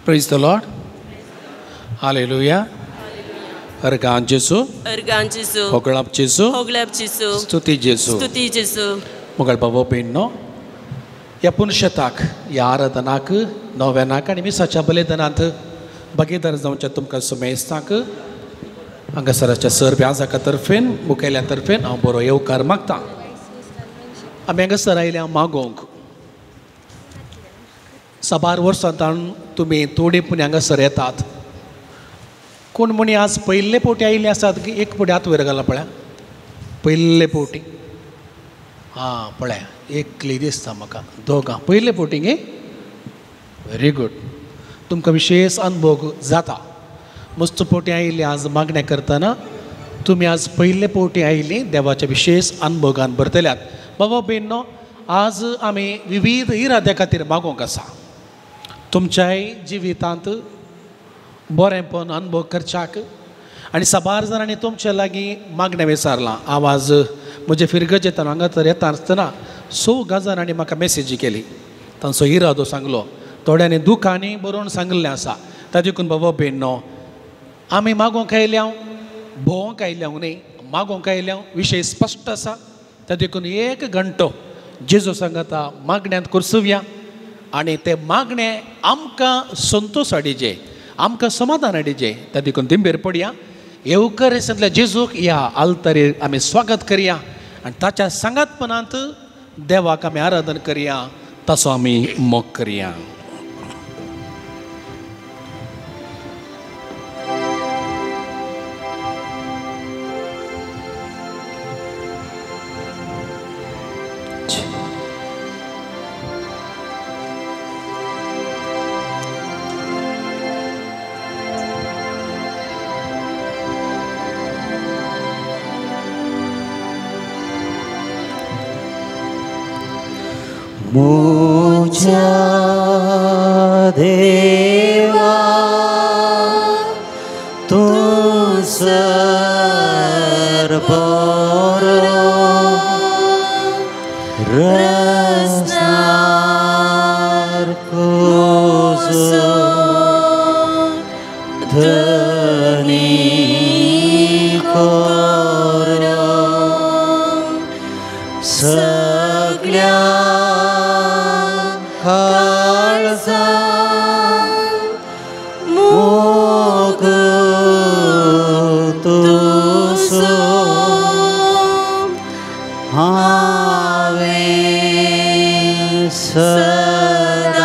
Praise the Lord. Hallelujah. अर्गां जेजू, अर्गां जेजू, होगळाप जेजू, होगळाप जेजू, स्तुती जेजू, स्तुती जेजू. मुगळ बाबा भयणींनो, ह्या पुनशताक, ह्या आराधनाक, नव्यानाक आनी मिसाच्या बलिदानांत भागीदार जावच्या तुमकां सुमेस्तांक हांगासराच्या सर ब्याजाका तर्फेन, मुखेल्या तर्फेन हांव बरो येवकार मागता. आमी हांगासर आयल्या मागोवंक. साबार वर्सांतान तुमी थोडी पूण हांगासर येतात. कोण म्हणी आज पयले फावटी आयिल्ले आसात की एक फावटी हात वयर घाला पळया. पयले फावटी, आं पळया एकली दिसता म्हाका, दोगां पयले फावटी गे. व्हेरी गूड, तुमकां विशेष अनुभव जाता. मस्त फावटी आयिल्ली आज मागणें करतना तुमी आज पयले फावटी आयिल्ली देवाच्या विशेष अनुभोगान भरतल्यात. बाबा भयणींनो, आज आमी विविध इराद्या खातीर मागोवंक आसा. तुमच्याय जिवितांत बरेंपण अनुभव करच्याक आनी साबार जाणांनी तुमच्या लागीं मागणें विचारलां. आवाज म्हजे फिरगजेंतल्यान हांगा तर येता आसतना 6 जाणांनी म्हाका मेसेजी केली, तांचो इरादो सांगलो, थोड्यांनी दुखांनी बरोवन सांगिल्लें आसा. ताजे देखून बाबा भयणींनो, आमी मागोवंक आयल्या, भोंवंक आयल्या न्ही, मागोवंक आयल्या. विशय स्पश्ट आसा. त्या देखून एक घंटो जेजू सांगता मागण्यांत कुर्सुया आनी ते मागणें आमकां संतोश हाडिजे, आमकां समाधान हाडिजे. त्या देखून दिंबेर पडया, येवकरेसांतल्या जेजूक ह्या आल्तारीर आमी स्वागत करया आनी ताच्या सांगातपणांत देवाक आमी आराधन करया, ताचो आमी मोग करया. मुझ्या देवा तूं सर बरो रसनार कोसो धनी करो सगळ्या काळजा मोग तुजो हांवें सदांच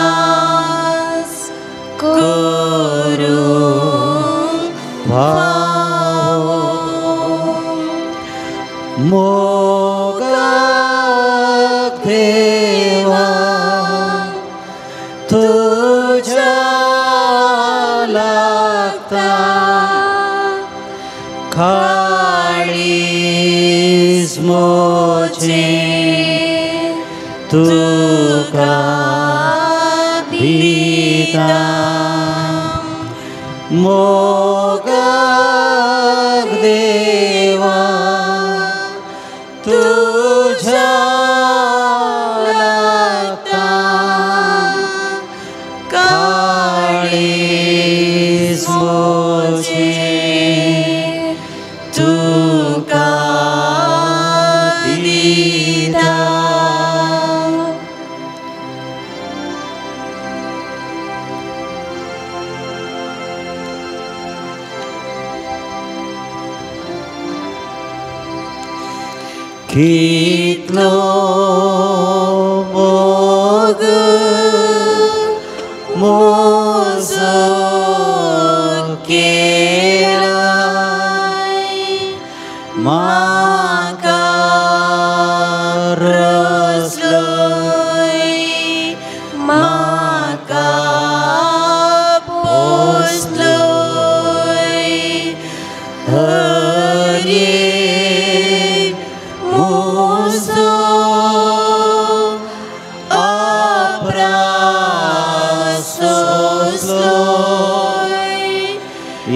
करूंक फावो मोगाक देवा तुझ्या लागता काळीज म्हजें तुका दिता मोगाक देवा तुझ्या लागता काळीज म्हजें तुका दिता. कितलो मोग म्हजो केलाय म्हाका रसलोय म्हाका पोसलोय हरे म्हजो अपराध सोंसलोय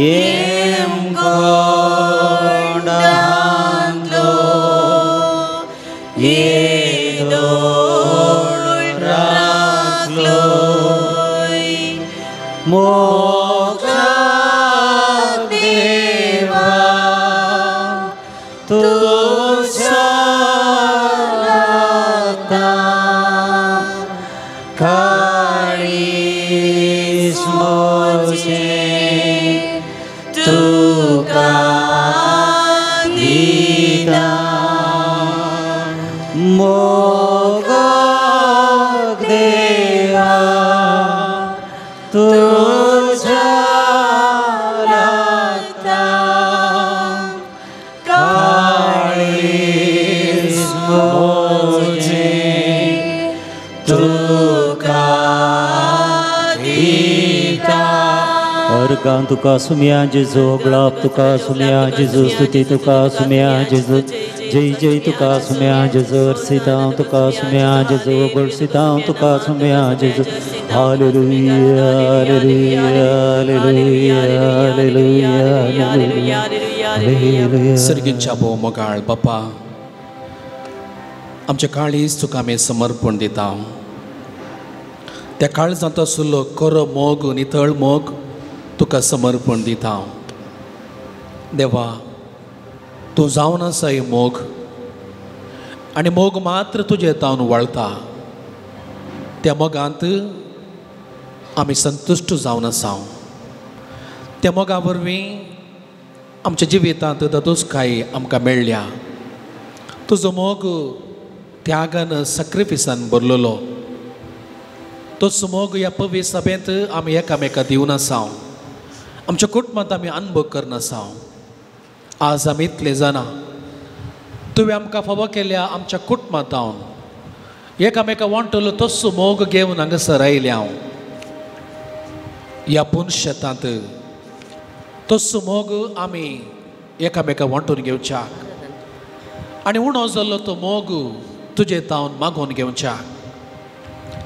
येमकोंडांतलो येदोळ राखलोय मोक्षाक देवा तुज्या लागता काळीज म्हजें तुका दिता मोगाक देवा तुज्या लागता काळीज म्हजें तुका दिता. अर्गां तुका सुमया जेजू, ग्लाब तुका सुमया जेजू, स्तुती तुका सुमया जेजू, जय जय तुका सुमया जेजू, अर्सितां तुका सुमया जेजू, गोडसितां तुका सुमया जेजू. Hallelujah hallelujah hallelujah hallelujah hallelujah. सर्गीच्या भोव मोगाळ बापा, आमच्या काळीज तुका आमी समर्पण दिता. त्या काळजांत आशिल्लो खरो मोग, नितळ मोग तुका समर्पण दिता. देवा, तूं जावन आसा ही मोग आनी मोग मात्र तुजे तावन वळता. त्या मोगांत आमी संतुश्ट जावन आसा. त्या मोगा वरवीं आमच्या जिवितांत दादोसकाय आमकां मेळ्ळ्या. तुजो मोग त्यागान सॅक्रिफिसान भरलेलो तोच मोग ह्या पवित्र सभेंत आमी एकामेका दिवन आसा. आमच्या कुटुंबांत आमी अनुभव करना आसा. आज आमी इतले जाणां तुवें आमकां फावो केल्या आमच्या कुटुंबांत हांव एकामेका वांटलो तोच मोग घेवन हांगासर आयल्या हांव. ह्या पुनशेतांत तोच मोग आमी एकामेका वांटून घेवच्याक आनी उणो जाल्लो तो मोग तुजे तावन मागोवन घेवच्याक.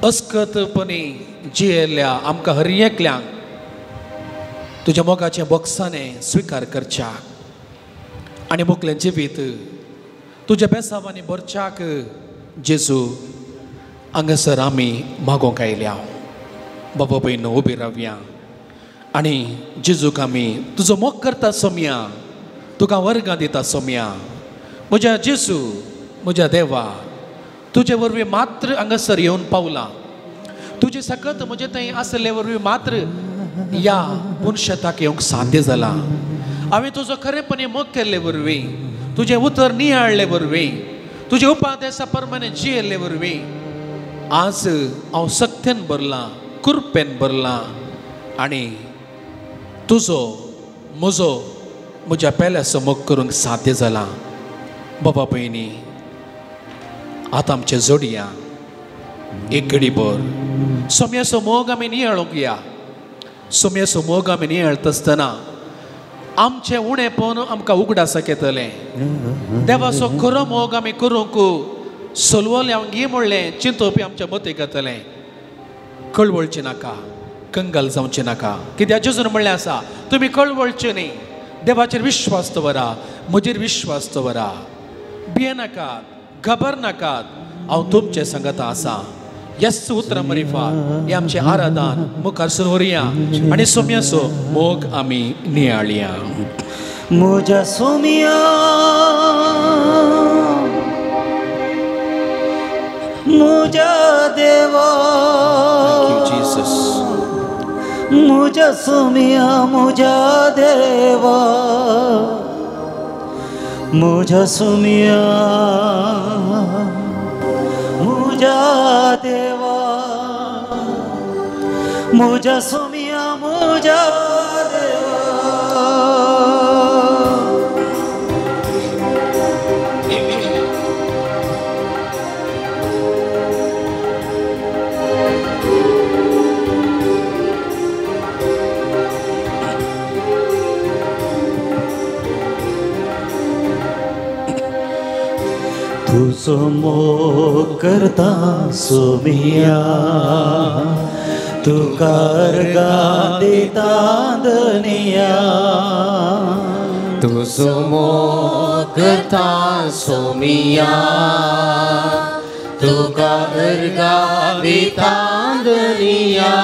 अस्कतपणी जियेल्ल्या आमकां हर एकल्यांक तुज्या मोगाच्या बोक्साने स्विकार करच्याक आनी मोगलें जिवीत तुज्या बेसावांनी भरच्याक जेजू हांगासर आमी मागोवंक आयल्या. बाबा भयण उबी रावया आनी जेजूक आमी तुजो मोग करता सोमया, तुका वर्गां दिता सोमया. म्हज्या जेजू, म्हज्या देवा, तुजे वरवीं मात्र हांगासर येवन पावलां. तुजें सकत म्हजे थंय आसले वरवीं मात्र ह्या मनशेताक येवंक साध्य जालां. हांवें तुजो खरेपणी मोग केल्ले वरवीं, तुजें उतर नियाळ्ळे वरवीं, तुजे उपादेसा प्रमाणे जियेल्ले वरवीं आज हांव सक्तेन भरलां, कृपेन भरलां आनी तुजो म्हजो म्हज्या पेल्याचो मोग करूंक साध्य जालां. बाबा भयणी, आतां आमचें जोडया एक घडीभर सोम्याचो मोग आमी नियाळूंक या. सोम्याचो मोग आमी नियाळता आसतना आमचें उणेपण आमकां उगडासाक येतलें. देवाचो खरो मोग आमी करूंक सोलवलें हांव गी म्हणलें चिंतोवपी आमच्या मतीक येतलें. कळवळचें नाका, कंगाल जावचें नाका. कित्याक जेजून म्हणलें आसा, तुमी कळवळचें न्ही, देवाचेर विश्वास दवरा, म्हजेर विश्वास दवरा, भियेनाकात, घबर नाकात, हांव तुमचे संगता आसा. येस उतरां मरिफा हें आमचें आराधन मुखार सुरू व्हरया आनी सोम्याचो मोग आमी नियाळया. म्हज्या सोम्या म्हज्या देवा, म्हज्या सोम्या म्हज्या देवा, म्हज्या सोम्या म्हज्या देवा, म्हज्या सोम्या म्हज्या देवा. तुजो मोग करता सोमिया, तुका अर्गां दिता धनिया. तुजो मोग करता सोमिया, तुका अर्गां दिता धनिया.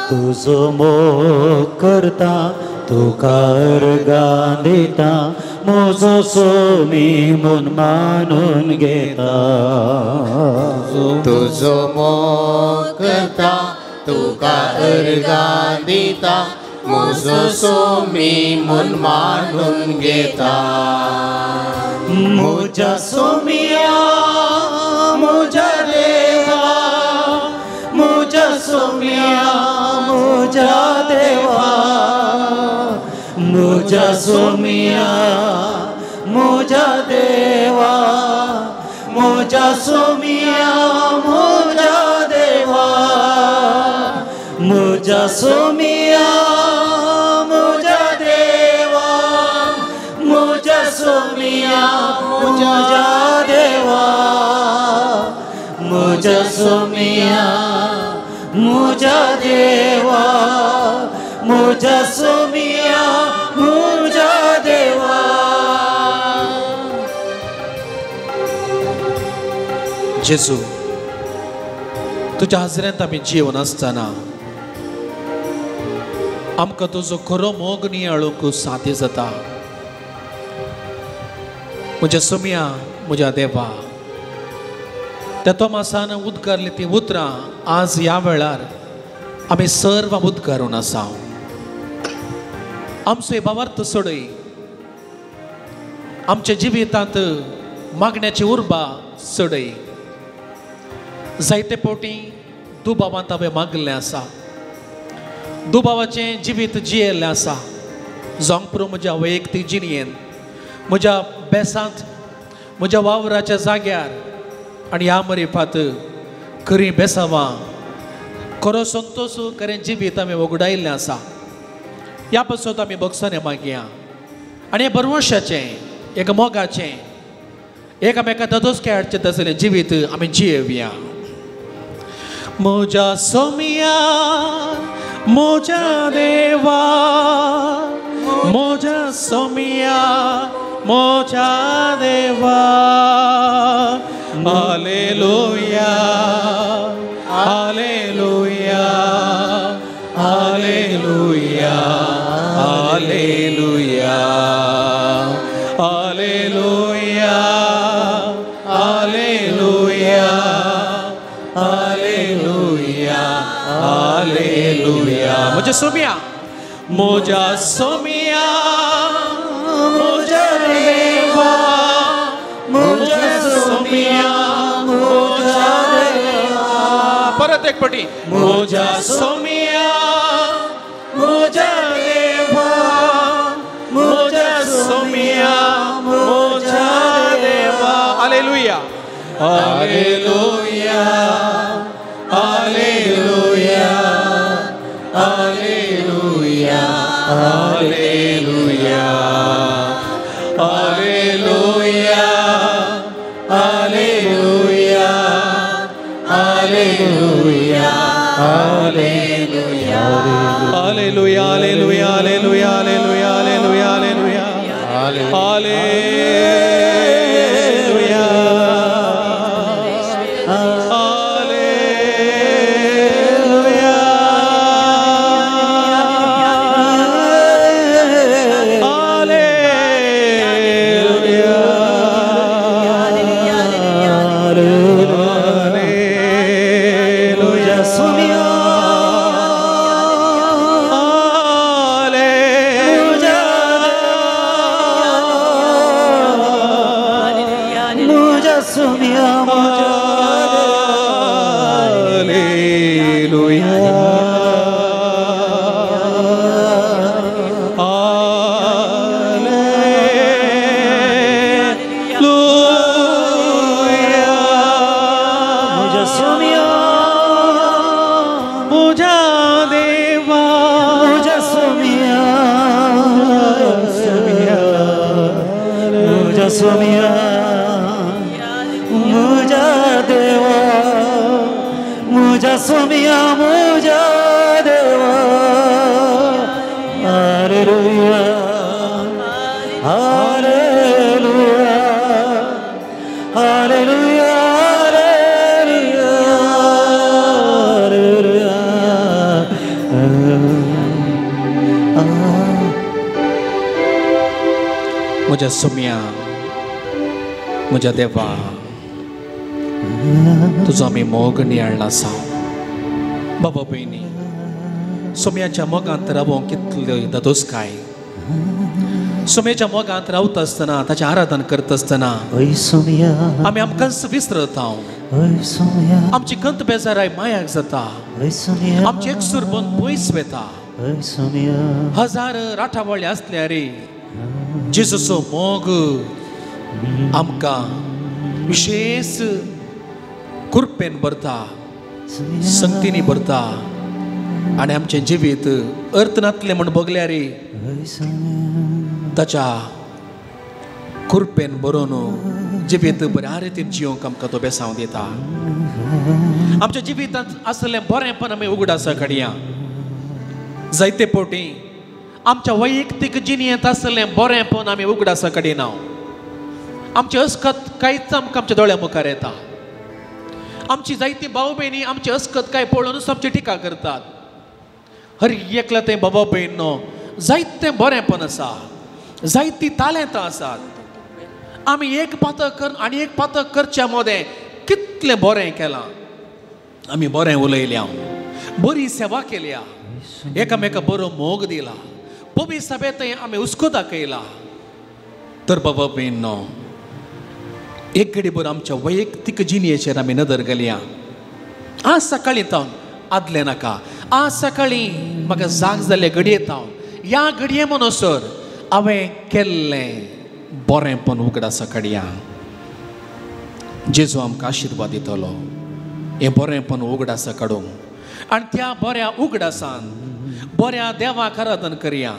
तुजो मोग करता तुका अर्गां दिता म्हजो सोमी म्हूण मानून घेता. तुजो मोग करता तुका अर्गां दिता म्हजो सोमी म्हूण मानून घेता. म्हज्या सोमिया म्हज्या देवा म्हज्या सोमिया म्हज्या देवा म्हज्या सोमिया म्हज्या देवा म्हज्या सोमिया म्हज्या देवा म्हज्या सोमिया म्हज्या देवा म्हज्या सोमिया म्हज्या देवा म्हज्या सोमिया म्हज्या देवा म्हज्या सोमिया म्हज्या देवा. जेजू तुज्या हाजरेंत आमी जिवन आसतना आमकां तुजो खरो मोग नियाळूंक साध्य जाता. म्हज्या सोमिया म्हज्या देवा त्या तोमासान उद्गारली ती उतरां आज ह्या वेळार आमी सर्व उद्गारून आसा. आमचो भावार्थ सोडय आमच्या जिवितांत मागण्याची उर्बा चडय. जायते फावटी दुबावांत हांवें मागलें आसा, दुबावाचें जिवीत जियेल्लें आसा. जावंक पुरो म्हज्या वैयक्तीक जिणयेन, म्हज्या बेसांत, म्हज्या वावराच्या जाग्यार आनी ह्या मरिफात खरीं बेसावां, खरो संतोश, खरें जिवीत आमी वगडायिल्लें आसा. ह्या पासत आमी भोगसणें मागया आनी हें भरवंशाचें, एक मोगाचें, एकामेका ददोसके हाडचें तसलें जिवीत आमी जियेवया. म्हज्या सोमिया म्हज्या देवा म्हज्या सोमिया म्हज्या देवा. Hallelujah hallelujah hallelujah hallelujah hallelujah hallelujah hallelujah hallelujah. म्हज्या सोमिया म्हज्या सोमिया म्हज्या देवा म्हज्या सोमिया म्हज्या देवा. परत एक पटी. म्हज्या सोमिया म्हज्या देवा म्हज्या सोमिया म्हज्या देवा. Hallelujah hallelujah hallelujah hallelujah hallelujah hallelujah hallelujah hallelujah hallelujah hallelujah hallelujah hallelujah hallelujah hallelujah hallelujah hallelujah hallelujah hallelujah hallelujah. Somiya म्हज्या सोमिया म्हज्या हालेलुया हालेलुया म्हज्या सोमिया म्हज्या देवा म्हज्या सोमिया म्हज्या सोमिया म्हज्या देवा म्हज्या सोमिया म्हज्या देवा. हालेलुया hallelujah hallelujah hallelujah म्हज्या सोम्या, म्हज्या देवा, तुजो आमी मोग नियाळ्ळा आसा. बाबा भयणी, सोम्याच्या मोगांत रावोंक कितल्यो दादोसकाय. सोम्याच्या मोगांत रावता आसतना, ताचें आराधन करता आसतना आमी आमकांच विसरता. आमची कंत बेजाराय मायाक जाता, आमची एकसूर बंद पयस वेता. हजार राठावळी आसल्या रे जेजूचो मोग आमकां विशेश कुरपेन भरता, संगतींनी भरता आनी आमचें जिवीत अर्थ नातलें म्हूण भोगल्यार ताच्या कुरपेन बरोवन जिवीत बऱ्या रितीन जिवंक आमकां तो बेसांव दिता. आमच्या जिवितांत आसलें बरेंपण आमी उगडासा काडया. जायते फावटी आमच्या वैयक्तीक जिणेंत आसलें बरेंपण आमी उगडासा काडिना. आमचें अस्कत कांयच आमकां आमच्या दोळ्या मुखार येता. आमची जायती भाव भयणी आमची अस्कत काय पळोवनूच आमची टिका करतात. हर एकल्या तें बाबा भयणो जायतें बरेंपण आसा, जायतीं तालेंतां आसात. आमी एक पातक कर आनी एक पातक करच्या मदें कितलें बरें केलां, आमी बरें उलयल्या, बरी सेवा केल्या, एकामेका बरो मोग दिला, पवी सभेंत आमी हुस्को दाखयला. तर बाबा भयणो, एक घडी भर आमच्या वैयक्तीक जिणेचेर आमी नदर घालया. आज सकाळीं तावन आदलें नाका, आज सकाळीं म्हाका जाग जाल्ले घडये तावन ह्या घडये म्हणसर हांवें केल्लें बरेंपण उगडासा काडया. जेजू आमकां आशिर्वाद दितलो हें बरेंपण उगडासा काडूंक आनी त्या बऱ्या उगडासान बऱ्या देवाक आराधन करया,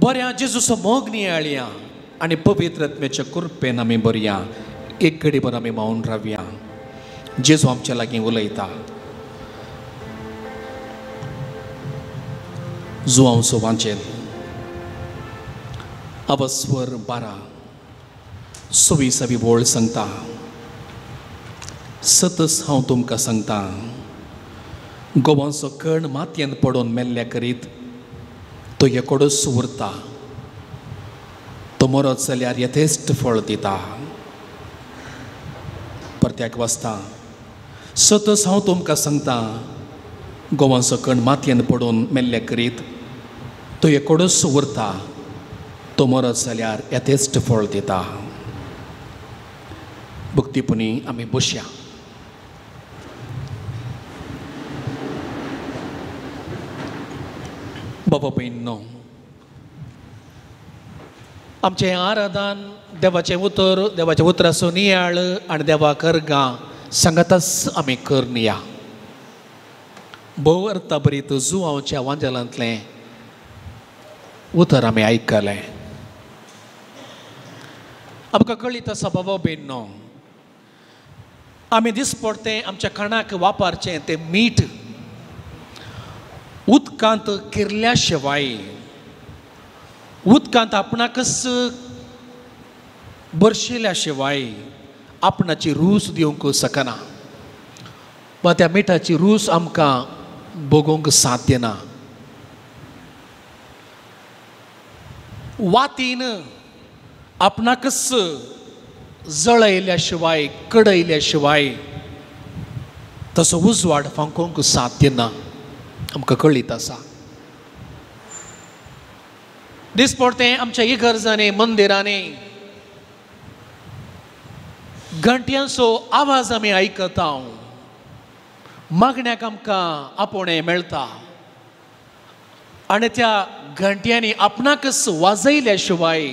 बऱ्या जेजूचो मोग नियाळया आनी पवित्र आत्म्याच्या कृपेन आमी बरया. एक घडी भर आमी मावन रावया. जेजू आमच्या लागीं उलयता. जुवांवचो वांचेल अवस्वर 12 26 वळ सांगता, सतस हांव तुमकां सांगता, गोवांचो कण मातयेन पडून मेल्ल्या करीत तो एकोडोच उरता, तो मरत जाल्यार यथेश्ट फळ दिता. परत्याक वाचता, सतस हांव तुमकां सांगता, गोवांचो कण मातयेन पडून मेल्ल्या करीत तो एकोडोच उरता, तो मरत जाल्यार यथेश्ट फळ दिता. भक्तीपणी आमी बसया. बाबा भयणींनो, आमचें आराधन देवाचें उतर, देवाच्या उतराचो नियाळ आनी देवाक अर्गां सांगाताच आमी करया. भोव अर्थाभरीत जुवांवच्या वांजेलांतलें उतर आमी आयकलें. आमकां कळीत आसा बाबा भयणींनो, आमी दिसपडतें आमच्या खाणाक वापरचें तें मीठ उदकांत किरल्या शिवाय, उदकांत आपणाकच बरशिल्या शिवाय आपणाची रूच दिवंक शकना वा त्या मिठाची रूच आमकां भोगोवंक साध्य ना. वातीन आपणाकच जळयल्या शिवाय, कडयल्या शिवाय तसो उजवाड फांकोवंक साध्य ना. आमकां कळीत आसा. दिसपडतें आमच्या इगर्जांनी, मंदिरांनी घंट्यांचो आवाज आमी आयकता, मागण्याक आमकां आपोवणें मेळटा आनी त्या घंट्यांनी आपणाकच वाजयल्या शिवाय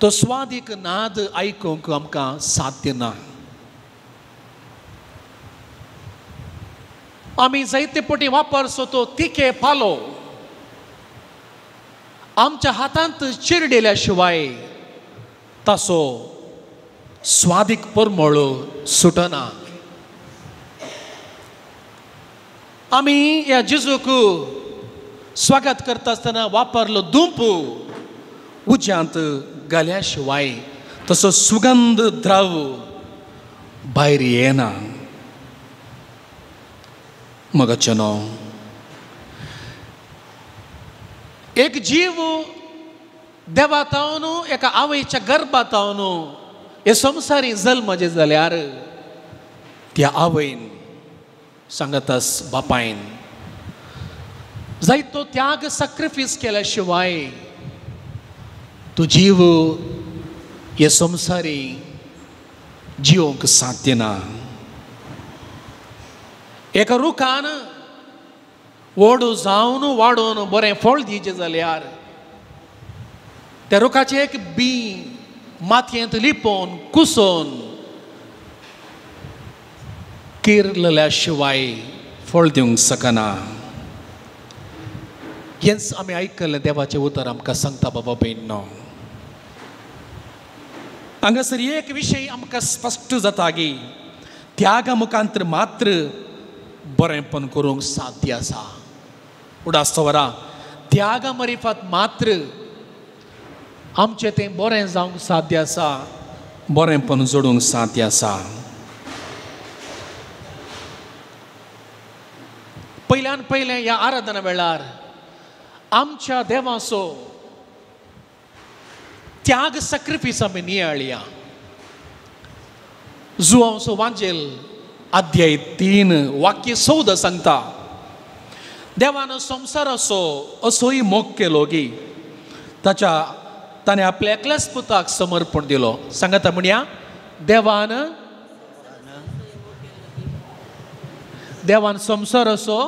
तो स्वादीक नाद आयकूंक आमकां साध्य ना. आमी जायते पटी वापरचो तो तिखे पालो आमच्या हातांत चिरडिल्या शिवाय ताचो स्वादीक परमळ सुटना. आमी ह्या जेजूक स्वागत करता आसतना वापरलो दुंप उज्यांत घाल्या शिवाय तसो सुगंध द्रव भायर येना. मगाचें न्हू, एक जीव देवा तावन एका आवयच्या गर्भा तावन हे संवसारी जल्माचे जाल्यार त्या आवयन सांगतास बापायन जायतो त्याग सॅक्रिफायस केल्या शिवाय तो जीव हे संवसारी जिवंक साध्य ना. एका रुखान वडू जावन वाडोवन बरें फळ दिवचें जाल्यार त्या रुखाचें एक बी मातयेंत लिपोवन कुसोवन किरलेल्या शिवाय फळ दिवंक शकना. हेंच आमी आयकल्लें देवाचें उतर आमकां सांगता बाबा भयणो. हांगासर एक विशय आमकां स्पश्ट जाता की त्यागा मुखांतर मात्र बरेंपण करूंक साध्य आसा. उडास वरा त्यागा मरिफात मात्र आमचें तें बरें जावंक साध्य आसा, बरेंपण जोडूंक साध्य आसा. पयल्यान पयलें ह्या आराधना वेळार आमच्या देवाचो त्याग सॅक्रिफायस आमी नियाळया. जुवांचो वांजेल अध्याय 3 वाक्य 14 सांगता, देवान संवसाराचो असोय मोग केलो की ताच्या ताणें आपल्या एकल्याच पुताक समर्पण दिलो. सांगता म्हणया, देवान देवान संवसाराचो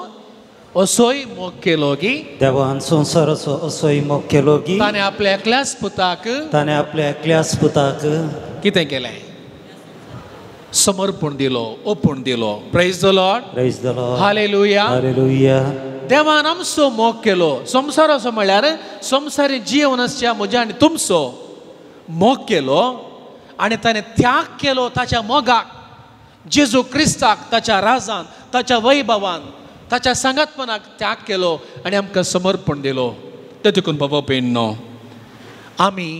असोय मोग केलो की देवान संवसाराचो असोय मोग केलो की ताणें आपल्या एकल्याच पुताक ताणें आपल्या एकल्याच पुताक कितें केलें? समर्पण दिलो, ओपून दिलो. Praise the Lord, praise the Lord, hallelujah, hallelujah. देवान आमचो मोग केलो. संवसाराचो म्हळ्यार संवसारी जीवन आसच्या म्हज्या आनी तुमचो मोग केलो आनी ताणें त्याग केलो ताच्या मोगाक, जेजू क्रिस्ताक, ताच्या राजान, ताच्या वैभवान, ताच्या सांगातपणाक त्याग केलो आनी आमकां समर्पण दिलो. ते देखून बाबा भयणो आमी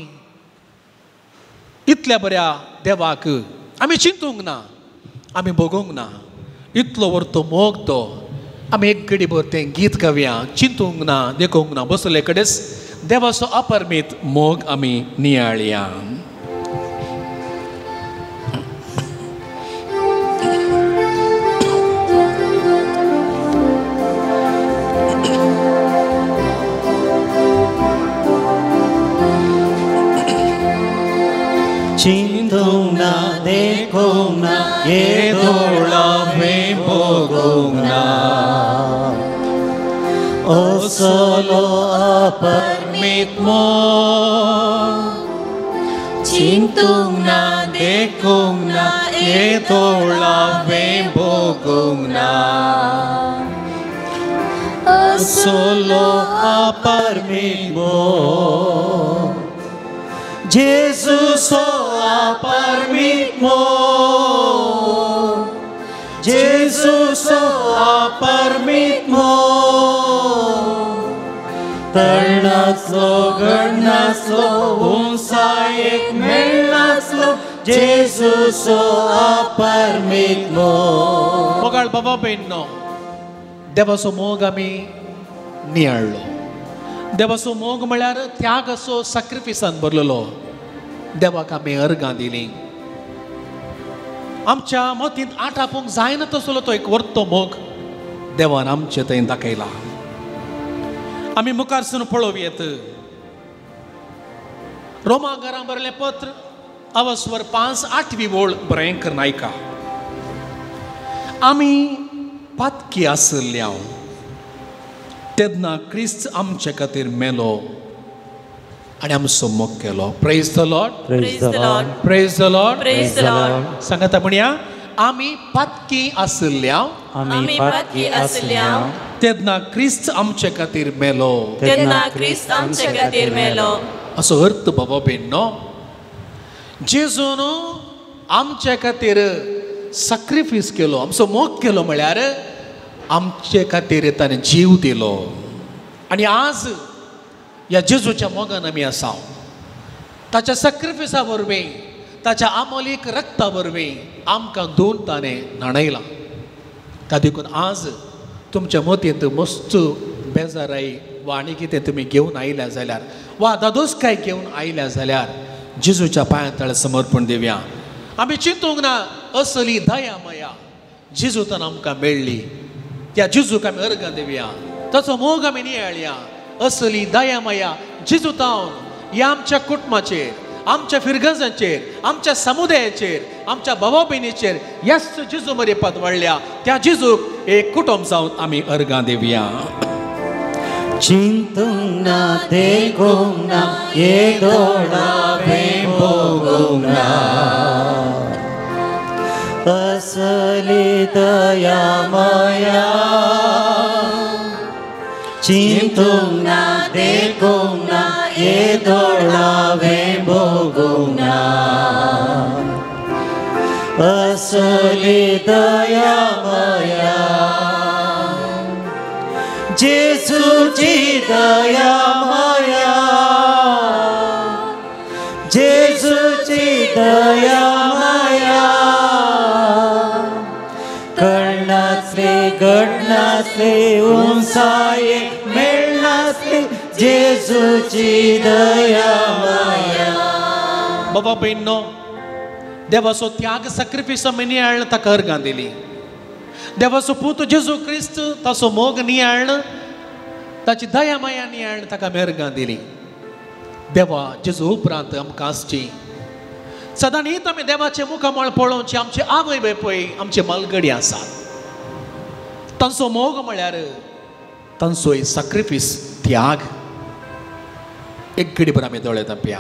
इतल्या बऱ्या देवाक आमी चिंतूंक ना, आमी भोगूंक ना. इतलो व्हरतो मोग तो आमी एक घडीभर तें गीत गावया, चिंतूंक ना, देखूंक ना, बसले कडेच देवाचो अपरमीत मोग आमी नियाळया. चिंतूंक ना, देखूंक ना, येदोळावें भोगूंक ना, असलो अपरमीत मोग. चिंतूंक ना, देखूंक ना, येदोळावें भोगूंक ना, असलो अपरमीत मोग. जेजूचो अपरमीत मोग, जेजूचो अपरमीत मोग. तळनासलो, घडनासलो, उंचायेक मेळनासलो, जेजूचो अपरमीत मोग. मोगाळ बाबा भयणो, देवाचो मोग आमी नियाळ्ळो. देवाचो मोग म्हळ्यार त्याग असो सॅक्रिफायसान भरलेलो. देवाक आमी अर्गां दिली. आमच्या मतींत आठ आपूंक जायना तसलो तो एक व्हरतो मोग देवान आमचे थंय दाखयला. आमी मुखार सून पळोवयेत रोमा घरां बरलें पत्र अवस्वर 5 8वी ओळ बरें करून आयका. आमी पातकी आशिल्ल्या तेन्ना क्रिस्त आमचे खातीर मेलो आनी आमचो मोग केलो. Praise the Lord, praise the Lord, praise the Lord, praise the Lord. सांगता म्हणया, आमी पातकी आशिल्ल्या आमी पातकी आशिल्ल्या तेन्ना क्रिस्त आमचे खातीर मेलो, तेन्ना क्रिस्त आमचे खातीर मेलो. असो अर्थ बाबा भयणो, जेजून आमचे खातीर सॅक्रिफायस केलो, आमचो मोग केलो म्हळ्यार आमचे खातीर ताणें जीव दिलो. आनी आज ह्या जेजूच्या मोगान आमी आसा. ताच्या सॅक्रिफायसा वरवीं, ताच्या आमोलीक रक्ता वरवीं आमकां धुवन ताणें न्हाणयलां. ता देखून आज तुमच्या मतींत मस्त बेजाराय वा आनी कितें तुमी घेवन आयल्या जाल्यार वा दादोसकाय घेवन आयल्या जाल्यार जेजूच्या पांयां तळ समर्पण दिवया. आमी चिंतूंक ना असली दया माया जेजूतान आमकां मेळ्ळी, त्या जेजूक आमी अर्गां दिवया, ताचो मोग आमी नियाळया. असली दया माया जेजूतावन ह्या आमच्या कुटुंबाचेर, आमच्या फिरगजांचेर, आमच्या समुदायाचेर, आमच्या भावा भयणीचेर ह्याच जेजू मरेपात वाडल्या, त्या जेजूक एक कुटुंब जावन आमी अर्गां दिवया. चिंतूंक ना देखूंक ना येदोळावें भोगूंक ना असली दया माया. चिंतूंक ना देखूंक ना येदोळावें भोगूंक ना असली दया माया. जेजूची दया माया, जेजूची दया माया, कळनासले घडनासले उंचायेक मेळनासले जेजूची दया माया. बाबा भयणीनो, देवाचो त्याग सॅक्रिफायस आमी नियाळ्ळ ताका अर्गां दिली. देवाचो पूत जेजू क्रिस्त ताचो मोग नियाळ्ळ, ताची दया माया नियाळ्ळ ताका आमी अर्गां दिली. देवा जेजू उपरांत आमकां आसची सदां न्हीत आमी देवाचें मुखामळ पळोवचें. आमचे आवय बापूय आमचे मालगडी आसात, तांचो मोग म्हळ्यार तांचो सॅक्रिफायस त्याग. एक घडीभर आमी दोळे धांपया.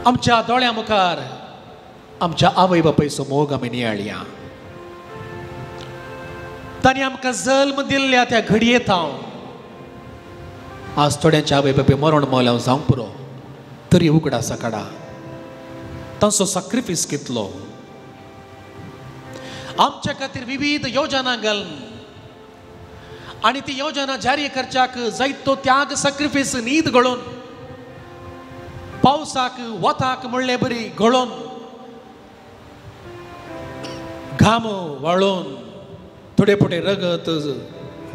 आमच्या दोळ्या मुखार आमच्या आवय बापायचो मोग आमी नियाळया. तांणी आमकां जल्म दिल्ल्या त्या घडयेत हांव आज थोड्यांच्या आवय बापाय मरण मोल्याव जावंक पुरो, तरी उगडासा काडा तांचो सॅक्रिफायस कितलो. आमच्या खातीर विविध योजना घालून आनी ती योजना जारी करच्याक जायतो त्याग सॅक्रिफायस न्हीद घडोवन पावसाक वताक म्हणले बरी घडोवन घाम वाळोवन थोडे थोडे रगत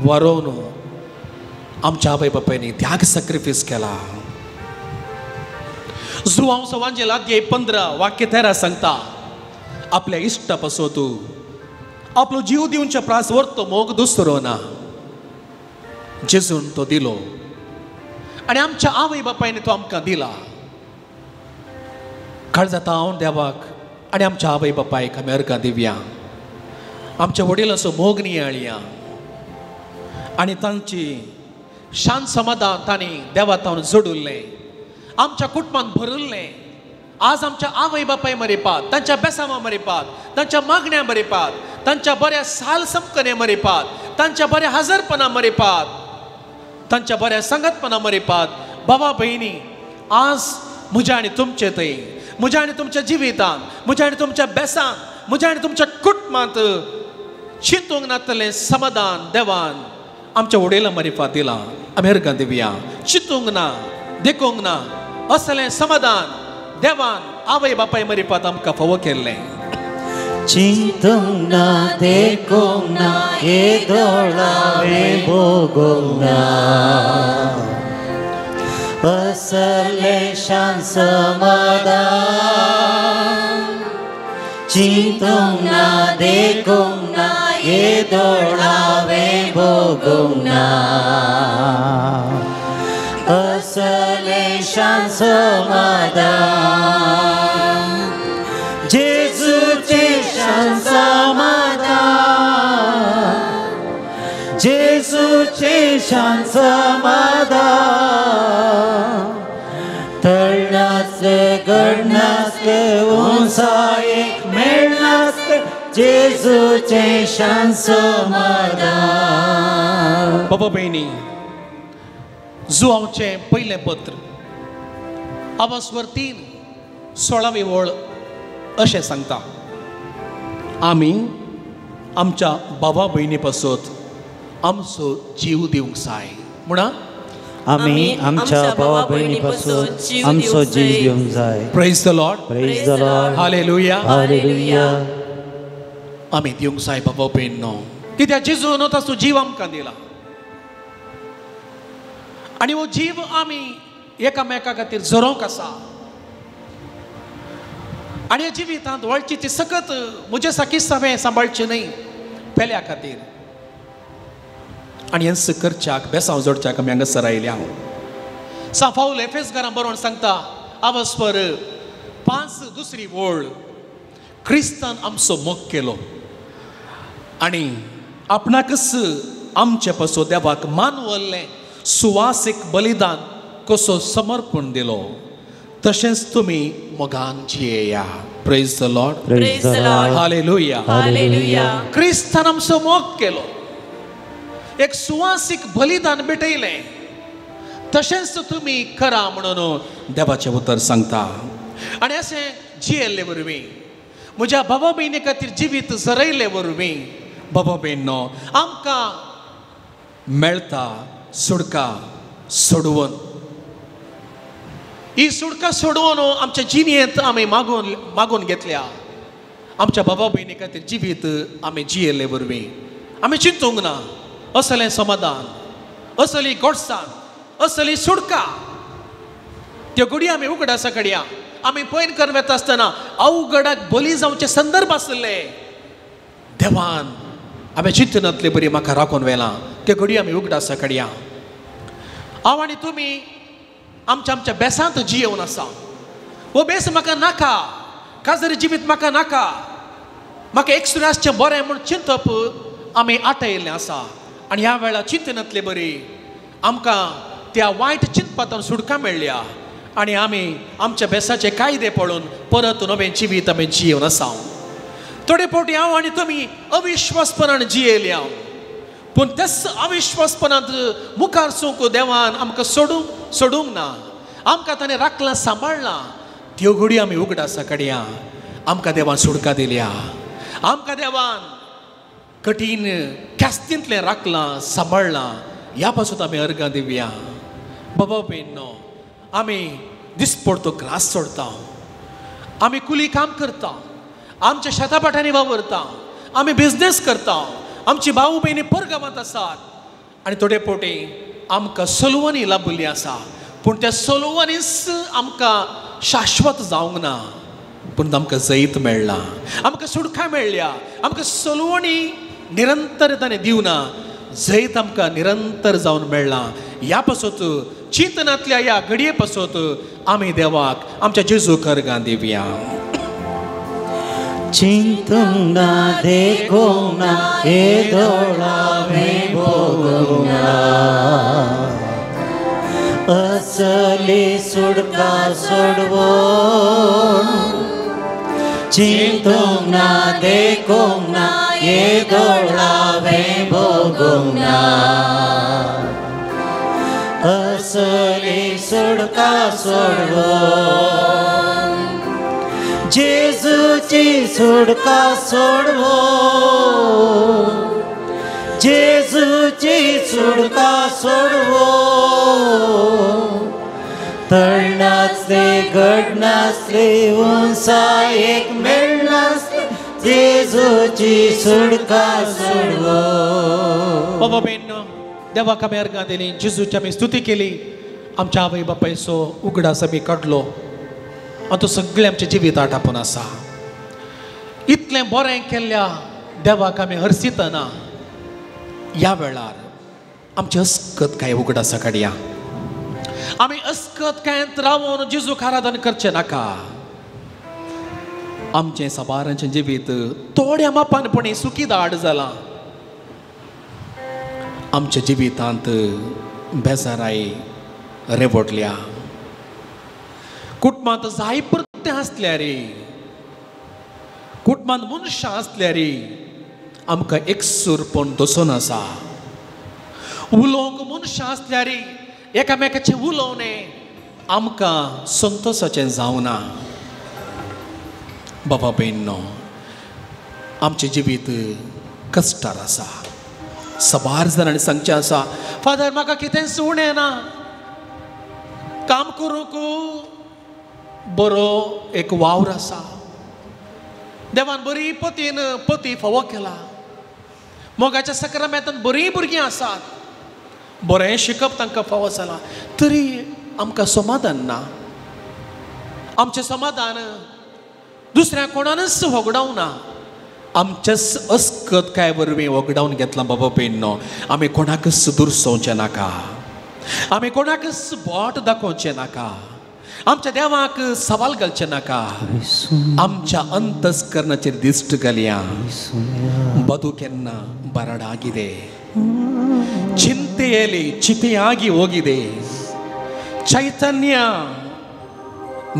वारोवन आमच्या आवय बापायनी त्याग सॅक्रिफायस केला. जुवांव सवांजेल अध्याय 15 वाक्य 13 सांगता, आपल्या इश्टा पासत तूं आपलो जीव दिवच्या प्रास व्हरतो मोग दुसरो ना. जेजून तो दिलो आनी आमच्या आवय बापायनी तो आमकां दिला. काळजांत हांव देवाक आनी आमच्या आवय बापायक आमी अर्गां दिवया. आमच्या वडिलांचो मोग नियाळया आनी तांची शांत समाधान तांणी देवा तावन जोडुल्लें, आमच्या कुटुंबान भरिल्लें. आज आमच्या आवय बापाय मरेपात, तांच्या बेसांवा मरेपात, तांच्या मागण्या मरेपात, तांच्या बऱ्या साल समकने मरेपात, तांच्या बऱ्या हजरपणा मरेपात, तांच्या बऱ्या संगतपणा मरेपात. बाबा भयणी, आज म्हज्या आनी तुमचे थंय, म्हज्या आनी तुमच्या जिवितांत, म्हज्या आनी तुमच्या बेसांत, म्हज्या आनी तुमच्या कुटुंबांत चिंतूंक नातलें समाधान देवान आमच्या वडिलां मरिफात दिलां. आमी अर्गां दिवया. चिंतूंक ना देखूंक ना असलें समाधान देवान आवय बापाय मरिफात आमकां फावो केल्लें. चिंतूंक ना देखूंक ना येदोळावें भोगूंक ना असलें शांत समाधान. चिंतूंक ना देखूंक ना येदोळावें भोगूंक ना असलें शांत समाधान. जेजूचें शांत समाधान, जेजूचें शांत समाधान, तळनासले घडनासले उंचायेक मेळनासले जेजूचें शांत समाधान. बाबा भयणी, जुवांवचें पयलें पत्र आवासवर 3 16वी वळ अशें सांगता, आमी आमच्या बाबा भयणी पासत आमचो जीव दिवंक जाय. म्हणा, आमी आमच्या भावा भयणी पासून आमचो जीव दिवंक जाय. Praise the Lord. Praise the Lord. Hallelujah. Hallelujah. आमी दिवंक जाय बाबा भयणीनो, कित्याक जेजून ताचो जीव आमकां दिला. आनी हो जीव आमी एकामेका खातीर झरोवंक आसा. आनी ह्या जिवितांत वळची ती सकत म्हजे साकीच हांवें सांबाळची न्हय पेल्या खातीर. आनी हेंच करच्याक बेसांव जोडच्याक आमी हांगासर आयल्या. सांव पावल एफेसकारां बरोवन सांगता आवस्पर 5:2 ओळ, क्रिस्तान आमचो मोग केलो आनी आपणाकच आमचे पासून देवाक मानवल्लें सुवासीक बलिदान कसो समर्पण दिलो, तशेंच तुमी मोगान जियेया. Praise the Lord. Praise the Lord. Hallelujah. Hallelujah. क्रिस्तान आमचो मोग केलो, एक सुवासीक बलिदान भेटयलें, तशेंच तुमी करा म्हणून देवाचें उतर सांगता. आनी अशें जियेल्ले वरवीं, म्हज्या बाबा भयणी खातीर जिवीत झरयल्ले वरवीं बाबा भयणो आमकां मेळटा सुडका सोडवून. ही सुडका सोडवून आमच्या जिणेंत आमी मागून घेतल्या. आमच्या बाबा भयणी खातीर जिवीत आमी जियेल्ले वरवीं आमी चिंतूंक ना असलें समाधान, असली गोडसाण, असली सुडका. त्यो घडये आमी उगडासा कडया आमी पयन करून वता आसतना अवघडाक बली जावचे संदर्भ आसले. देवान आमी चिंतनांतले बरी म्हाका राखून व्हेलां. त्यो घडये आमी उगडासा कडया. हांव आनी तुमी आमच्या आमच्या बेसांत जियेवन आसा. हो बेस म्हाका नाका, काजरी जिवीत म्हाका नाका, म्हाका एकसुरें आसचें बरें म्हूण चिंतप आमी आटयल्लें आसा. आनी ह्या वेळार चिंतनांतले बरी आमकां त्या वायट चिंतपांतल्यान सुटका मेळ्ळ्या आनी आमी आमच्या बेसाचे कायदे पळोवन परत नवें जिवीत आमी जियेवन आसा. थोडे फावटी हांव आनी तुमी अविश्वासपणान जियेली हांव, पूण त्याच अविश्वासपणांत मुखार सूंक देवान आमकां सोडूंक ना. आमकां ताणें राखलां, सांबाळ्ळां. त्यो घडयो आमी उगडासा कडया आमकां देवान सुटका दिल्या. आमकां देवान कठीण ख्यास्तींतलें राखलां, सांबाळ्ळां. ह्या पासून आमी अर्गां दिवया. बाबा भयणो, आमी दिसपडतो ग्रास सोडता, आमी कुली काम करता, आमच्या शेतापाटांनी वावरता, आमी बिजनेस करता, आमची भाऊ भयणी परगांवांत आसात आनी थोडे फावटी आमकां सलवणी लाभिल्ली आसा. पूण त्या सलवणीच आमकां शाश्वत जावंक ना, पूण आमकां जैत मेळ्ळां, आमकां सुटका मेळ्ळ्या. आमकां सलवणी निरंतर ताणें दिवना, जैत आमकां निरंतर जावन मेळ्ळां. ह्या पासत चिंतनांतल्या ह्या घडये पासत आमी देवाक आमच्या जेजूक अर्गां दिवया. चिंतूंक ना, देखूंक ना, हे दोळावे भोगूंक ना, असली सुटका सोडवून. चिंतूंक ना, देखूंक ना, हे दोळावे भोगूंक ना, असली सुटका सोडवून. जेजूची सुटका सोडवून, जेजूची सुटका सोडवून. तळनासले, घडनासले, उंचायेक मेळनासले, जेजूची सुटका सोडवून. बाबा भयणो, देवाक आमी अर्गां दिली, जेजूची आमी स्तुती केली. आमच्या आवय बापायचो उगडास आमी काडलो आनी तो सगळें आमच्या जिवितांत आपून आसा. इतलें बरें केल्ल्या देवाक आमी हरसितना ह्या वेळार आमची अस्कत काय उगडासा काडया. आमी अस्कत कांयत रावन जेजूक आराधन करचें नाका. आमचें साबारांचें जिवीत थोड्या मापानपणी सुखी दाड जालां. आमच्या जिवितांत बेजाराय रेवटल्या. कुटुंबांत जाय परतें आसल्यार, कुटुंबांत मनशां आसल्यार आमकां एकसूरपण दसून आसा. उलोवंक मनशां आसल्यार एकामेकाचें उलोवणें आमकां संतोशाचें जावना. बाबा भयणो, आमचें जिवीत कश्टार आसा. सबार जाणांनी सांगचें आसा, फादर म्हाका कितेंच उणें ना, काम करूंक बरो एक वावर आसा, देवान बरी पतीन पती फावो केला, मोगाच्या सक्रामेंतान बरीं भुरगीं आसात, बरें शिकप तांकां फावो जालां, तरी आमकां समाधान ना. आमचें समाधान दुसऱ्या कोणानच होगडावना ना, आमचेच अस्कत काय वरवीं होगडावन घेतलां. बाबा भयणो, आमी कोणाकच दुरसोवचें नाका, आमी कोणाकच बोट दाखोवचें नाका, आमच्या देवाक सवाल घालचें नाका. आमच्या अंतस्करणाचेर दिश्ट घालया. ಬದುಕೆನ್ನ ಬರಡಾಗಿದೆ, ಚಿಂತೆಯಲ್ಲಿ ಚಿತೆಯಾಗಿ ಹೋಗಿದೆ. ಚೈತನ್ಯ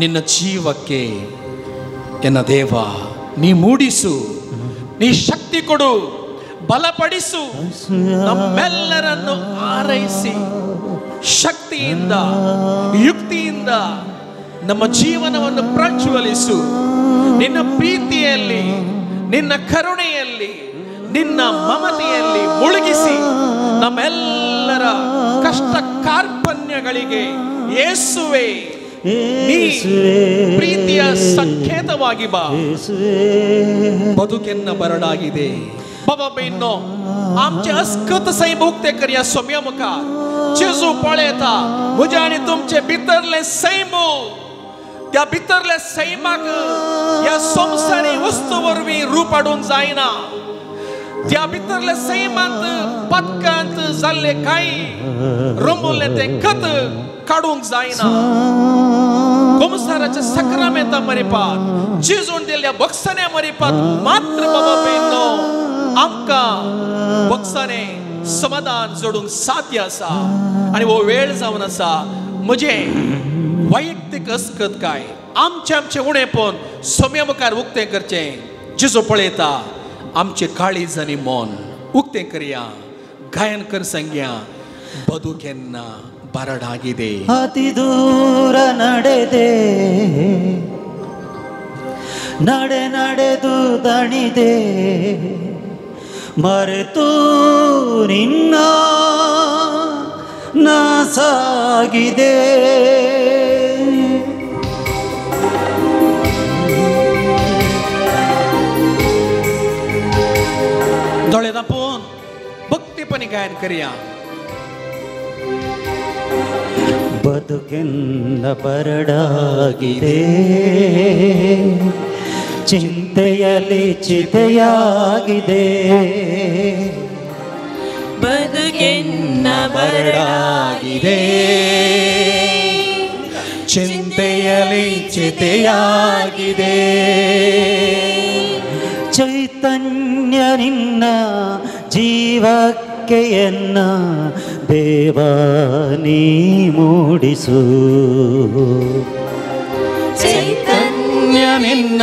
ನಿನ್ನ ಜೀವಕ್ಕೆ ಎನ್ನ ದೇವ ನೀ ಮೂಡಿಸು, ನೀ ಶಕ್ತಿ ಕೊಡು, ಬಲಪಡಿಸು. ನಮ್ಮೆಲ್ಲರನ್ನು ಆರೈಸಿ ಶಕ್ತಿಯಿಂದ ಯುಕ್ತಿಯಿಂದ ನಮ್ಮ ಜೀವನವನ್ನು ಪ್ರಜ್ವಲಿಸು. ನಿನ್ನ ಪ್ರೀತಿಯಲ್ಲಿ, ನಿನ್ನ ಕರುಣೆಯಲ್ಲಿ, ನಿನ್ನ ಮಮತೆಯಲ್ಲಿ ಮುಳುಗಿಸಿ ನಮ್ಮೆಲ್ಲರ ಕಷ್ಟ ಕಾರ್ಪಣ್ಯಗಳಿಗೆ ಯೇಸುವೆ ನೀ ಪ್ರೀತಿಯ ಸಂಕೇತವಾಗಿ ಬಾ. ಬದುಕೆನ್ನ ಬರಡಾಗಿದೆ. बाबा भयणो, आमचे अस्कत सैम उक्ते करया सोम्या मुखार. जेजू पळयता म्हज्या आनी तुमचे भितरले सैम, त्या भितरल्या सैमाक ह्या संवसारी वस्तू वरवीं रूप हाडूंक जायना. त्या भितरल्या सैमांत पदकांत जाल्ले कांय रोमले तें खत काडूंक जायना. कुमसाराच्या सक्रामेंता मरिपात, जेजून दिल्ल्या बक्षाने मरिपात मात्र बाबा भयणो आमकां बक्षाने समाधान जोडूंक साध्य आसा. आनी हो वेळ जावन आसा म्हजें वैयक्तीक अस्कत काय आमचें आमचें उणेपण सोम्या मुखार उक्तें करचें. जेजू पळयता आमचें काळीज आनी मन उक्तें करया. गायन कर सांगया ಬದುಕೆನ್ನ ಬರಡಾಗಿದೆ. ಅತಿ ದೂರ ನಡೆದೆ, ನಡೆ ನಡೆದು ದಣಿದೆ, ಮರೆತು ನಿನ್ನ ನಾ ಸಾಗಿದೆ. दोळे दापून भक्तीपणी गायन करया. ಬದುಕೆನ್ನ ಬರಡಾಗಿದೆ, ಚಿಂತೆಯಲ್ಲಿ ಚಿತೆಯಾಗಿದೆ. ಬದುಕೆನ್ನ ಬರಡಾಗಿದೆ, ಚಿಂತೆಯಲ್ಲಿ ಚಿತೆಯಾಗಿದೆ. ಚೈತನ್ಯ ನಿನ್ನ ಜೀವಕ್ಕೆ ಎನ್ನ ದೇವ ನೀ ಮೂಡಿಸು. ಚೈತನ್ಯ ನಿನ್ನ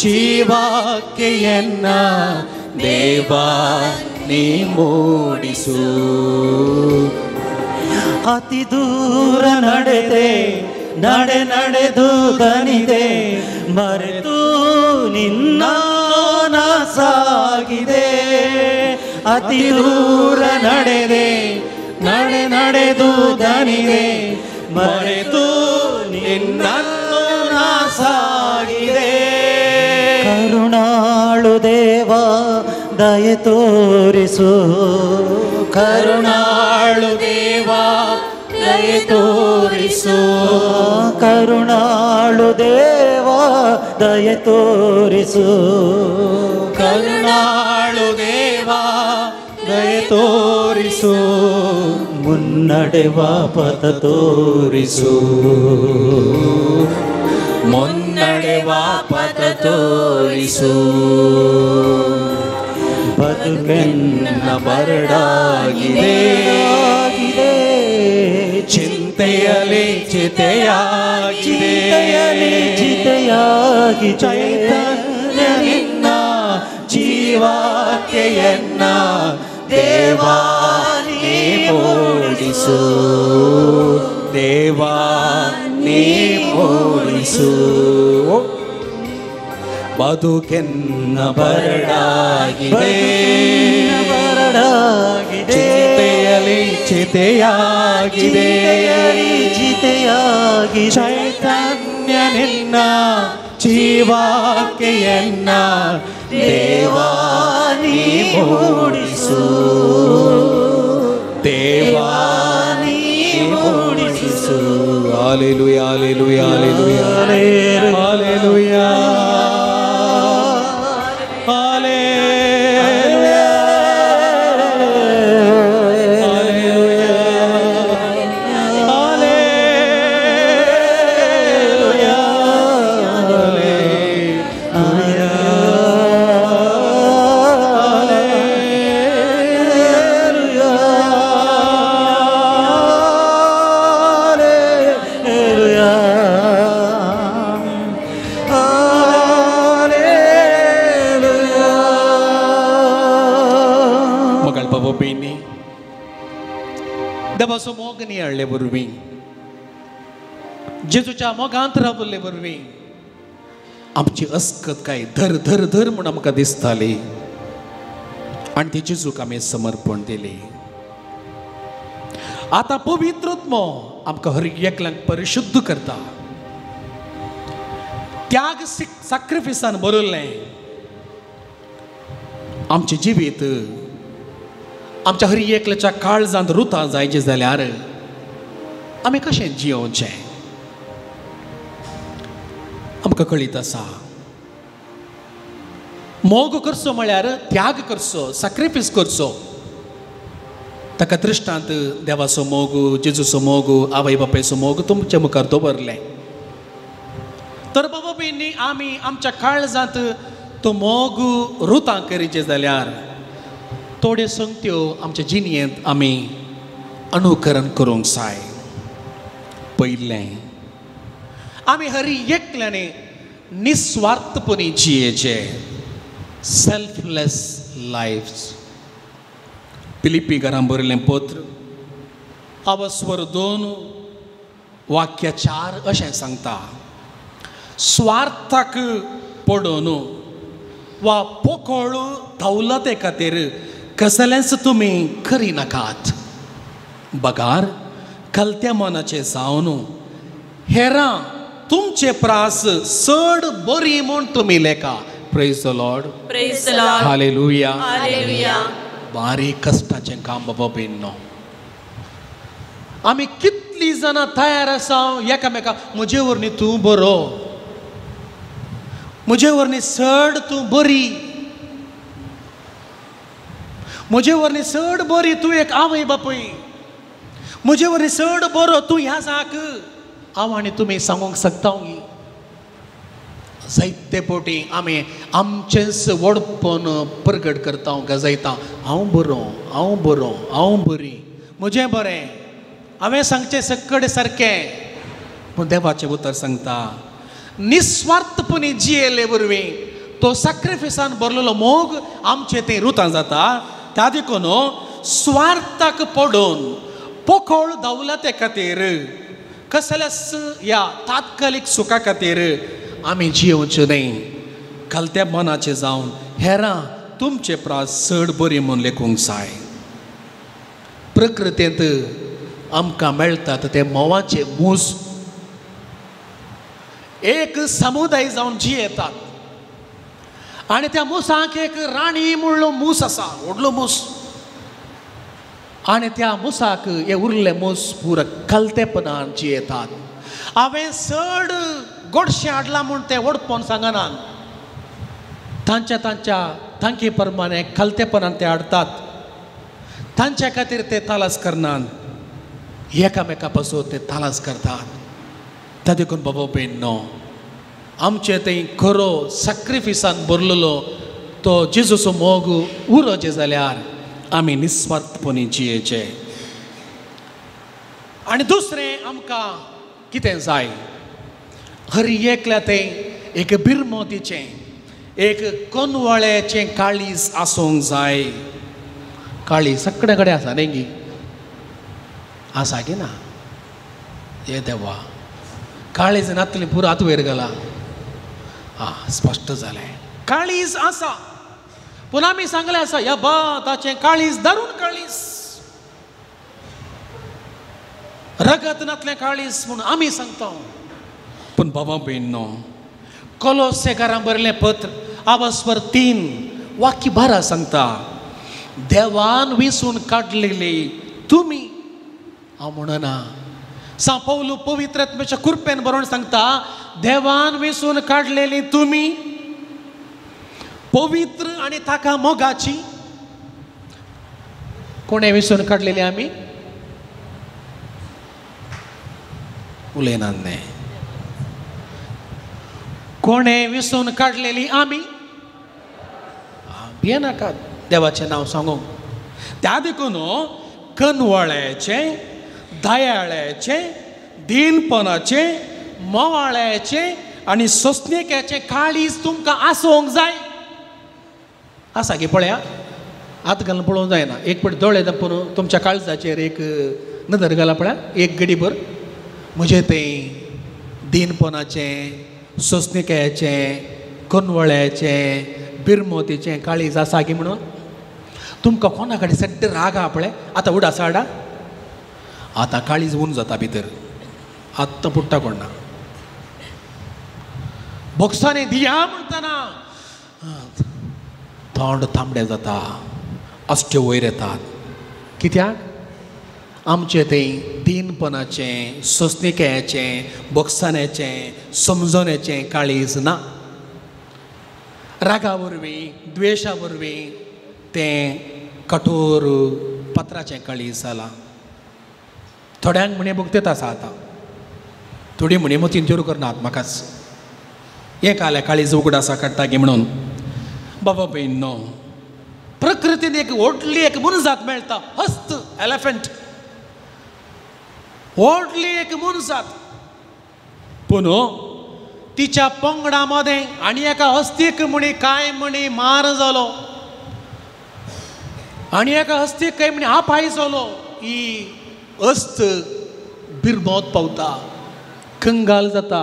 ಜೀವಕ್ಕೆ ಎನ್ನ ದೇವ ನೀ ಮೂಡಿಸು. ಅತಿ ದೂರ ನಡೆದೆ, ನಡೆ ನಡೆದು ದಣಿದೆ, ಮರೆತು ನಿನ್ನ ನಾ ಸಾಗಿದೆ. ಅತಿ ದೂರ ನಡೆದೆ, ನಡೆ ನಡೆದು ದಣಿದೆ, ಮರೆತು ನಿನ್ನನ್ನು ನಾ ಸಾಗಿದೆ. ಕರುಣಾಳು ದೇವ ದಯೆ ತೋರಿಸು, ಕರುಣಾಳು ದೇವ ದಯೆ ತೋರಿಸು, ಕರುಣಾಳು ದೇವ ದಯೆ ತೋರಿಸು, ಕರುಣಾಳು ದೇವ ದಯೆ ತೋರಿಸು, ಮುನ್ನಡೆವ ಪಥ ತೋರಿಸು, ಮುನ್ನಡೆವ ಪಥ ತೋರಿಸು. ಬದುಕೆನ್ನ ಬರಡಾಗಿದೆ, ಚಿಂತೆಯಲ್ಲಿ ಚಿತೆಯಾಗಿದೆ, ಚಿತೆಯಾಗಿ ಚೈತನ್ಯ ನಿನ್ನ ಜೀವಕ್ಕೆ ಎನ್ನ ದೇವಾ ನೀ ಮೂಡಿಸು, ದೇವಾ ನೀ ಮೂಡಿಸು. ಬದುಕೆನ್ನ ಬರಡಾಗಿದೆ, ಬರಡಾಗಿದೆ, ಚಿಂತೆಯಲ್ಲಿ ಚಿತೆಯಾಗಿದೆ, ಚಿತೆಯಾಗಿ ಚೈತನ್ಯ ನಿನ್ನ ಜೀವಕ್ಕೆ ಎನ್ನ ದೇವಾ ನೀ ಮೂಡಿಸು, ದೇವಾ Hallelujah, hallelujah, hallelujah, hallelujah, hallelujah, hallelujah. देवाचो मोग नियाळ्ळे वरवीं, जेजूच्या मोगांत रावल्ले वरवीं आमची अस्कत काय धर धर धर म्हूण आमकां दिसताली आनी ती जेजूक आमी समर्पण दिली. आतां पवित्र आत्मो आमकां हर एकल्यांक परिशुद्ध करता. त्याग साक्रिफिसान बरयल्लें आमचें जिवीत आमच्या हर एकल्याच्या काळजांत रुतां जायचें जाल्यार आमी कशें जियोवचें आमकां कळीत आसा. मोग करचो म्हळ्यार त्याग करचो, साक्रिफीस करचो. ताका दृश्टांत देवाचो मोग, जेजूचो मोग, आवय बापायचो मोग तुमच्या मुखार दवरलें. तर बाबा भयणी, आमी आमच्या काळजांत तो मोग रुतां करीचे जाल्यार थोड्यो संगत्यो आमच्या जिणेंत आमी अनुकरण करूंक जाय. पयलें, आमी हरी एकल्याने निस्वार्थपणी जियेचे, सेल्फलेस लायफ. फिलिप्पी घरां बरयल्लें पत्र अवस्वर 2 वाक्य 4 अशें सांगता, स्वार्थाक पडून वा पोकळ दौलते खातीर कसलेंच तुमी करी नाकात, बगार कलत्या मनाचे जावन हेरां तुमचे प्रास चड बरी म्हूण तुमी लेखा. Praise the Lord, praise the Lord, hallelujah, hallelujah. बारीक कश्टाचें काम बाबा भयणीनो. आमी कितलीं जाणां तयार आसा एकामेका, म्हजे वरवीं तूं बरो, म्हजे वरवीं चड तूं बरी, म्हजे वरवीं चड बरी तूं एक आवय बापूय, म्हजे वरवीं चड बरो तूं ह्या जाक. हांव आनी तुमी सांगूंक शकता. जायते फावटी आमी आमचेंच व्हडपण परगट करता, गजयता, हांव बरो, हांव बरो, हांव बरी, म्हजें बरें, हांवें सांगचें सगळें सारकें. पूण देवाचें उतर सांगता, निस्वार्थपणी जियेले वरवीं तो साक्रिफिसान भरलेलो मोग आमचे तें रुतां जाता. त्या देखून स्वार्थाक पडून पोकळ दौलते खातीर कसल्याच ह्या तात्कालीक सुखा खातीर आमी जियोवचें न्हय. कलत्या मनाचें जावन हेरां तुमचे प्रास चड बरी म्हूण लेखूंक जाय. प्रकृतींत आमकां मेळटात ते म्होंवाचे मूस एक समुदाय जावन जियेतात आनी त्या मुसाक एक राणी म्हणलो मूस आसा, व्हडलो मूस, आनी त्या मुसाक हे उरले मूस पुरा कलतेपणान जियेतात. हांवें चड गोडशें हाडलां म्हूण तें व्हडपण सांगनात, तांच्या तांच्या तांकी प्रमाणे कलतेपणान ते हाडटात, तांच्या खातीर ते तालास करनात, एकामेका पासून ते तालास करतात. त्या देखून बाबा भयणीनो, आमचे थंय खरो साक्रिफिसान भरलेलो तो जेजूचो मोग उरोचें जाल्यार आमी निस्वार्थपणी जियेचे. आनी दुसरें आमकां कितें जाय, हर एकल्या थंय एक बिरमोतीचें, एक कोनवाळ्याचें काळीज आसूंक जाय. काळीज सगळे कडेन आसा न्ही गी, आसा की ना? हे देवा, काळीज नातलें पुरो हात वयर घाला. आं, स्पश्ट जालें, काळीज आसा. पूण आमी सांगलें आसा, ह्या बा ताचें काळीज दारून काळीज, रगत नातलें काळीज म्हूण आमी सांगता. पूण बाबा भयणीनो, कोलोसेकारां बरयल्लें पत्र आवास्वर 3 वाक्य 12 सांगता, देवान विसून काडलेली तुमी, हांव म्हणना सां पौलू पवित्र आत्म्याच्या कृपेन बरोवन सांगता, देवान वेसून काडलेली तुमी पवित्र आनी ताका मोगाची. कोणें वेसून काडलेली आमी? उलयनात न्ही. कोणें वेसून काडलेली आमी? भियेनाकात देवाचें नांव सांगूंक. त्या देखून कनवळ्याचें, दयाळ्याचें, दीनपणाचें, मोवाळ्याचें आनी सोंसणिकेचें काळीज तुमकां आसूंक जाय. आसा गे पळया, हात घालून पळोवंक जायना, एक पट दोळे धांपून तुमच्या काळजाचेर एक नदर घाला पळया एक गडीभर. म्हजें तें दीनपणाचें, सोंसणिकायेचें, कनवळ्याचें, बिरमोतीचें काळीज आसा गी म्हणून तुमकां कोणा कडेन सड्ड राग आहा पळय, आतां उडा साडा, आतां काळीज ऊन जाता भितर, आत्तां पुट्टा कोण ना. बोक्सांनी दिया म्हणटना तोंड तांबडें जाता, अस्ट्यो वयर येतात. कित्याक? आमचें तें दीनपणाचें, सोंसणिकायेचें, बोक्साण्याचें, समजण्याचें काळीज ना. रागा वरवीं, द्वेशा वरवीं तें कठोर पत्राचें काळीज जालां. थोड्यांक म्हणे भोगतेत आसा आतां, थोडी म्हणे मतीन चोर करनात म्हाकाच हें काल्या काळीज उगड आसा काडटा गी म्हणून. बाबा भयणो, प्रकृतीन एक व्हडली एक मनजात मेळटा, हस्त, एलिफंट, व्हडली एक मनजात. पूण तिच्या पंगडा मदें आनी एका हस्तीक म्हणी कांय म्हणी मार जालो, आनी एका हस्तीक काय म्हणी आपाय जालो. ही हस्त बिरमोत पावता, कंगाल जाता,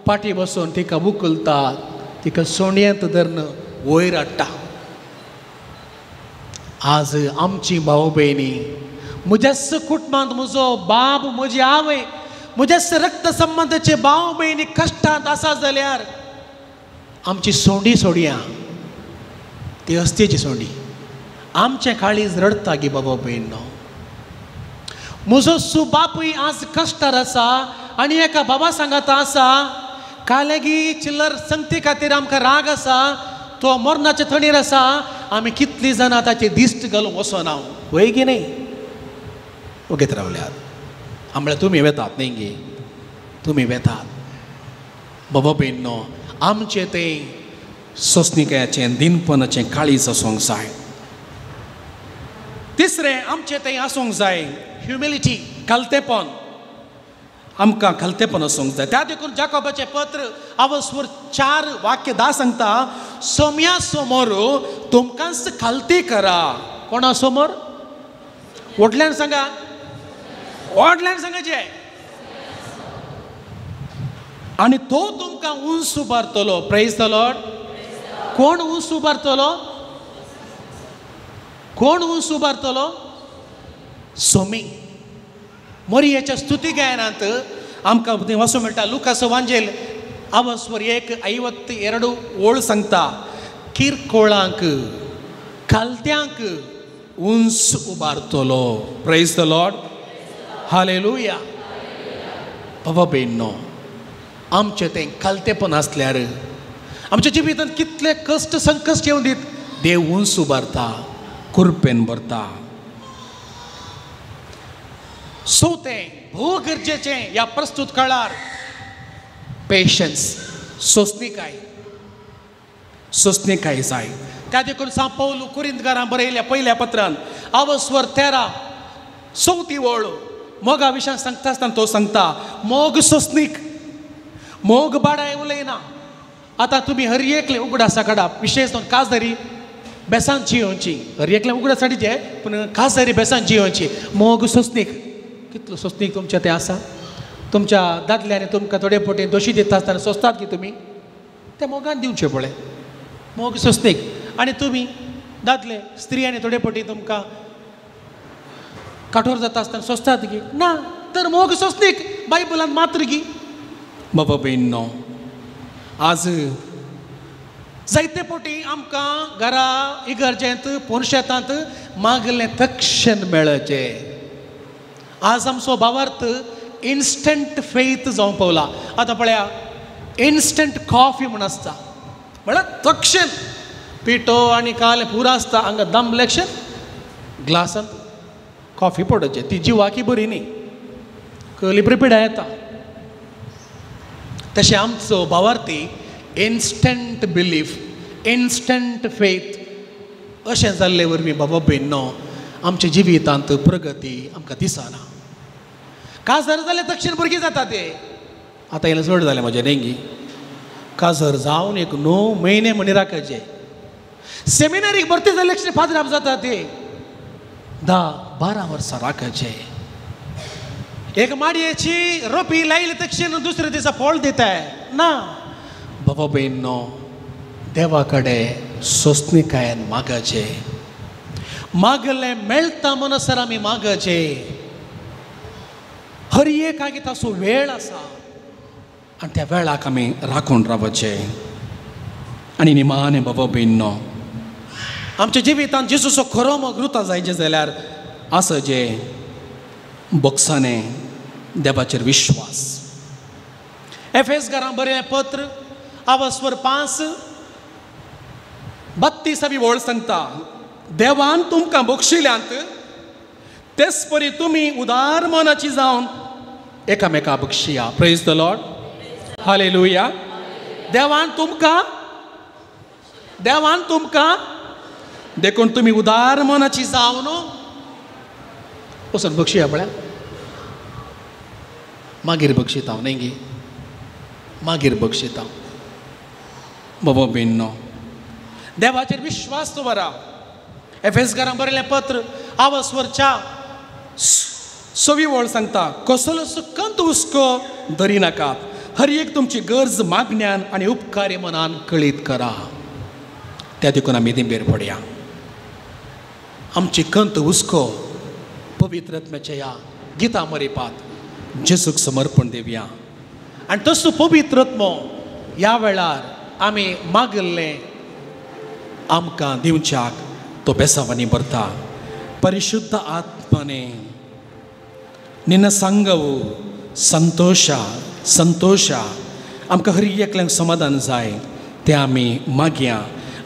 पाटी बसून तिका उखलता, तिका सोंडयेंत धरून वयर हाडटा. आज आमची भाव भयणी, म्हज्याच कुटुंबांत म्हजो बाब, म्हजी आवय, म्हज्याच रक्त संबंदाचे भाव भयणी कश्टांत आसा जाल्यार आमची सोंडी सोडया, ती हस्तेची सोंडी. आमचें काळीज रडटा गी बाबा भयणो. म्हजो सु बापूय आज कश्टार आसा आनी एका बाबा सांगाता आसा, कालेगी चिल्लर संगती खातीर आमकां राग आसा, तो मरणाचे थणीर आसा, आमी कितलीं जाणां ताची दिश्ट घालूंक वचना, वय की न्ही? ओगेत रावल्यात. म्हळ्यार तुमी वेतात न्ही गे, तुमी वेतात. बाबा भयणो, आमचें तें सोंसणिकायेचें, दीनपणाचें काळीज आसूंक जाय. तिसरें, आमचें तें आसूंक जाय ह्युमिलिटी, खालतेपण. आमकां खालतेपण आसूंक जाय. त्या देखून जाकोबाचें पत्र आवस्वर 4 वाक्य 10 सांगता, सोम्या समोर तुमकांच खालती करा. कोणा समोर? व्हडल्यान सांगा, व्हडल्यान सांगाचें. आनी तो तुमकां उंच उबारतलो. Praise the Lord. कोण उंच उबारतलो? कोण उंच उबारतलो? सोमी. मोरियेच्या स्तुती गायनांत आमकां वाचूंक मेळटा, लुकास वांजेल आवस्वर 1:52 ओळ सांगता, किरकोळांक, खालत्यांक उंच उबारतलो. Praise the Lord. Hallelujah. बाबा भयणो, आमचें तें खालतेपण आसल्यार आमच्या जिवितांत कितले कश्ट संकश्ट येवन दीत, देव उंच उबारता, कुरपेन भरता. चवथें, भोव गरजेचें ह्या प्रस्तूत काळार, पेशन्स, सोंसणिकाय. सोंसणिकाय जाय. त्या देखून सां पौलू कुरिंतकारां बरयल्या पयल्या पत्रान आवस्वर 13 चवथी ओळ मोगा विशयान सांगता आसतना तो सांगता, मोग सोंसणीक, मोग बाडाय उलयना. आतां तुमी हर एकले उगडासा काडा, विशेश करून काजरी बेसान जियोवची, हर एकले उगडासा जे पूण काजरी बेसान जियोवची. मोग सोंसणीक, कितलो सोंसणीक तुमचें तें आसा. तुमच्या दादल्यांनी तुमकां थोडे फावटी दोशी दिता आसतना सोंसतात की तुमी? ते मोगान दिवचें पळय, मोग सोंसणीक. आनी तुमी दादले स्त्रियांनी थोडे फावटी तुमकां काठोर जाता आसतना सोंसतात की ना? तर मोग सोंसणीक बायबलान मात्र गी. बाबा भयणो, आज जायते फावटी आमकां घरा इगर्जेंत पोनशेतांत मागलें तक्षण मेळचें. आज आमचो भावार्थ इन्स्टंट फेथ जावंक पावला. आतां पळया इन्स्टंट कॉफी म्हूण आसता, म्हळ्यार तक्षण पिठो आनी काले पुरो आसता, हांगा दमलेक्षण ग्लासांत कॉफी पडोवचें. ती जिवाकी बरी न्ही, कली बरी पिडा येता. तशें आमचो भावार्थी इन्स्टंट बिलीफ, इन्स्टंट फेथ अशें जाल्ले वरवीं बाबा भयणो आमच्या जिवितांत प्रगती आमकां दिसना. काजार जालें दक्षिण भुरगीं जाता ते, आतां येयलें चड जालें म्हजें न्ही, काजर जावन एक 9 म्हयने म्हणी राखायचे. सेमिनारीक भरती जालें लक्ष फादराप जाता ते 10-12 वर्सां राखायचे. एक माडयेची रोपी लायली तक्षण दुसऱ्या दिसा फळ दिताय ना. बाबा भयणो देवा कडेन सोंसणीकायेन मागचें, मागलें मेळटा म्हणसर आमी मागचें. हर एक ताचो वेळ आसा आनी त्या वेळाक आमी राखून रावचें. आनी निमाणें बाबा भयणो आमच्या जिवितांत जेजूचो खरो मोग रुता जायचें जाल्यार आसा जे बोक्साने देवाचेर विश्वास. एफेस घरां बरयलें पत्र आवस्वर 5:32 वळ सांगता, देवान तुमकां बक्षिल्यांत तेच परी तुमी उदार मनाची जावन एकामेका बक्षिया. Praise the Lord, hallelujah. देवान तुमकां, देवान तुमकां देखून तुमी उदार मनाची जावन वचून बक्षिया. पळया मागीर बक्षिता हांव न्ही गी, मागीर बक्षिता. बाबा भयणो देवाचेर विश्वास दवरा. एफेस घरां बरयलें पत्र आवस्वर 4:6 वळ सांगता, कसलोच कंत हुस्को धरी नाकात, हर एक तुमची गरज मागण्यान आनी उपकारी मनान कळीत करा. त्या देखून आमी दिंबेर पडया. आमची कंत हुस्को पवित्र आत्म्याच्या ह्या गिता मरिपात जेजूक समर्पण दिवया. आनी तसो पवित्र आत्मो ह्या वेळार आमी मागिल्लें आमकां दिवच्याक तो बेसावांनी भरता. ಪರಿಶುದ್ಧ ಆತ್ಮನೇ ನಿನ್ನ ಸಂಘವು ಸಂತೋಷ ಸಂತೋಷ आमकां हर एकल्यांक समाधान जाय तें आमी मागया.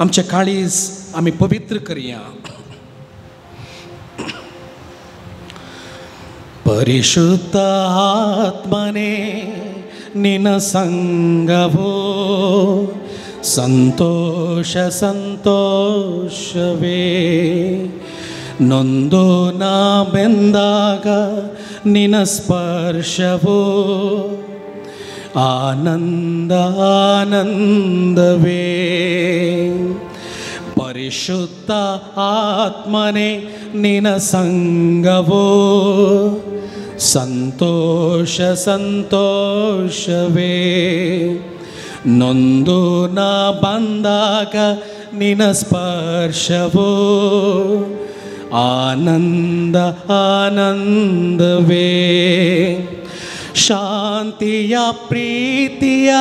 आमचें काळीज आमी पवित्र करया. ಪರಿಶುದ್ಧ ಆತ್ಮನೇ ನಿನ್ನ ಸಂಘವು ಸಂತೋಷ ಸಂತೋಷವೇ, ನೊಂದು ನಾ ಬೆಂದಾಗ ನಿನ್ನ ಸ್ಪರ್ಶವೋ ಆನಂದ ಆನಂದವೇ. ಪರಿಶುದ್ಧ ಆತ್ಮನೇ ನಿನ್ನ ಸಂಘವೋ ಸಂತೋಷ ಸಂತೋಷವೇ, ನೊಂದು ನಾ ಬಂದಾಗ ನಿನ್ನ ಸ್ಪರ್ಶವೋ ಆನಂದ ಆನಂದವೇ. ಶಾಂತಿಯ ಪ್ರೀತಿಯ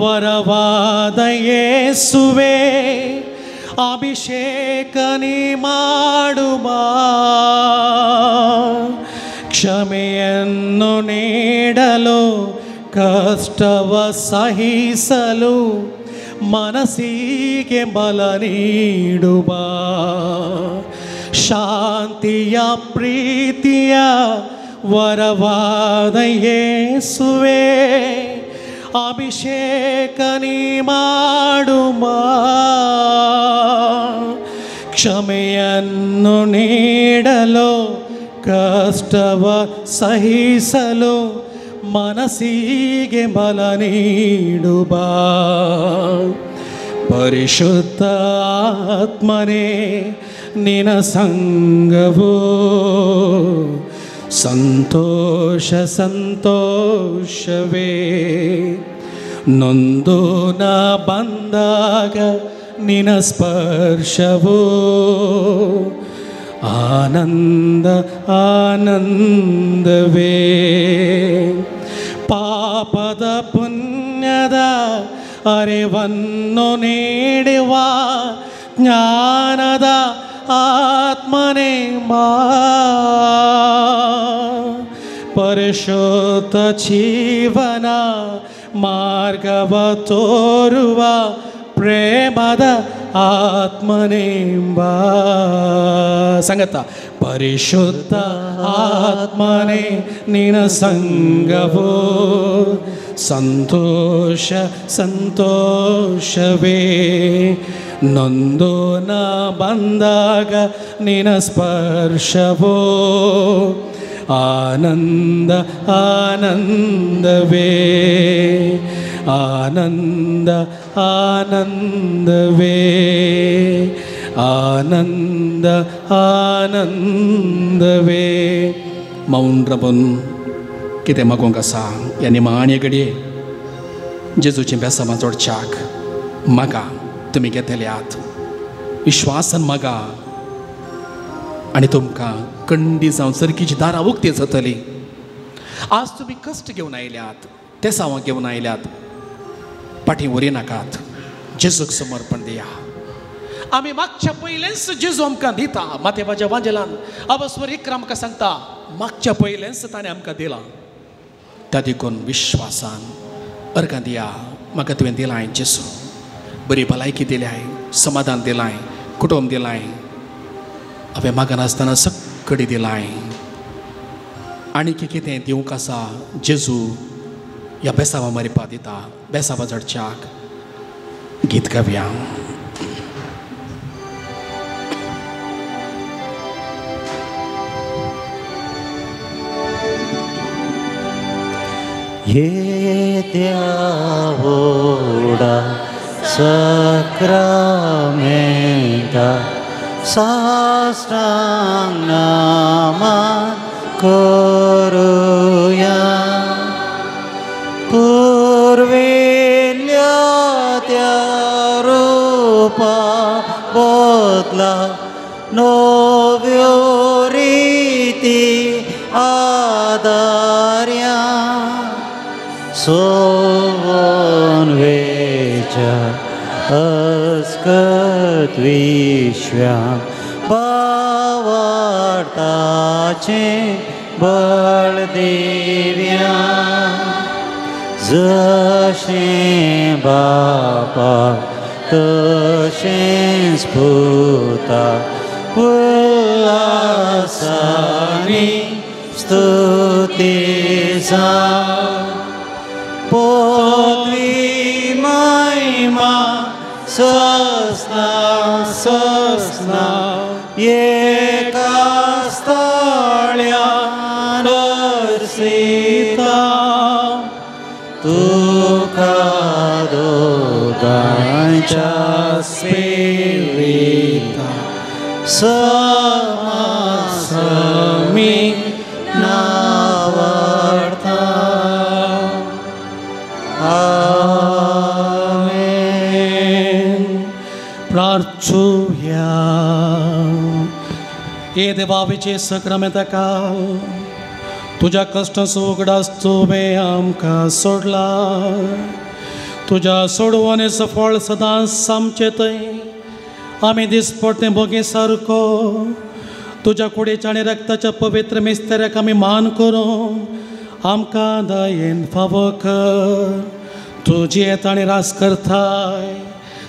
ವರವಾದ ಯೇಸುವೆ ಅಭಿಷೇಕ ನೀ ಮಾಡುವ, ಕ್ಷಮೆಯನ್ನು ನೀಡಲು ಕಷ್ಟವ ಸಹಿಸಲು ಮನಸ್ಸಿಗೆ ಬಲ ನೀಡುವ, ಶಾಂತಿಯ ಪ್ರೀತಿಯ ವರವಾದ ಯೇಸುವೆ ಅಭಿಷೇಕ ನೀ ಮಾಡುವ, ಕ್ಷಮೆಯನ್ನು ನೀಡಲು ಕಷ್ಟವ ಸಹಿಸಲು ಮನಸ್ಸಿಗೆ ಬಲ ನೀಡುವ. ಪರಿಶುದ್ಧ ಆತ್ಮನೇ ನಿನ್ನ ಸಂಘವು ಸಂತೋಷ ಸಂತೋಷವೇ, ನೊಂದು ನಾ ಬಂದಾಗ ನಿನ್ನ ಸ್ಪರ್ಶವೋ ಆನಂದ ಆನಂದವೇ. ಪಾಪದ ಪುಣ್ಯದ ಅರಿವನ್ನು ನೀಡುವ ಜ್ಞಾನದ ಆತ್ಮನೇ ಮಾ, ಪರಿಶುದ್ಧ ಜೀವನ ಮಾರ್ಗವ ತೋರುವ ಪ್ರೇಮದ ಆತ್ಮನೆಂಬ ಸಂಗತ. ಪರಿಶುದ್ಧ ಆತ್ಮನೇ ನಿನ ಸಂಗವೋ ಸಂತೋಷ ಸಂತೋಷವೇ, ನೊಂದು ನ ಬಂದಾಗ ನಿನ ಸ್ಪರ್ಶವೋ ಆನಂದ ಆನಂದವೇ, ಆನಂದ ಆನಂದವೇ, ಆನಂದ आनंदवे. मौन रावन कितें मागूंक आसा ह्या निमाणे घडये जेजूचीं बेसांवां जोडच्याक मागा तुमी घेतल्यात विश्वासान मागा आनी तुमकां कंडी जावं सर्कीची दारां उक्ती जातली. आज तुमी कश्ट घेवन आयल्यात, तेसांवां घेवन आयल्यात, फाटीं उरी नाकात, जेजूक समर्पण दिया. आमी मागच्या पयलेंच जेजू आमकां दिता. मातेबाच्या वांजेलान अवस्वर इकरा आमकां सांगता, मागच्या पयलेंच ताणें आमकां दिलां. त्या देखून विश्वासान अर्गां दिया, म्हाका तुवें दिलां जेजू, बरी भलायकी दिल्याय, समाधान दिलां, कुटुंब दिलां, हांवें मागनासतना सगळी दिलां. आनी कितें दिवंक आसा जेजू ह्या बेसांवा मरिपा दिता. बेसांवा जडच्याक गीत गावया. येद्या व्हडा साक्रामेंता साष्टांग नमन करुया, पुर्विल्ल्या त्या रूपा बदला नव्यो रिती आदार्या, सोवन वेच्या अस्कत विश्व्या भावार्थाचें बळ दिव्या, जशें बापा तशेंच पुता उल्हासानी स्तुती जावं. पोतवी महिमा ससना ससना एका स्थळ्यान अर्सिता, तुका दोगांच्या स्पिरिता समासमी नावार्था. आमेन. प्रार्थुया. हे देवा विचे सक्रामेंता तुज्या कश्टांचो उगडास तुवें आमकां सोडला. तुज्या सोडवणेचो फळ सदांच आमचे थंय आमी दिसपडटे भोगी सारको तुज्या कुडीच्या आनी रक्ताच्या पवित्र मिस्तेराक आमी मान करूं आमकां दयेन फावो कर. तूं जियेता आनी रास करताय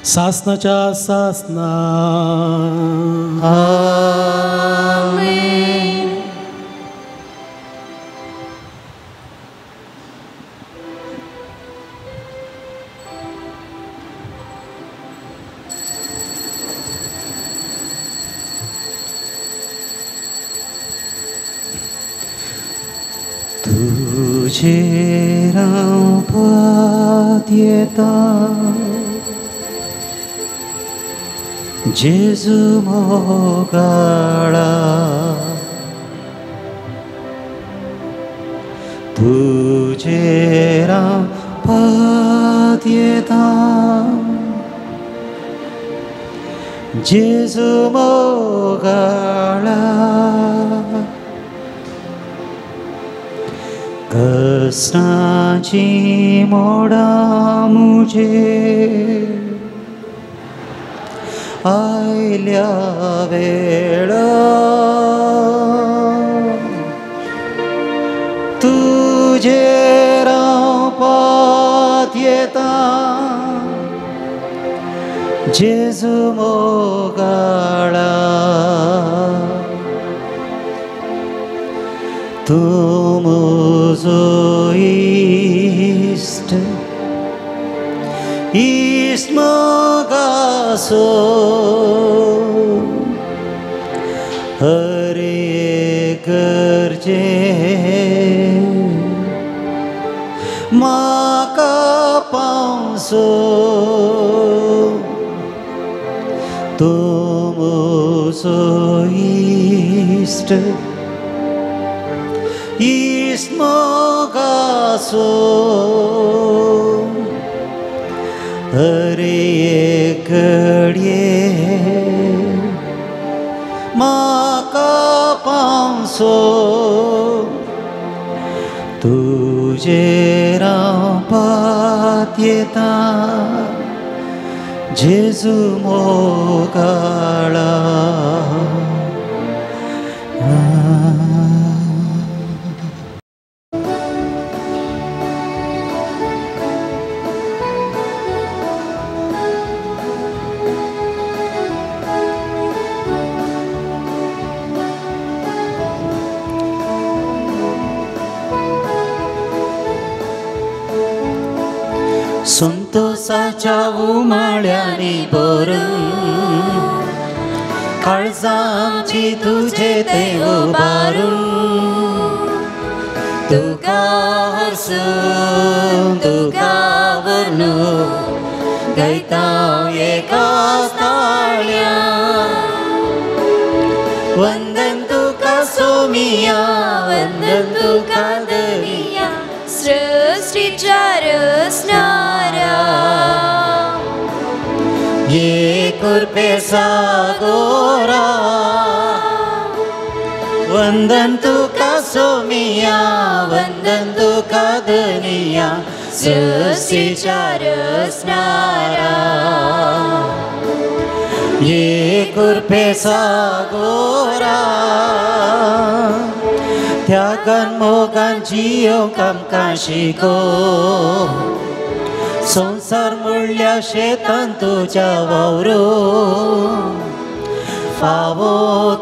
सासनाच्या सासना. आमेन. तुजेर हांव पातयेता जेजू मोगाळा, तुजेर हांव पातयेता जेजू मोगाळा. कसनाची मोडा मुझे आयल्या वेळा, तूं तुजेर हांव पातयेता जेजू मोगाळा तूं म्हजो इश्ट इश्ट मोगाचो हर एक गरजे म्हाका पावसो तूं म्हजो इश्ट इश्ट मोगाचो हर एक घडये म्हाका पावसो तुजेर हांव पातयेता जेजू मोगाळा. संतोषाच्या उमाळ्यांनी भरून काळजां आमची तुजे ते उबारून तुका हरसून तुका वर्णून गायता एका ताळ्यान. वंदन तुका सोमिया वंदन तुका दरिया सृष्टीच्या रचणारा ये कृपे सागोरा. वंदन तुका सोमिया वंदन तुका धनिया सृष्टीच्या रचणारा ये कृपे सागोरा. त्यागान मोगान जियोंक आमकां शिको संवसार म्हणल्या शेतान तुज्या वावरून फावो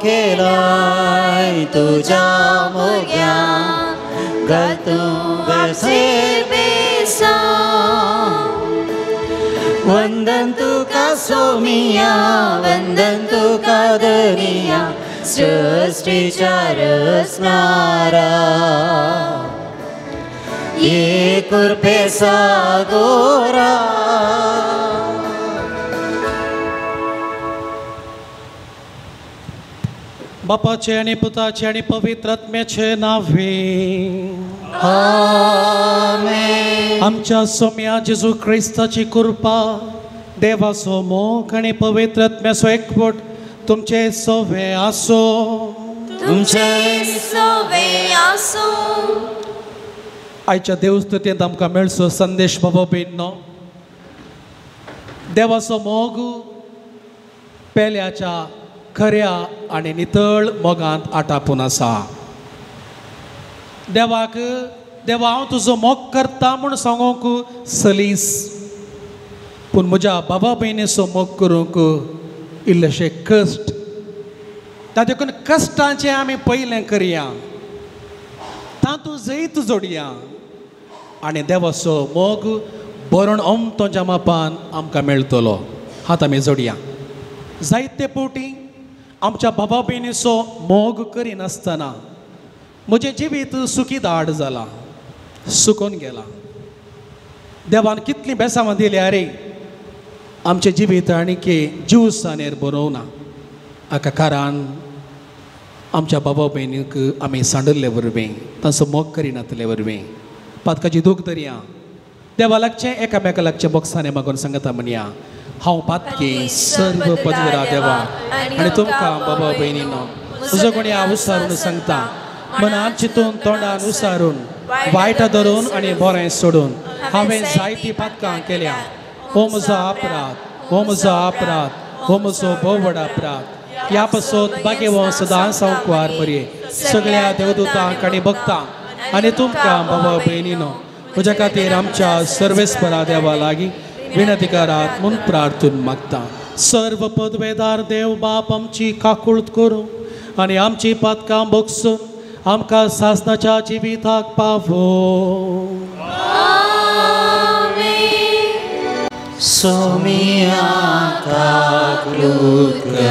केलाय तुज्या मोग्यान घाल तूं बेसां. वंदन तुका सोमिया वंदन तुका दरिया सृष्टीच्या रचणारा ये कृपे सागोरा. बापाचे आनी पुताचे आनी पवित्र आत्म्याचे नावे आमेन. आमच्या सोम्या जेजू क्रिस्ताची कृपा देवाचो मोग आनी पवित्र आत्म्याचो एकवट तुमचे सोवे आसो. तुमचे सोवे आसो. आयच्या देवस्तुतींत आमकां मेळचो संदेश बाबा भयणीनो, देवाचो मोग पेल्याच्या खऱ्या आनी नितळ मोगांत आटापून आसा. देवाक देवा हांव तुजो मोग करता म्हूण सांगूंक सलीस, पूण म्हज्या बाबा भयणीचो मोग करूंक इल्लेशे कश्ट. देखून कश्टांचें आमी पयलें करया, तातूंत जैत जोडया आनी देवाचो मोग बरण अमतोच्या मापान आमकां मेळटलो. हात आमी जोडया. जायते फावटी आमच्या बाबा भयणीचो मोग करिनासतना म्हजें जिवीत सुखी दाड जालां, सुकून गेलां. देवान कितलीं बेसांवां दिल्या रे, आमचें जिवीत आनी जिवसानेर बरोवना. हाका कारण आमच्या बाबा भयणीक आमी सांडिल्ले वरवीं, तांचो मोग करिनातले वरवीं पातकाची दूख दरया. देवा लागचें एकामेका लागचें बोगसाने मागून सांगता म्हणया, हांव पातकी सर्व पदवरा देवा आनी तुमकां बाबा भयणीनो तुजो कोणी हांव उसारून सांगता, मनान चिंतून तोंडान उसारून वायटां धरून आनी बरें सोडून हांवें जायतीं पातकां केल्या. हो म्हजो अपराध, हो म्हजो अपराध, हो म्हजो भोव व्हड अपराध. ह्या पासत बागेवो सदां संकवार मरये सगळ्या देवदूतांक आनी भक्तांक आनी तुमकां भावा भयणीनो म्हज्या खातीर आमच्या सर्वेस्परा देवा लागीं विनंती करात म्हूण प्रार्थून मागता. सर्व पदवेदार देव बाप आमची काकूळत करूं आनी आमची पातकां भोगसून आमकां सासणाच्या जिविताक पावो. सोमिया काकूळत कर,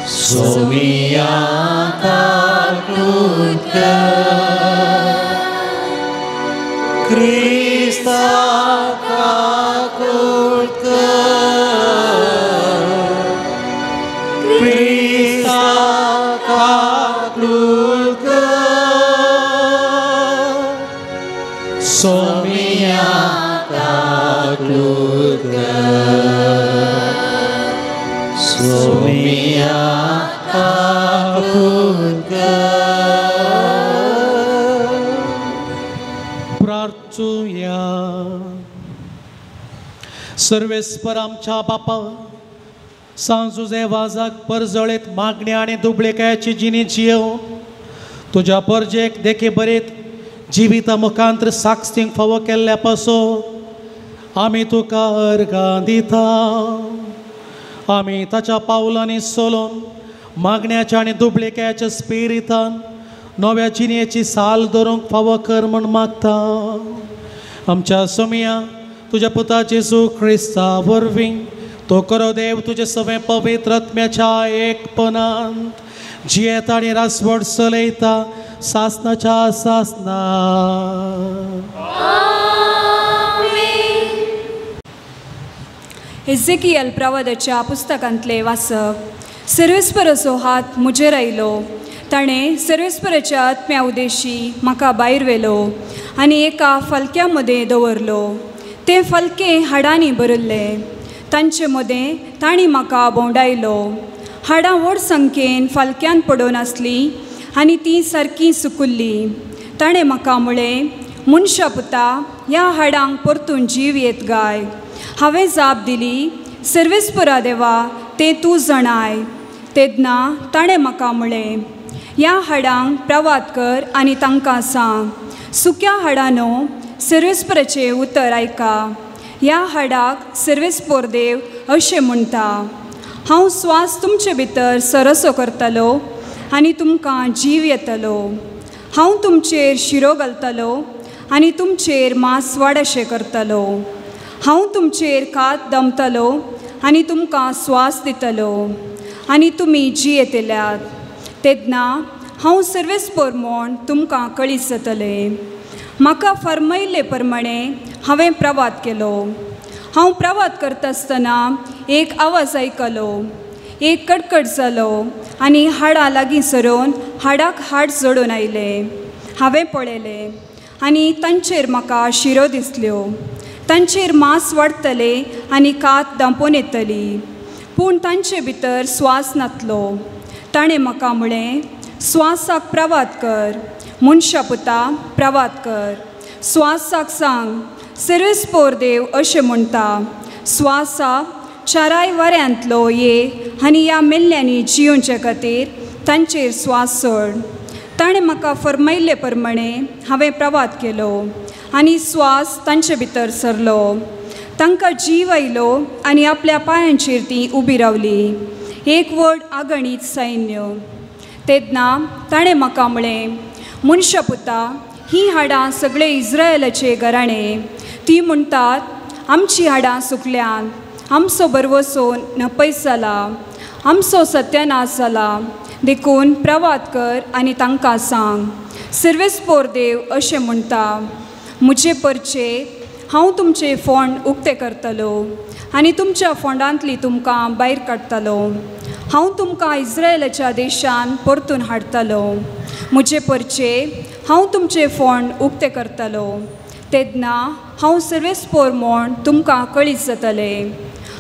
सोमिया काकूळत कर, क्रिस्ता काकूळत कर, क्रिस्ता काकूळत कर, सोमिया काकूळत कर, सोमिया काकूळत कर. प्रार्थुया. सर्वेस्पर आमच्या बापा सांज जुजे वाजाक परजळीत मागणी आनी दुबळेकायेची जिणी जियेवन तुज्या परजेक देखी बरीत जिविता मुखांतर साक्षींक फावो केल्ल्या पासून आमी तुका अर्गां दिता. आमी ताच्या पावलांनी सोलून मागण्याच्या आनी दुबळेकायेच्या स्पिरितान नव्या जिणेची साल धरूंक फावो कर म्हूण मागता. आमच्या सोमिया तुज्या पुता जेजू क्रिस्ता वरवीं तो करो देव तुजे सगळें पवित्र आत्म्याच्या एकपणांत जियेता आनी रासवड चलयता सासनाच्या सासना. एझेकियल प्रवादाच्या पुस्तकांतले वाचप. सर्वेस्पराचो हात म्हजेर आयलो, ताणें सर्वेस्पराच्या आत्म्या उदेशी म्हाका भायर व्हेलो आनी एका फलक्या मदें दवरलो. ते फलके हाडांनी भरिल्ले, तांचे मदें तांणी म्हाका भोंवडायलो. हाडां व्हड संख्येन फालक्यान पडून आसलीं आनी तीं सारकीं सुकुल्लीं. ताणें म्हाका म्हळें, मनशा पुता, ह्या हाडांक परतून जीव येत गाय. हांवें जाप दिली, सर्वेस्परा देवा, तें तूं जाणाय. तेन्ना ताणें म्हाका म्हळें, ह्या हाडांक प्रवाद कर आनी तांकां सांग, सुक्या हाडांनो सर्वेस्पराचें उतर आयका. ह्या हाडाक सर्वेस्पोर देव अशें म्हणटा, हांव स्वास तुमचे भितर सरसो करतलो आनी तुमकां जीव येतलो. हांव तुमचेर शिरो घालतलो आनी तुमचेर मांस वाडशें करतलो. हांव तुमचेर कात दमतलो आनी तुमकां स्वास दितलो आनी तुमी जियेतल्यात. तेन्ना हांव सर्वेस्पोर म्हूण तुमकां कळीत जातलें. म्हाका फर्मायिल्ले प्रमाणे हांवें प्रवाद केलो. हांव प्रवाद करता आसतना एक आवाज आयकलो, एक कडकड जालो आनी हाडां लागीं सरून हाडाक हाड जोडून आयलें. हांवें पळयलें आनी तांचेर म्हाका शिरो दिसल्यो. तांचेर मांस वाडटले आनी कात दांपून येतली, पूण तांचे भितर स्वास नातलो. ताणें म्हाका म्हळें, स्वासाक प्रवाद कर, मनशा पुता प्रवाद कर. स्वासाक सांग, सर्वेस्पोर देव अशें म्हणटा, स्वासा चाराय वाऱ्यांतलो ये आनी ह्या मेल्ल्यांनी जियोवचे खातीर तांचेर स्वास सोड. ताणें म्हाका फर्मायिल्ले प्रमाणे हांवें प्रवाद केलो आनी स्वास तांचे भितर सरलो. तांकां जीव आयलो आनी आपल्या पांयांचेर तीं उबी रावली, एक व्हड आगणीत सैन्य. तेन्ना ताणें म्हाका म्हळें, मनशा पुता, हीं हाडां सगळे इस्रायलाचे घराणे. ती म्हणटात, आमचीं हाडां सुकल्यांत, आमचो भरवंसो नपयस जाला, आमचो सत्यानाश जाला. देखून प्रवाद कर आनी तांकां सांग, सर्वेस्पोर देव अशें म्हणटा, म्हजे परचे हांव तुमचे फोंड उक्ते करतलो आनी तुमच्या फोंडांतली तुमकां भायर काडटलो. हांव तुमकां इस्रायलाच्या देशान परतून हाडटलो. म्हजे परचे हांव तुमचे फोंड उक्ते करतलो. तेन्ना हांव सर्वेस्पोर म्हूण तुमकां कळीत जातलें.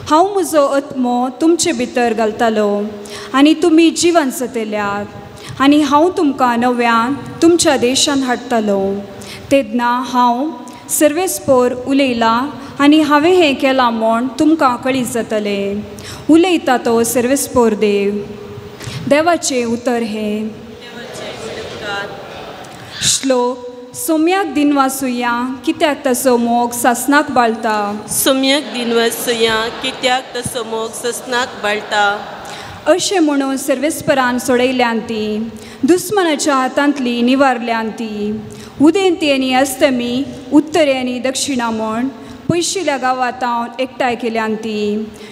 हांव म्हजो आत्मो तुमचे भितर घालतलो आनी तुमी जिवन जातल्यात आनी हांव तुमकां नव्यान तुमच्या देशान हाडटलो. तेन्ना हांव सर्वेस्पोर उलयलां आनी हांवें हें केलां म्हूण तुमकां कळीत जातलें. उलयता तो सर्वेस्पोर देव. देवाचें उतर हें. उपकार. श्लोक सोम्याक दिनवासुया कित्याक तसो मोग सासनाक बाळता. सोम्याक दिनवासुया कित्याक तसो मोग सासनाक बाळता. अशें म्हणून सर्वेस्परान सोडयल्यान ती दुस्मनाच्या हातांतली निवारल्यान ती उदेंती आनी अस्तमी उत्तरे आनी दक्षिणा म्हण पयशिल्या गांवांत हांव एकठांय केल्यान ती.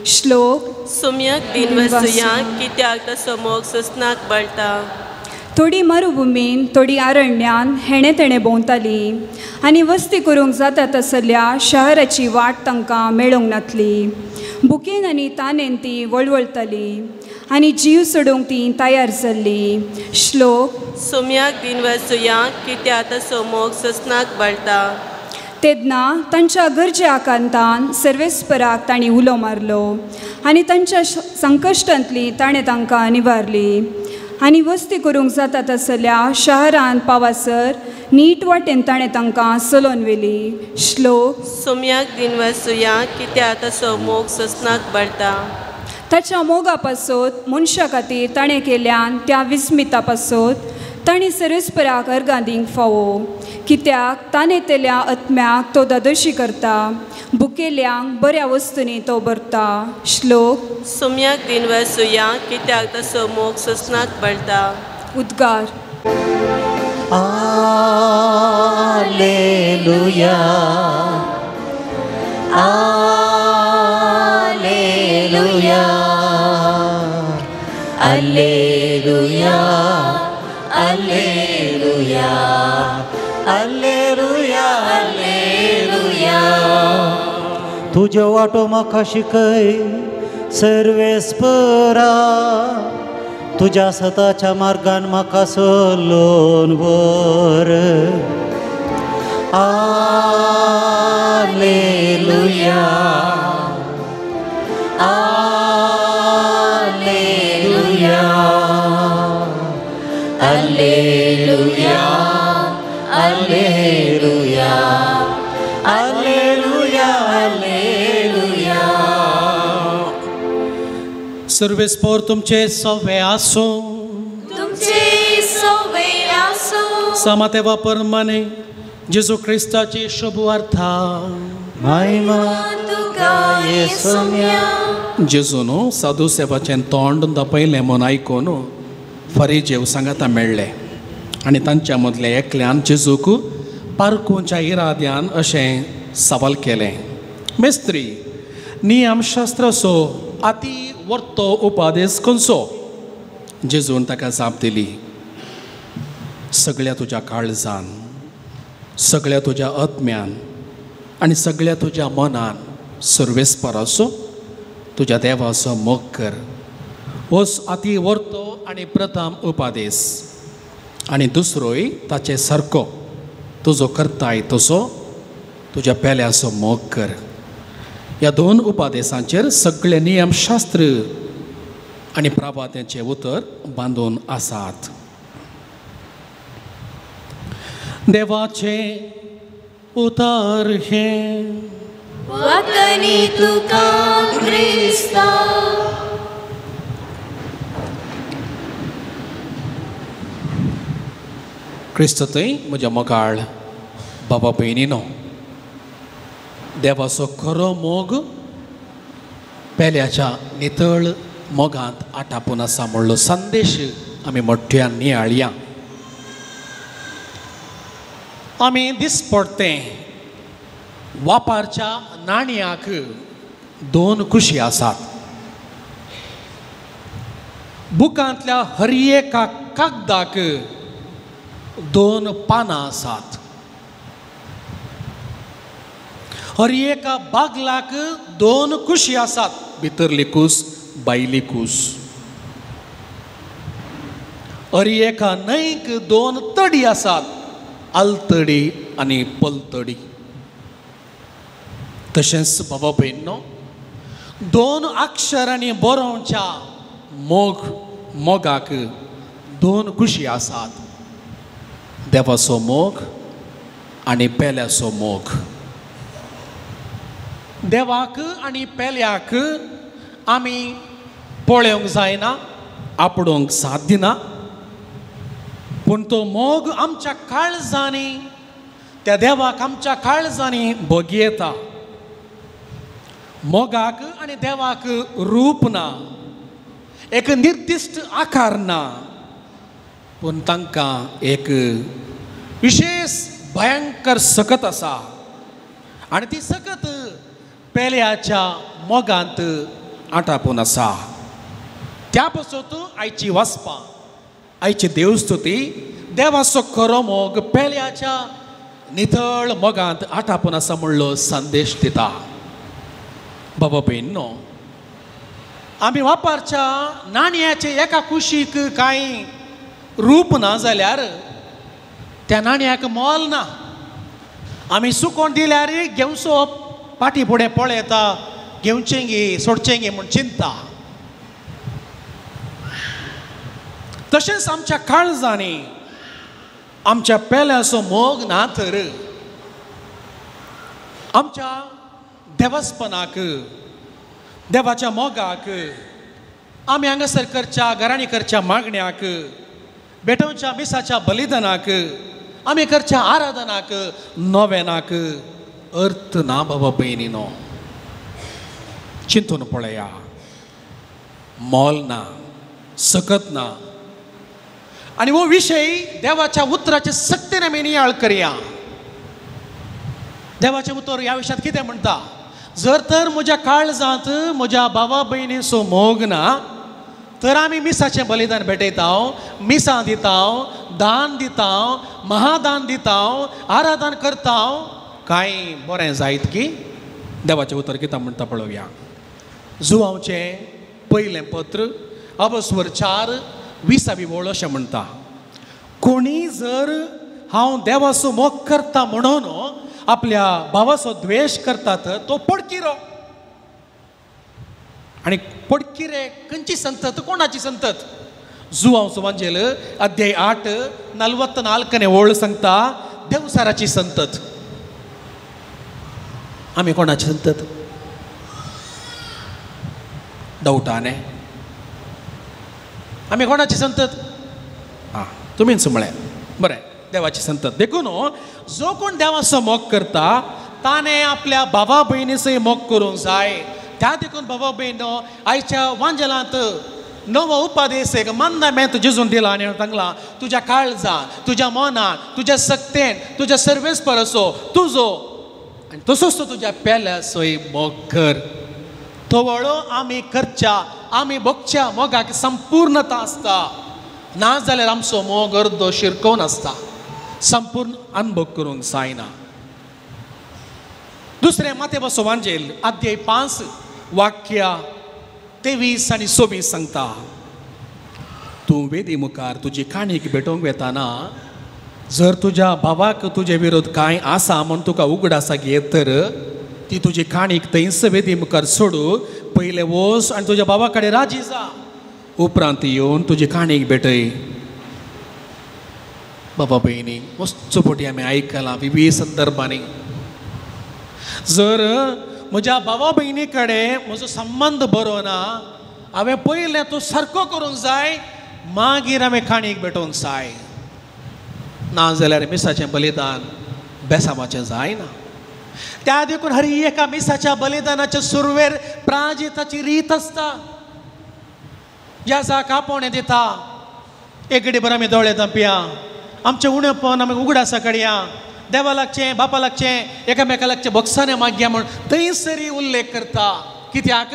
श्लोक सोम्याक दिनवासुया कित्याक तसो मोग सासनाक बाळता. थोडी मरुभुमीन थोडी आरण्यान हेणें तेणें भोंवताली आनी वस्ती करूंक जाता तसल्या शहराची वाट तांकां मेळूंक नातली. भुकेन आनी तानेन ती वळवळताली आनी जीव सोडूंक ती तयार जाल्ली. श्लोक सोम्याक दिनवासुया कित्याक तसो मोग सासनाक बाळता. तेन्ना तांच्या गरजे आकांतान सर्वेस्पराक तांणी उलो मारलो आनी तांच्या संकश्टांतली ताणें तांकां निवारली आनी वस्ती करूंक जाता तसल्या शहरान पावासर नीट वाटेन ताणें तांकां चलोवन व्हेली. श्लोक सोम्याक दिनवासुया कित्याक तसो मोग सासनाक बाळता. ताच्या मोगा पासत मनशा खातीर ताणें केल्यान त्या विस्मिता पासत ताणें सर्वेस्पराक अर्गां दिवंक फावो कित्याक ताणें तेल्या आत्म्याक तो दादोशी करता भुकेल्यांक बऱ्या वस्तूंनी तो भरता. श्लोक सोम्याक दिनवासुया कित्याक तसो मोग सासनाक बाळता. उद्गार. आलेलुया आलेलुया alleluia alleluia alleluia alleluia. तुज्यो वाटो म्हाका शिकय सर्वेस्परा तुज्या सताच्या मार्गान म्हाका चलोवन व्हर. आलेलुया आलेलुया alleluia alleluia alleluia alleluia. सर्वेस्पर तुमचे सवे आसूं. तुमचे सवे आसूं. समातेवा परमाने जेजू क्रिस्ताची शुभवार्ता. महिमा तुका येसुम्या. जेजून साधू सेवाचें तोंड दापयलें म्हूण आयकून फरिजेव सांगाता मेळ्ळे आनी तांच्या मदले एकल्यान जेजूक पारखुच्या इराद्यान अशें सवाल केलें, मेस्त्री नियमशास्त्राचो आती वर्तो उपादेस खंयचो? जेजून ताका जाप दिली, सगळ्या तुज्या काळजान, सगळ्या तुज्या आत्म्यान आनी सगळ्या तुज्या मनान सर्वेस्पराचो तुज्या देवाचो मोग कर. हो आती वर्तो आनी प्रथम उपादेस. आनी दुसरोय ताचे सारको, तुजो करताय तसो तुज्या पेल्याचो मोग कर. ह्या दोन उपादेसांचेर सगळे नियमशास्त्र आनी प्रभातेंचें उतर बांदून आसात. देवाचें उतर हें. वतनी तुका क्रिस्ता. क्रिस्त थंय म्हज्या मोगाळ बाबा भयणीनो, देवाचो खरो मोग पेल्याच्या नितळ मोगांत आटापून आसा म्हणलो संदेश आमी मोठ्यान नियाळया. आमी दिसपडते वापारच्या नाणयाक दोन कुशी आसात. बुकांतल्या हर एका कागदाक दोन पानां आसात. हर एका बागलाक दोन कुशी आसात, भितरली कूस भायली कूस. हर एका न्हंयक दोन तडी आसात, आलतडी आनी पलतडी. तशेंच बाबा भयणीनो, दोन अक्षरांनी बरोवच्या मोग मोगाक दोन कुशी आसात, देवाचो मोग आनी पेल्याचो मोग. देवाक आनी पेल्याक आमी पळोवंक जायना, आपडोवंक साथ दिना. पूण तो मोग आमच्या काळजांनी, त्या देवाक आमच्या काळजांनी भोगयेता. मोगाक आनी देवाक रूप ना, एक निर्दिश्ट आकार ना, पूण तांकां एक विशेष भयंकर सकत आसा आनी ती सकत पेल्याच्या मोगांत आटापून आसा. त्या पासत आयची वाचपां, आयची देवस्तुती देवाचो खरो मोग पेल्याच्या नितळ मोगांत आटापून आसा म्हणलो संदेश दिता. बाबा भयणीनो, आमी वापरच्या नाणयाचे एका कुशीक कांय रूप ना जाल्यार त्या नाणयाक मोल ना. आमी सुकोवन दिल्यार घेवचो पाटी फुडें पळयता, घेवचें गी सोडचें गी म्हूण चिंता. तशेंच आमच्या काळजांनी आमच्या पेल्याचो मोग ना तर आमच्या देवस्पणाक, देवाच्या मोगाक, आमी हांगासर करच्या घरांनी करच्या मागण्याक, भेटोवच्या मिसाच्या बलिदानाक, आमी करच्या आराधनाक, नोवेनाक अर्थ ना. बाबा भयणीनो, चिंतून पळया, मोल ना, सकत ना. आनी हो विशय देवाच्या उतराचे सक्तीन आमी नियाळ करया. देवाचें उतर ह्या विशयांत कितें म्हणटा? जर तर म्हज्या काळजांत म्हज्या भावा भयणीचो मोग ना तर आमी मिसाचें बलिदान भेटयता, मिसां दिता, दान दिता, महादान दिता, आराधन करता, कांय बरें जायत की? देवाचें उतर कितें म्हणटा पळोवया. जुवांवचें पयलें पत्र अबस्वर 4:20 वळ अशें म्हणटा, कोणी जर हांव देवाचो मोग करता म्हणून आपल्या भावाचो द्वेश करतात तो पडकिरो. आनी पडकिरे खंयची संतत, कोणाची संतत? जुवांवचो वांजेल अध्याय 8 44 वळ सांगता देवसाराची संतत. आमी कोणाची संतत? डावटा न्ही? आमी कोणाची संतत? आं, तुमीच म्हळें बरें, देवाची संतत. देखून जो कोण देवाचो मोग करता ताणें आपल्या भावा भयणीचोय मोग करूंक जाय. त्या देखून बाबा भयणो, आयच्या वांजेलांत नवो उपदेश एक मंदामेंत जेजून दिला आनी सांगला, तुज्या काळजान, तुज्या मनान, तुज्या सक्तेन, तुज्या सर्वेस्पराचो तुजो आनी तसोच तो तुज्या पेल्याचोय मोग कर. तवळो आमी करच्या, आमी भोगच्या मोगाक संपूर्णता आसता. ना जाल्यार आमचो मोग अर्दो शिरकोवन आसता, संपूर्ण अनुभव करूंक जायना. दुसरें माथेबसो वांजेल अध्याय 5 वाक्या 23 आनी 24 सांगता, तूं वेदी मुखार तुजी काणीक भेटोवंक वेताना जर तुज्या भावाक तुजे विरोध कांय आसा म्हूण तुका उगडासा घेत तर ती तुजी काणीक थंयच वेदी मुखार सोडू, पयलें वच आनी तुज्या भावा कडेन राजी जा, उपरांत येवन तुजी काणीक भेटय. बाबा भयणी, वस्तू फावटी आमी आयकलां विविध संदर्भांनी, जर म्हज्या भावा भयणी कडेन म्हजो संबंद बरो ना, हांवें पयलें तो सारको करूंक जाय, मागीर हांवें काणीक भेटोवंक जाय. ना जाल्यार मिसाचें बलिदान बेसामाचें जायना. त्या देखून हर एका मिसाच्या बलिदानाच्या सुरवेर प्राजिताची रीत आसता. ज्या कापोणे दिता, एक बरें आमी दोळे धांपया, आमचें उणेपण आमी उगडासा काडया, देवा लागचें, बापा लागचें, एकामेका लागचें बक्षाने मागया म्हूण थंयसरी उल्लेख करता. कित्याक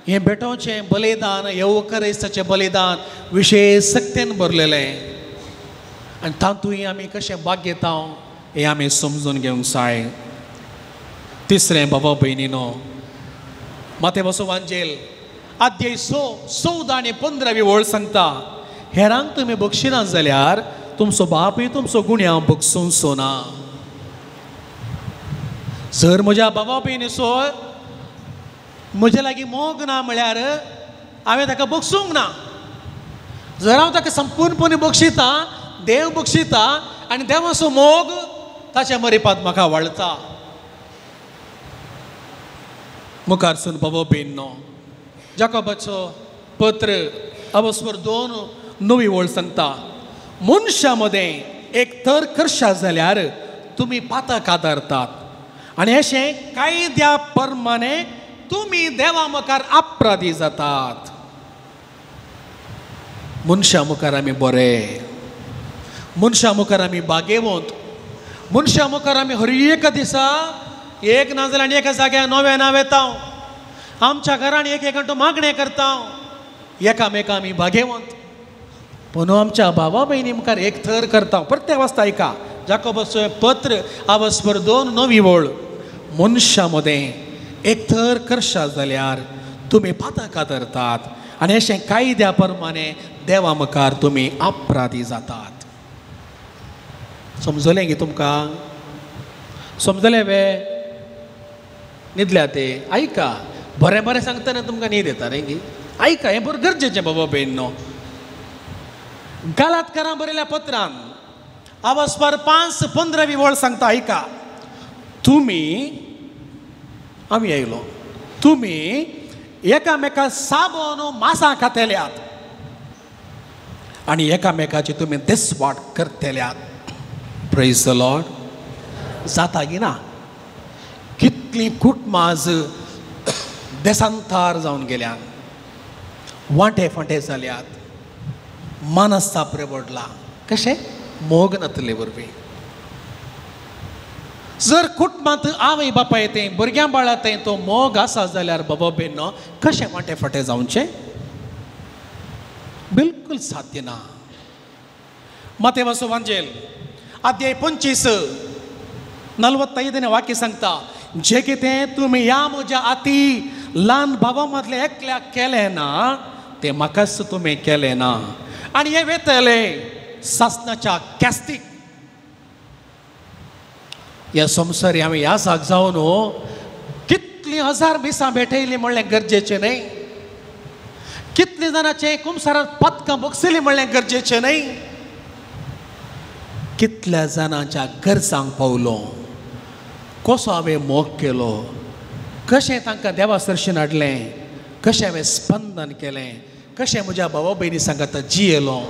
हें भेटोवचें बलिदान, येवकरेस्ताचें बलिदान विशेष सक्तेन भरलेलें आनी तातूंय आमी कशें भाग घेता हें आमी समजून घेवंक जाय. तिसरें बाबा भयणीनो, माथेबसो वांजेल अध्याय 6 14 आनी 15 वळ सांगता, हेरांक तुमी बक्षिना जाल्यार तुमचो बापूय तुमचो गुण्यांव बक्षूंचो ना. जर म्हज्या बाबा भयणीचो म्हजे लागीं मोग ना म्हळ्यार हांवें ताका बक्षूंक ना. जर हांव ताका संपूर्णपणे बक्षिता, देव बक्षिता आनी देवाचो मोग ताच्या मरिपात म्हाका वाळता. मुखार सून बाबा भयणीनो, जाकोबाचो पत्र अवस्वर 2 9 वळ सांगता, मनशां मदें एक तर करशा जाल्यार तुमी पातक आदारतात आनी अशें कायद्या प्रमाणे तुमी देवा मुखार अपराधी जातात. मनशां मुखार आमी बरे, मनशां मुखार आमी बागेवंत, मनशां मुखार आमी हर एका दिसा एक ना जाल्यार आनी एका जाग्यार नवें नांव येता, आमच्या घरान एक एक घंटो मागणें करता, एकामेका आमी भागेवंत. पूण आमच्या भावा भयणी मुखार एक थर करता. प्रत्येक वाचता आयका जाकोबाचें पत्र आवस्पर 2 9 वळ, मनशां मदें एक थर करशा जाल्यार तुमी पातक आदरतात आनी अशें कायद्या प्रमाणे देवा मुखार तुमी अपराधी जातात. समजलें गी तुमकां? समजलें वे? न्हिदल्या ते? आयका बरें बरें सांगतना तुमकां न्हीद येता न्ही गी? आयका, हें बरें गरजेचें बाबा भयणीनो. गालातकारां बरयल्या पत्रान आवस्पार 5:15 वळ सांगता आयका, तुमी आमी आयलो तुमी एकामेका साबोन मासां खातेल्यात आनी एकामेकाची तुमी दिसवाट करतेल्यात. Praise the Lord. जाता गी ना? कितलीं कुटुंबां आज देसांतार जावन गेल्यान, वांटे फांटे जाल्यात, मनस्ताप पडला. कशें? मोग नातले वरवीं. जर कुटुंबांत आवय बापाय तें भुरग्यां बाळा तें तो मोग आसा जाल्यार बाबा बेनो कशें वांटे फांटे जावचें? बिलकुल साध्य ना. मातेवाचो वांजेल अध्याय 25 45 वाक्य सांगता, जे कितें तुमी ह्या म्हज्या आती ल्हान भावा मदलें एकल्याक केलें ना तें म्हाकाच तुमी केलें ना. आनी हें वेतलें सासणाच्या कॅस्तीक. ह्या संवसारी हांवें ह्या जाग जावन कितलीं हजार मिसां भेटयलीं म्हणलें गरजेचें न्हय, कितलीं जाणांचें कुमसारांत पदकां भोगसलीं म्हणलें गरजेचें न्हय, कितल्या जाणांच्या गरजांक पावलो, कसो हांवें मोग केलो, कशें तांकां देवा सरशीन हाडलें, कशें हांवें स्पंदन केलें, कशें म्हज्या भावा भयणी सांगता जियेलो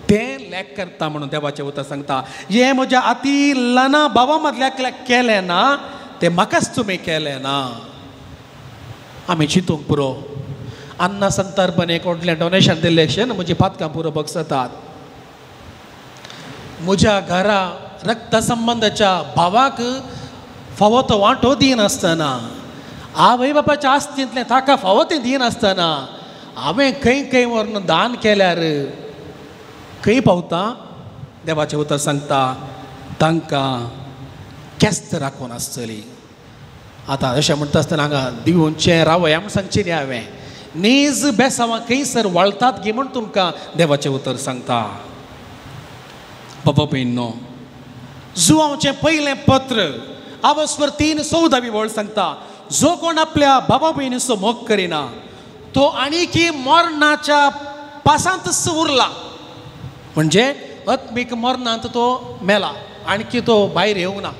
तें लेख करता म्हणून देवाचें उतर सांगता. हें म्हज्या आती ल्हाना भावा मदल्या एकल्याक केलें ना तें म्हाकाच तुमी केलें ना. आमी चिंतूंक पुरो. अन्ना संतर्पण एक व्हडलें डोनेशन दिल्लें म्हजी पातकां पुरो बगसतात. म्हज्या घरा रक्त संबंदाच्या भावाक फावो तो वांटो दिनासतना, आवय बापाच्या आस्तींतलें ताका फावो तें दिनासतना हांवें खंय खंय व्हरून दान केल्यार खंय पावता? देवाचें उतर सांगता तांकां केस्त राखून आसतली. आतां अशें म्हणटा आसतना हांगा दिवचें रावया म्हूण सांगचें न्ही हांवें, नीज बेसांवां खंयसर वळतात गी म्हूण तुमकां देवाचें उतर सांगता. बाबा भयणीनो, जुवांवचें पयलें पत्र आवस्वर 3:14 वळ सांगता, जो कोण आपल्या बाबा भयणीचो मोग करिना तो आणीकी मरणाच्या पासांतच उरला. म्हणजे आत्मीक मरणांत तो मेला, आणखी तो भायर येवंक ना.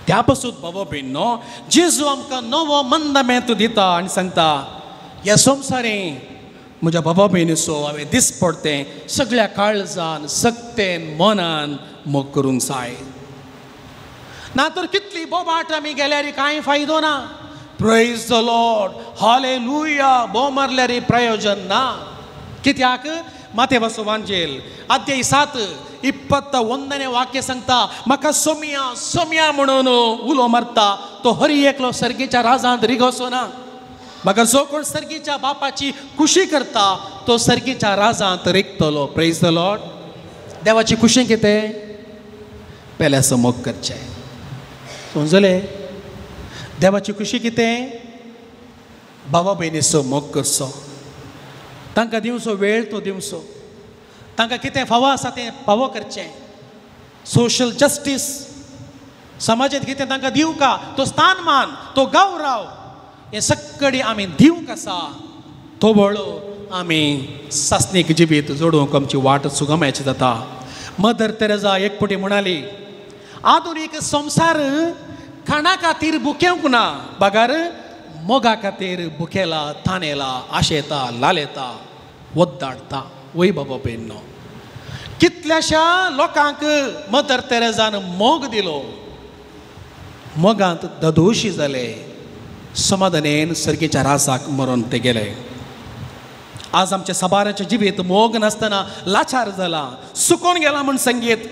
त्या पासून बाबा भयणीनो जेजू आमकां नवो मंदमेंत दिता आनी सांगता, ह्या संवसारी म्हज्या बाबा भयणीचो हांवें दीस पडतें सगळ्या काळजान सक्तेन मनान मोग करूंक जाय. ना तर कितली बोबाट आमी गेल्यार कांय फायदो ना. प्रेज the Lord, hallelujah बोव मारल्यार प्रयोजन ना. कित्याक? मातेवाचो वांजेल अध्याय 7:21 वाक्य सांगता, म्हाका सोमिया सोमिया म्हणून उलो मारता तो हरी एकलो सर्गीच्या राजांत रिगोसो ना. म्हाका जो कोण सर्गीच्या बापाची खुशी करता तो सर्गीच्या राजांत रिगतलो. Praise the Lord. देवाची खुशी कितें? पेल्याचो मोग करचें. समजलें? देवाची खुशी कितें? बाबा भयणीचो मोग करचो, तांकां दिवचो वेळ तो दिवचो, तांकां कितें फावो आसा तें फावो करचें. सोशल जस्टीस समाजांत कितें तांकां दिवका तो स्थानमान तो गौरव हें सगळें आमी दिवंक आसा. तो वळो आमी सासणीक जिवीत जोडूंक आमची वाट सुगमायची जाता. मदर तेरेजा एक फावटी म्हणाली, आधुनीक संवसार खाणा खातीर भुकेवंक ना, बगर मोगा खातीर भुकेला, तानेला, आशेता, लालेता, वद्दाडता. वय बाबा भयणीनो, कितल्याशा लोकांक मदर तेरेजान मोग दिलो, मोगांत ददोशी जाले, समाधानेन सर्गेच्या रासाक मरून ते गेले. आज आमच्या साबाराचें जिवीत मोग नासतना लाचार जाला, सुकोन गेला म्हूण संगीत.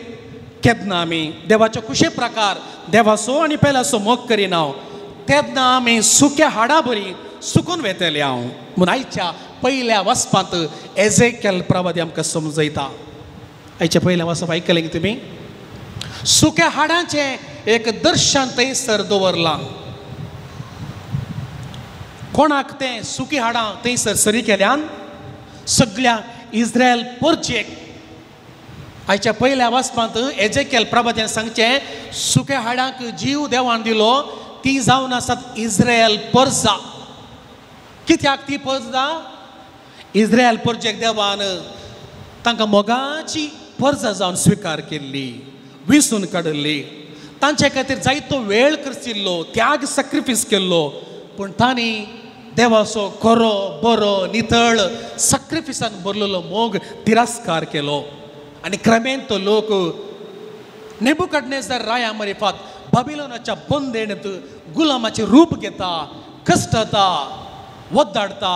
केन्ना आमी देवाचे खुशे प्रकार देवाचो आनी पेल्याचो मोग करिना तेन्ना आमी सुक्या हाडा बरी सुकून वेतले हांव म्हूण आयच्या पयल्या वाचपांत एजेकेल प्रवादी आमकां समजयता. आयच्या पयल्या वाचप आयकलें तुमी? सुक्या हाडांचें एक दर्शन थंयसर दवरलां. कोणाक तें सुकी हाडां थंयसर सरी केल्यान? सगळ्या इस्रायल परचेक. आयच्या पयल्या वाचपांत एजेकेल प्रवाद्यान सांगचें सुक्या हाडांक जीव देवान दिलो, ती जावन आसात इस्रायल परजा. कित्याक ती परजा? इस्रायल परजेक देवान तांकां मोगाची परजा जावन स्विकार केल्ली, विसून काडिल्ली, तांचे खातीर जायतो वेळ खर्चिल्लो, त्याग सॅक्रिफायस केल्लो, पूण तांणी देवाचो खरो बरो नितळ सॅक्रिफिसान भरलेलो मोग तिरस्कार केलो. आनी क्रमेन तो लोक नेबुकदनेझर राया मरिफात बाबिलोनाच्या बंदेणीत गुलामाचें रूप घेता, कश्टता, वद्दाडता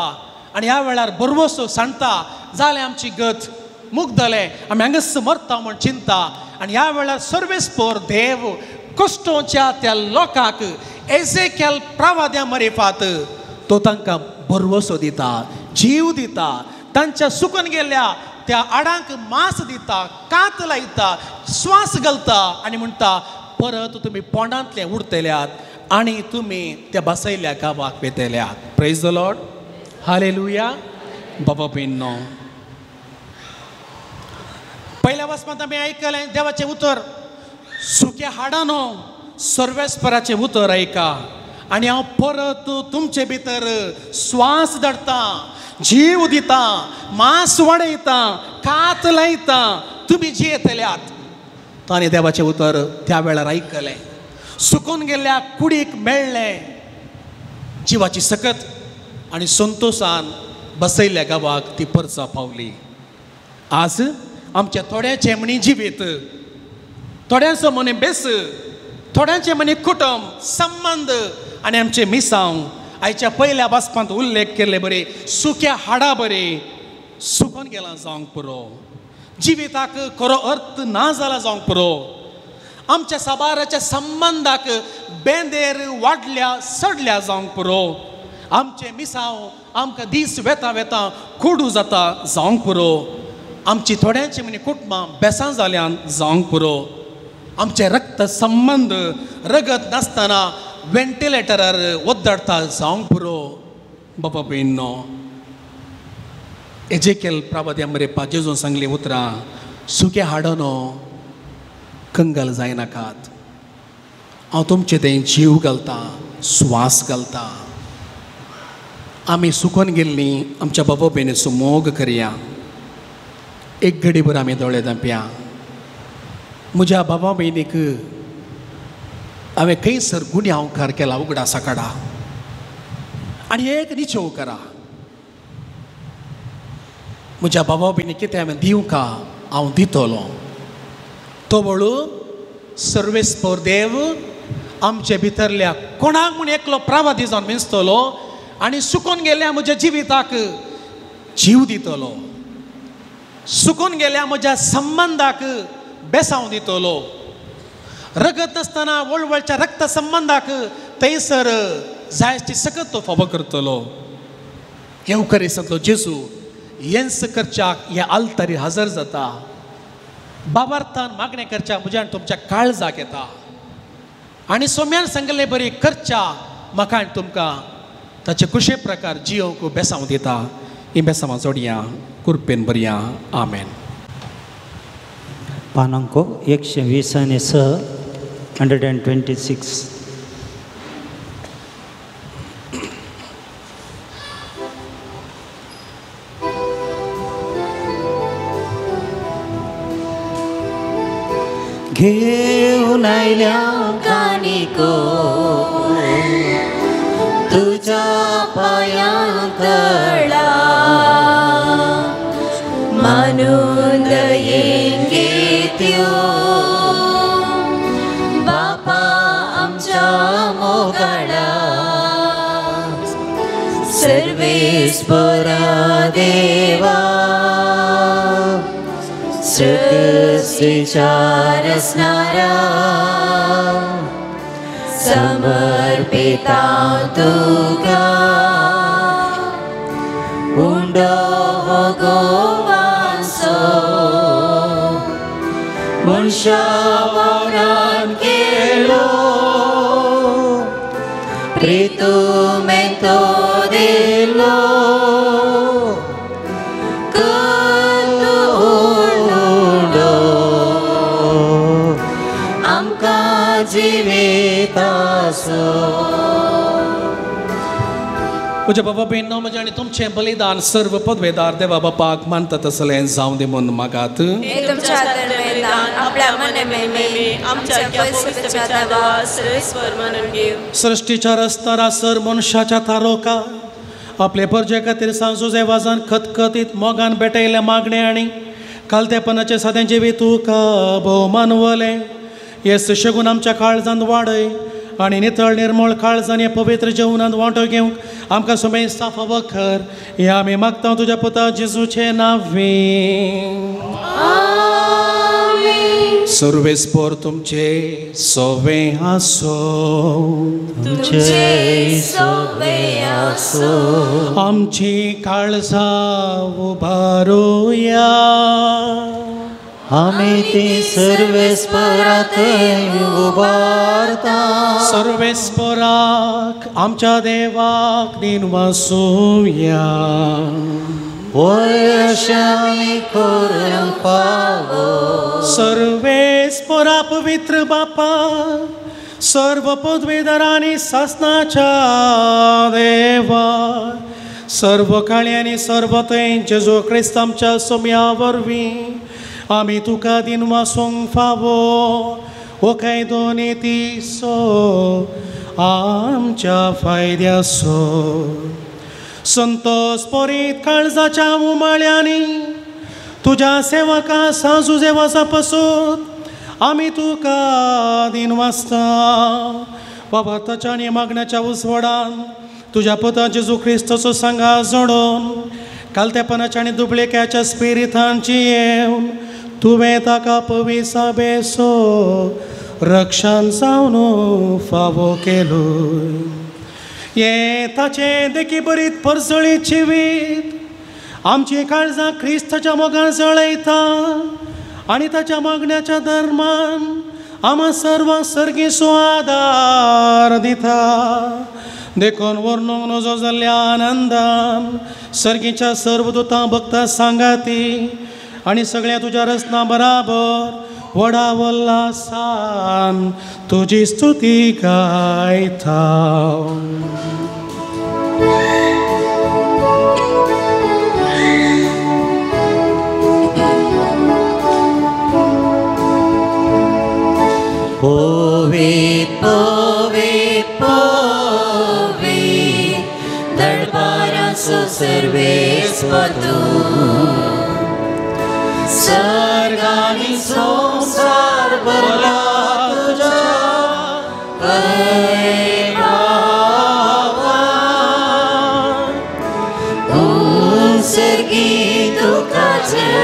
आनी ह्या वेळार बरवसो सांडता, जालें आमची गत, मुगदलें, आमी हांगाच मरता म्हूण चिंता. आनी ह्या वेळार सर्वेस्पोर देव कश्टोच्या त्या लोकांक एजेकेल प्रवाद्या मरिफात तो तांकां भरवसो दिता, जीव दिता, तांच्या सुकून गेल्ल्या त्या आडांक मांस दिता, कात लायता, श्वास घालता आनी म्हणटा परत तुमी पोंडांतले उरतल्यात आनी तुमी त्या बसयल्ल्या गांवाक वेतल्यात. Praise the Lord, hallelujah. बाबा भयणींनो, पयल्या वाचपांत आमी आयकलें देवाचें उतर, सुक्या हाडानो सर्वेस्पराचें उतर आयका आनी हांव परत तुमचे भितर श्वास धाडटा, जीव दिता, मांस वाडयता, कात लायता, तुमी जियेतल्यात. ताणें देवाचें उतर त्या वेळार आयकलें, सुकून गेल्ल्या कुडीक मेळ्ळें जिवाची सकत आनी संतोशान बसयल्ल्या गांवाक ती परचा पावली. आज आमच्या थोड्याचें म्हणी जिवीत, थोड्यांचो म्हणी बेस, थोड्यांचें म्हणी कुटुंब संबंद आनी आमचें मिसांव आयच्या पयल्या वाचपांत उल्लेख केल्ले बरे सुक्या हाडा बरे सुकून गेलां जावंक पुरो, जिविताक खरो अर्थ ना जाला जावंक पुरो, आमच्या साबाराच्या संबंदाक बेंदेर वाडल्या सडल्या जावंक पुरो, आमचें मिसांव आमकां दीस वेता वेता कोडू जाता जावंक पुरो, आमची थोड्यांची म्हणी कुटुंबां बेसां जाल्यान जावंक पुरो, आमचे रक्त संबंद रगत नासतना वेंटिलेटरार ओद्दाडता जावंक पुरो. बाबा भयणींनो, एजेकेल प्रवाद्या मरे जेजून सांगली उतरां, सुक्या हाडनो कंगाल जायनाकात, हांव तुमचे तें जीव घालतां, श्वास घालतां. आमी सुकून गेल्लीं आमच्या बाबा भयणीचो मोग करया. एक घडीभर आमी दोळे धांपया. म्हज्या बाबा भयणीक हांवें खंयसर गुन्यांवकार केला उगडासा काडा आनी एक निचेव करा. म्हज्या बाबा भयणीक कितें हांवें दिवंका हांव दितलो. तो वळू सर्वेस्पोर देव आमचे भितरल्या कोणाक म्हूण एकलो प्रवादी जावन मेजतलो आनी सुकून गेल्ल्या म्हज्या जिविताक जीव दितलो, सुकून गेल्या म्हज्या संबंदाक बेसांव दितलो, रगत नासतना वळवळच्या रक्त संबंदाक थंयसर जायची सकत तो फावो करतलो. येवकरेसांतलो जेजू येन्स करच्याक ह्या आल्तारी हजर जाता, बाबार्थान मागणें करच्या म्हज्या आनी तुमच्या काळजाक येता आनी सोम्यान सांगले बरी करच्या म्हाका आनी तुमकां ताचे कुशे प्रकार जियोंक बेसांव दिता. ही बेसांवां जोडया, कुरपेन बरया. आमेन. पानांको 126, 126. घेऊन आयल्या कानिको तुझ्या पांयां तळा, मानून म्हणून दयेन घेत्यो बापा आमच्या मोगाळा सर्वेस्परा देवा सृष्टीच्या रचणारा समर्पिता तुका उंडो हो गोवांसो मनशा वांगडान केलो प्रितुमेंतो दिलो म्हज्या बाबा भयणो म्हजें आनी तुमचें बलिदान सर्व पदवेदार देवा बापाक मानता तसलें जावं दी म्हूण मागात. सृश्टीच्या रस्तारा सर मनशाच्या तारोका आपले परजे खातीर सांजो वाजान खतखतीत मोगान भेटयलें मागणें आनी कालतेपणाचें सादें जिवीत तुका भोवमान वलें हे सुशेगून आमच्या काळजांत वाडय आनी नितळ निर्मळ काळजान हे पवित्र जेवणांत वांटो घेवंक आमकां सुमेर साफ वखर हे आमी मागता तुज्या पुता जेजूचे नांवे. सर्वेस्पर तुमचे सोवे आसो तुमचे सोवे आसो. आमची काळजां उबारुया आमी ती सर्वेस्पराक उबारता. सर्वेस्पराक आमच्या देवाक दिनवासुया. होय अशें आमी करूंक फावो. सर्वेस्परा पवित्र बापा सर्व पदवेदारांनी सासनाच्या देवा सर्व काळ्यांनी सर्व थंय जेजू क्रिस्त आमच्या सोम्या वरवीं आमी तुका दिनवासूंक फावो हो कायदो नितीचो आमच्या फायद्याचो. संतोस परीत काळजाच्या उमाळ्यांनी तुज्या सेवका साजू देवाचा पसून आमी तुका दिनवासता. बाबा ताच्या आनी मागण्याच्या उजवाडान तुज्या पुता जेजू क्रिस्ताचो सांगा जोडून कालतेपणाच्या आनी दुबळेक्याच्या स्पिरितांची येवन तुवें ताका पविसा बेसो रक्षण जावन फावो केलो. हें ताचें देखी बरीत परजळीत जिवीत आमची काळजां क्रिस्ताच्या मोगान जळयता आनी ताच्या मागण्याच्या धर्मान आमा सर्वांक सर्गीचो आदार दिता. देखून वर्णूंक नजो जाल्ल्या आनंदान सर्गीच्या सर्व दुतां भक्तां सांगाती आनी सगळ्या तुज्या रचना बराबर व्हडा उल्हासान तुजी स्तुती गायता. पवित पवित पवित दरबाराचो सर्वेस्पर तूं सर्ग आनी संवसार भरला तुज्या वैभवान. उत्सर्गी तुका जय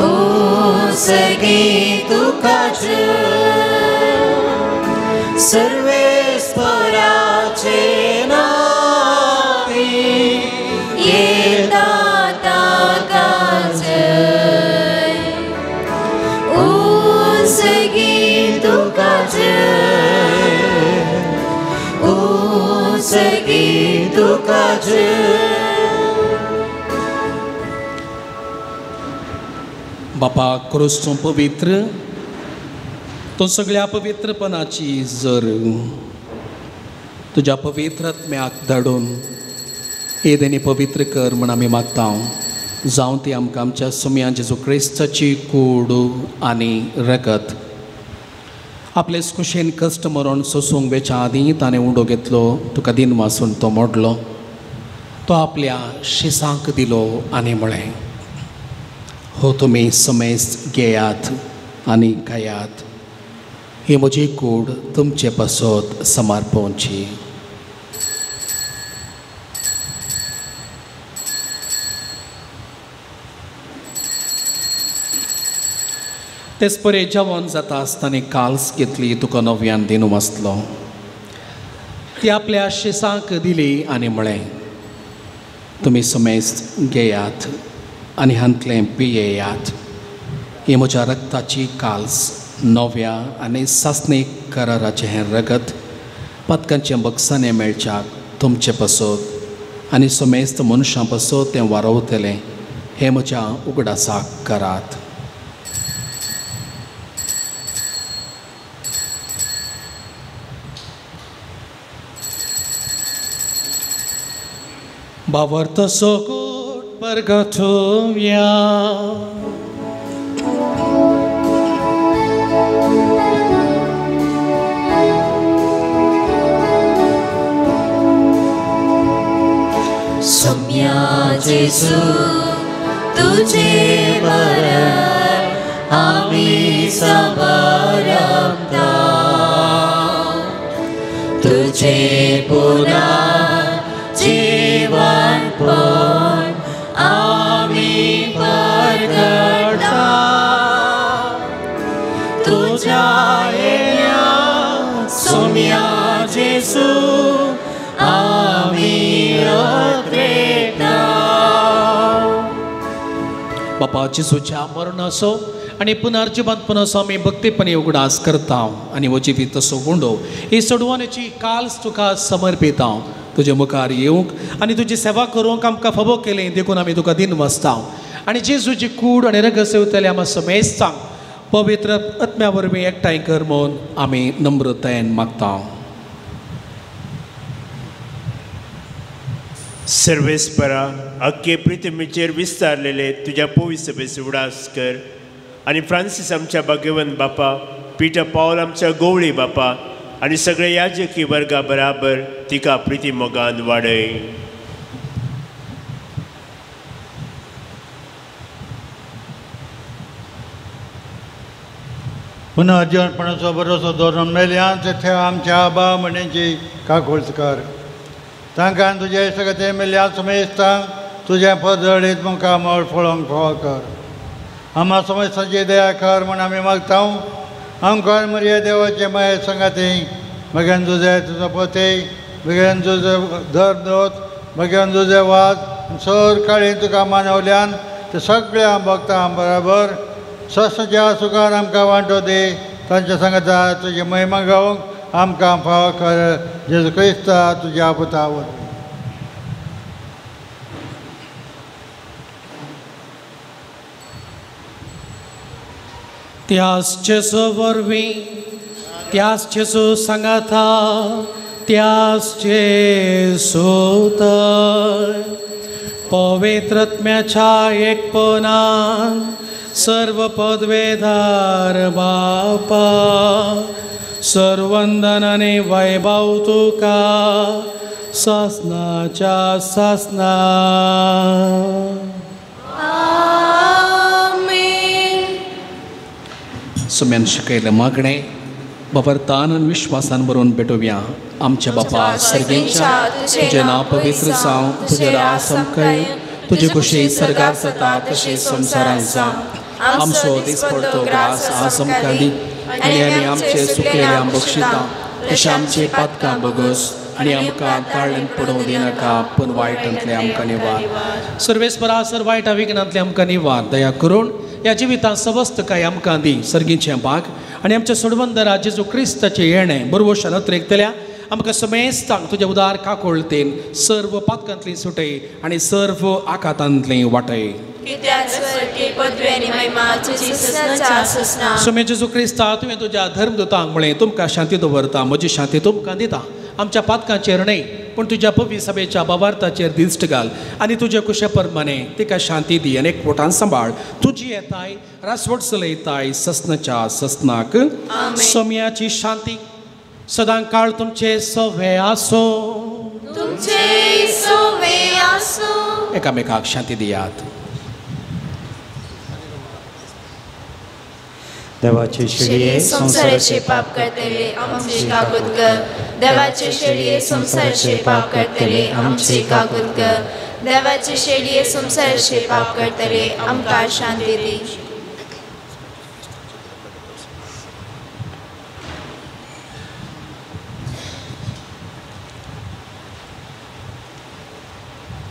उत्सर्गी तुका जय सर्वेस्पराचे नांवे येता ताका जय उत्सर्गी तुका जय उत्सर्गी तुका जय. बापा क्रूस तूं पवित्र तो सगळ्या पवित्रपणाची जर तुज्या पवित्र आत्म्याक धाडून हे देणी पवित्र कर म्हण आमी मागता. जावं ती आमकां आमच्या सुम्या जेजू क्रिस्ताची कूड आनी रगत. आपले कुशेन कश्ट मरण सोसूंक वेच्या आदीं ताणें उंडो घेतलो तुका दिनवासून तो मोडलो तो आपल्या शिसांक दिलो आनी म्हळें, हो तुमी समेस्त घेयात आनी खायात, ही म्हजी कूड तुमचे पासत समर्पणची. तेच परी जेवण जाता आसतना काल्स घेतली, तुका नव्यान दिनू आसलो, ती आपल्या शिसांक दिली आनी म्हळें, तुमी समेस्त घेयात आनी हांतलें पियेयात, ही म्हज्या रक्ताची काल्स, नव्या आनी सासणीक कराराचें हें रगत पातकांचें बक्षाणें मेळच्याक तुमचे पासत आनी समेस्त मनशां पासत तें वारवतलें, हें म्हज्या उगडासाक करात. बावर्त सोकूट परगटुया. सोम्या जेजू तुझे मरण आमी समरपता, तुझे पुन्हा जीवनपण आमी परगटा, तुझ्या येण्या सोम्या जेजू आमी अत्रेता. बापा जेजूच्या मरणाचो आनी पुनर्जिवंतपणाचो आमी भक्तीपणी उगडास करता आनी हो जिवीत तसो गुंडो ही सोडवणेची काल्स तुका समर्पिता. तुजे मुखार येवंक आनी तुजी सेवा करूंक आमकां फावो केली देखून आमी तुका दिन वाचता आनी जेजूची कूड आनी रगत सेवतले आमकां समेस्तांक पवित्र आत्म्या वरवीं एकठांय कर म्हूण आमी नम्रतायेन मागता. सर्वेस्परा अख्खे पृथ्वीचेर विस्तारलेले तुज्या पवित्र सभेचो उडास कर आनी फ्रांसीस आमच्या भाग्यवंत बापा, पीटर पावल आमच्या गोवळी बापा आनी सगळे याजकी वर्गा बराबर तिका प्रिती मोगान वाडय. पुनर्जीवनपणाचो बरोसो दवरून मेल्यान ते आमच्या आबा म्हणेची काकुळट कर, तांकां तुजे सगळे मेल्या समेस्तांक तुजें परजळीत मुखामळ फळोवंक फावो कर. आमा समेस्तांची दया कर म्हूण आमी मागता. आमकां मरिया देवाचे माये संगाती मगेन तुजे तुजो पती मगेन तुजो धर्मदूत मगेन तुजे वाज सर काळी तुका मानवल्यान ते सगळ्या भक्तां बराबर सस्याच्या सुखान आमकां वांटो दी. तांच्या सांगाता तुजी महिमा गावंक आमकां फावो कर जेजू क्रिस्ता तुज्या पुता वरवीं. त्याच जेजू वरवीं, त्याच जेजू सांगाता, त्याच जेजू तर पवित्र आत्म्याच्या एकपणान सर्व पदवेदार बापा सर्वंदन आनी वैभव तुका सासनाच्या सासना. सुम्यान शिकयलें मागणें बाबरतान आनी विश्वासान बरोवन भेटोवया. आमच्या बापा सर्गेंच्या, तुजें नांव पवित्र जावं, तुजें राज आमकां येवं, तुजे खुशी सर्गार जाता तशें संवसारांत जावं. आमचो दिसपडतो ग्रास आज आमकां दी आनी आमी आमचे सुकलेले बक्षिता तशें आमचे पातकां बगस आनी आमकां ताळ्ळेंत पडोवंक दिनाका, पूण वायटांतलें आमकां निवार. सर्वेस्परा सर वायट विघ्नांतलें आमकां निवार. दया करून ह्या जिवितांत सवस्तकाय आमकां दी. सर्गीचें भाग आनी आमच्या सोडवंदरा जेजू क्रिस्ताचें येणें बरवशान अत्रेकतल्या आमकां समेस्तांक तुज्या उदार काकुळटेन सर्व पातकांतली सुटय आनी सर्व आकातांतली वाटय. सोम्या जेजू क्रिस्ता, तुवें तुज्या धर्मदूतांक म्हळें, तुमकां शांती दवरता, म्हजी शांती तुमकां दिता. आमच्या पातकांचेर न्हय पूण तुज्या पवित्र सभेच्या बाबार्थाचेर दिश्ट घाल आनी तुजे कुशे परमाने तिका शांती दी आनी एकवटान सांबाळ. तुजी येताय रासवट चलयताय ससनाच्या ससनाक. सोम्याची शांती सदां काळ तुमचे सवे आसो. तुमचे सवे आसो. आसूं. एकामेकाक शांती दियात. देवाचे शेळये संसाराचे पाप करतले आमची काकूत कर. देवाचे शेळये संसाराचे पाप करतले आमची काकूत कर. देवाचे शेळये संसाराचे पाप करतले आमकां शांती दी.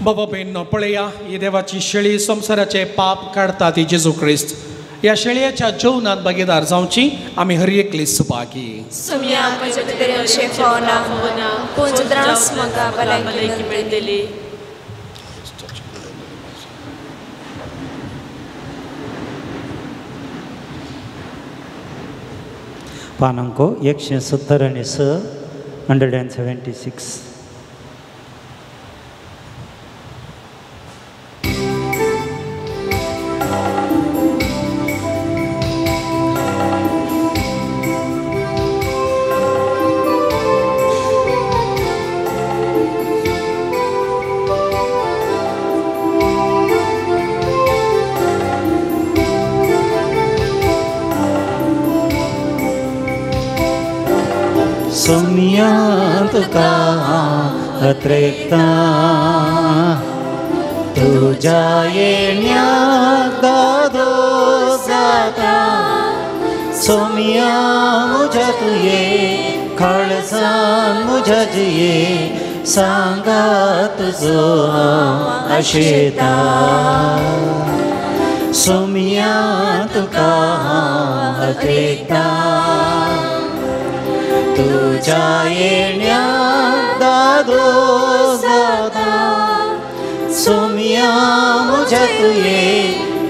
बाबा भयणींनो, पळया ही देवाची शेळी संवसाराचे पाप काडटा ती जेजू क्रिस्त. ह्या शेळयेच्या जेवणांत भागीदार जावची आमी हर एकली सुभागी. सोम्या म्हज्या भितर अशें फावना पूण त्रास म्हाका भलायकी मेळटली. पानांको 176, 176. सोम्या तुका अत्रेकता तुझ्या येण्याक दादोस जाता. सोम्या म्हज्या तुये काळजान म्हज्या जिये सांगा तुजो हांव आशेता. सोम्या तुका हांव अत्रेकता तुझ्या येण्याक दादोस जाता. सोम्या म्हज्या तुये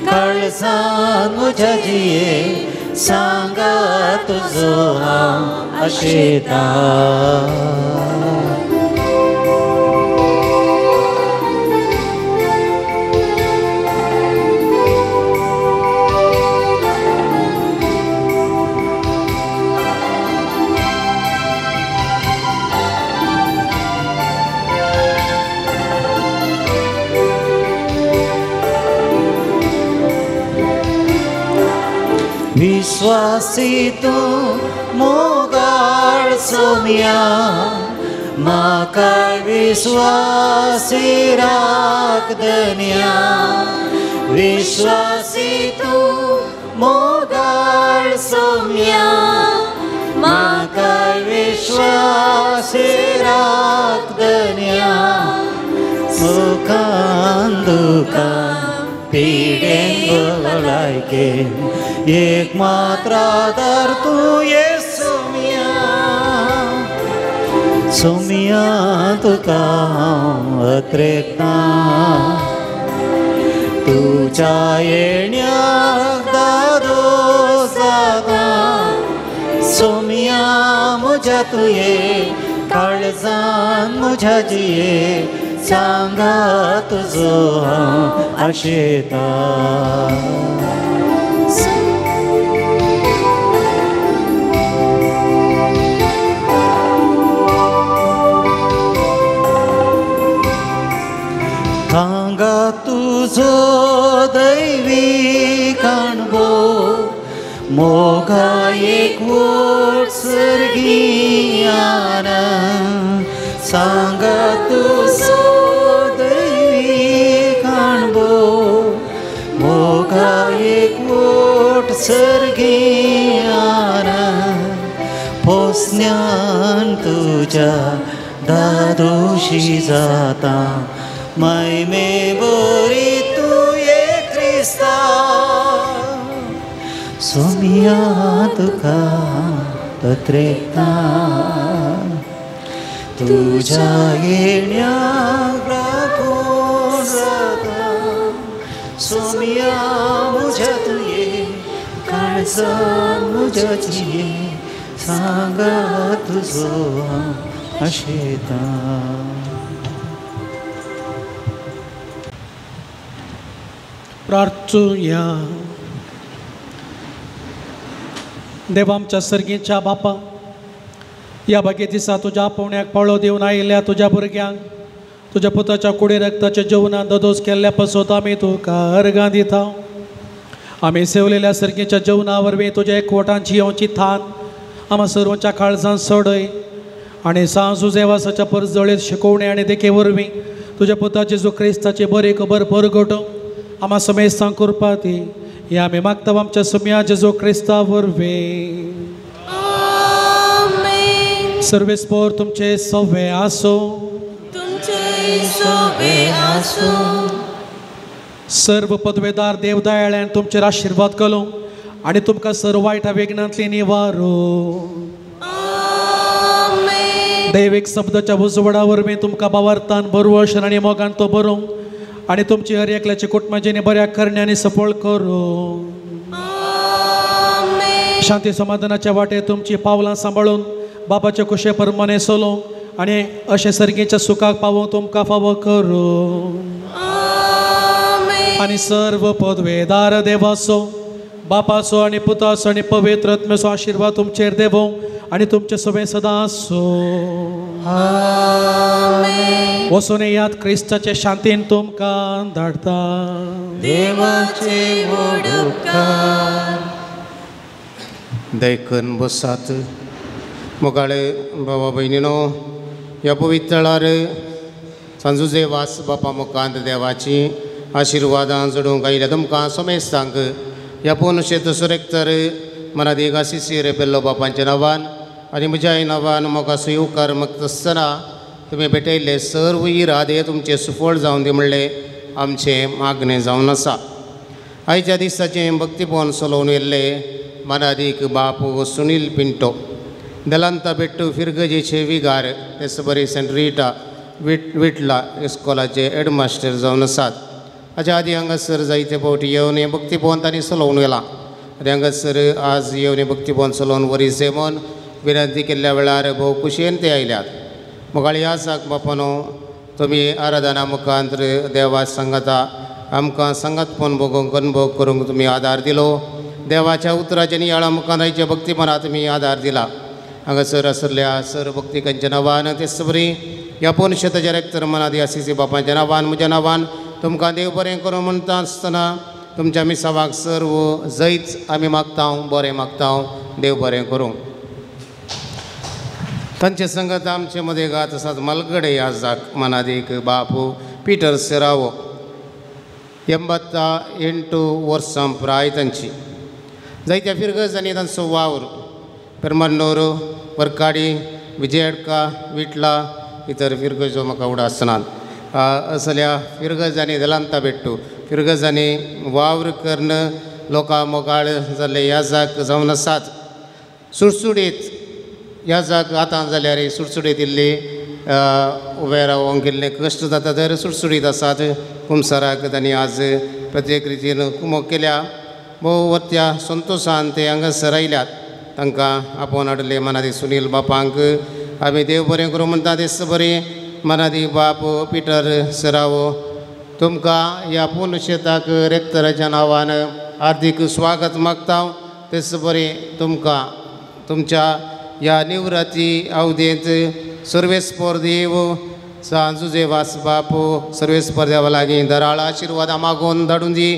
काळजान म्हज्या जिये सांगा तुजो हांव आशेता. विश्वासी तूं मोगाळ सोम्या म्हाका विश्वासी राख धन्या. विश्वासी तूं मोगाळ सोम्या म्हाका विश्वासी राख धन्या. सुखान दुखान पिडेन भलायकेन एक मात्र आदार तूं ये सोम्या. सोम्या तुका हांव अत्रेकता तुज्या येण्याक दादोस जाता. सोम्या म्हज्या तुये काळजान म्हज्या जिये सांगा तुजो हांव आशेता. थांगा तुजो दैवी काणबो मोगा एक वोट सर्गी आनंद. सांगा तुजो दैवी काणबो मोगा एक वोट सर्गी आनंद. पोसण्यान तुज्या दादोशी जाता महिमे बोरी तूं ये क्रिस्ता. सोम्या तुका अत्रेकता तुझ्या येण्याक राखून जाता. सोम्या म्हज्या तुये काळजान म्हज्या जिये सांगा तुजो हांव आशेता. प्रार्थुया. देवा आमच्या सर्गीच्या बापा, ह्या बागे दिसा तुज्या आपोवण्याक पाळो दिवन आयिल्ल्या तुज्या भुरग्यांक तुज्या पुताच्या कुडी रक्ताच्या जेवणान ददोस केल्ल्या पासत आमी तुका अर्गां दिता. आमी सेवलेल्या सर्गीच्या जेवणा वरवीं तुज्या एकवटांची येवची थान आमा सर्वांच्या काळजान सोडय आनी सांज जुजेवासाच्या परजळीत शिकोवणे आनी देखे वरवीं तुज्या पुताचे जो क्रिस्ताची बरी खबर परगट आमा समेस्तांक करपा ती हे आमी मागता आमच्या सुम्या जेजू क्रिस्ता वरवीं. सर्वेस्पोर तुमचे सवे आसो. सर्व पदवेदार देवदयाळ्यान तुमचेर आशिर्वाद करूं आनी तुमकां सर्व वायट वेगनांतली निवारो. दैवीक शब्दाच्या उजवाडा वरवीं तुमकां बावार्थान बरवशन आनी मोगान तो बरोवं आनी तुमची हर एकल्याची कुटुंबाचें बऱ्या करण्यांनी सफळ करूं. शांती समाधानाच्या वाटेर तुमची पावलां सांबाळून बाबाच्या कुशे परमाने सोलोवंक आनी अशें सर्गीच्या सुखाक पावोवंक तुमकां फावो करूं. आनी सर्व पदवेदार देवाचो बापाचो आनी पुताचो आनी पवित्र आत्म्याचो आशिर्वाद तुमचेर देवो आनी तुमचे सगळें सदां आसूं. वचून येयात क्रिस्ताचे शांतीन तुमकां धाडटा. देवाचे व्हड उपकार. देखून बसात मोगाळे बाबा भयणीनो, ह्या पवित्रळार सांजुजे वास बापा मुखांत देवाची आशिर्वादां जोडूंक आयिल्ल्या तुमकां समेस्तांक ह्या पुनशेत सुरेक्तर मनादीक आसिसी रेबेल्लो बापांच्या नांवान आनी म्हज्याय नांवान म्हाका सुयुकार मागता तुमी भेटयल्ले सर्व इरादे तुमचे सुफळ जावन दी म्हणलें आमचें मागणें जावन आसा. आयच्या दिसाचें भक्तीपण चलोवन येयल्ले मनादीक बापू सुनील पिंटो दलांता बेट्टू फिरगजेचे विगार तेच बरी सेंट रिटा विटला इस्कॉलाचे हेडमास्टर जावन आसात. हाच्या आदी हांगासर जायते फावटी येवन हें भक्तीभवन तांणी चलोवन गेलां आनी हांगासर आज येवन हें भक्तीभवन चलोवन वरी म्हूण विनंती केल्ल्या वेळार भोव खुशयेन ते आयल्यात. मोगाळी आसाक बापानो, तुमी आराधना मुखांत देवा सांगाता आमकां सांगातपण भोगोवंक अनुभव करूंक तुमी आदार दिलो. देवाच्या उतराच्या नियाळा मुखांत आयच्या भक्तीपणात तुमी आदार दिला. हांगासर आसल्या सर भक्तिकांच्या नांवान तेच बरी ह्या पुनशेताच्या रेक्तर मनादी आसिसी बापांच्या नांवान म्हज्या नांवान तुमकां देव बरें करूं म्हणटा आसतना तुमच्या मिसावाक सर्व जैत आमी मागता, बरें मागता, देव बरें करूं. तांचे संगत आमचे मदें गात आसात मालगडे आजाक मनादीक बापू पिटर सेरावो 88 वर्सां प्राय तांची. जायत्या फिरगजांनी तांचो वावर पेरमन्नूर, वर्काडी, विजयडका, विटला इतर फिरगजो म्हाका उडासनात. असल्या फिरगजांनी दलांता बेट्टू फिरगजांनी वावर करून लोकां मोगाळ जाल्ले याजाक जावन आसात. सुडसुडीत याजाक आतां जाल्यार सुडसुडीत इल्ली उबे रावोंक इल्ले कश्ट जाता तर सुडसुडीत आसात. कुमसाराक तांणी आज प्रत्येक रितीन कुमोक केल्या. भोव वत्या संतोशान ते हांगासर आयल्यात. तांकां आपोवन हाडले मनादी सुनील बापांक आमी देव बरें करूं म्हणटा. तेच बरें मनादी बाप पिटर सरावो तुमकां ह्या पुनशेताक रेक्तराच्या नांवान हार्दीक स्वागत मागता. तेच बरें तुमकां तुमच्या ह्या निवृत्ती अवधेंत सर्वेस्पोर देव सांजुजे वास बाप सर्वेस्पोर देवा लागीं दराळ आशिर्वादां मागून धाडून दी.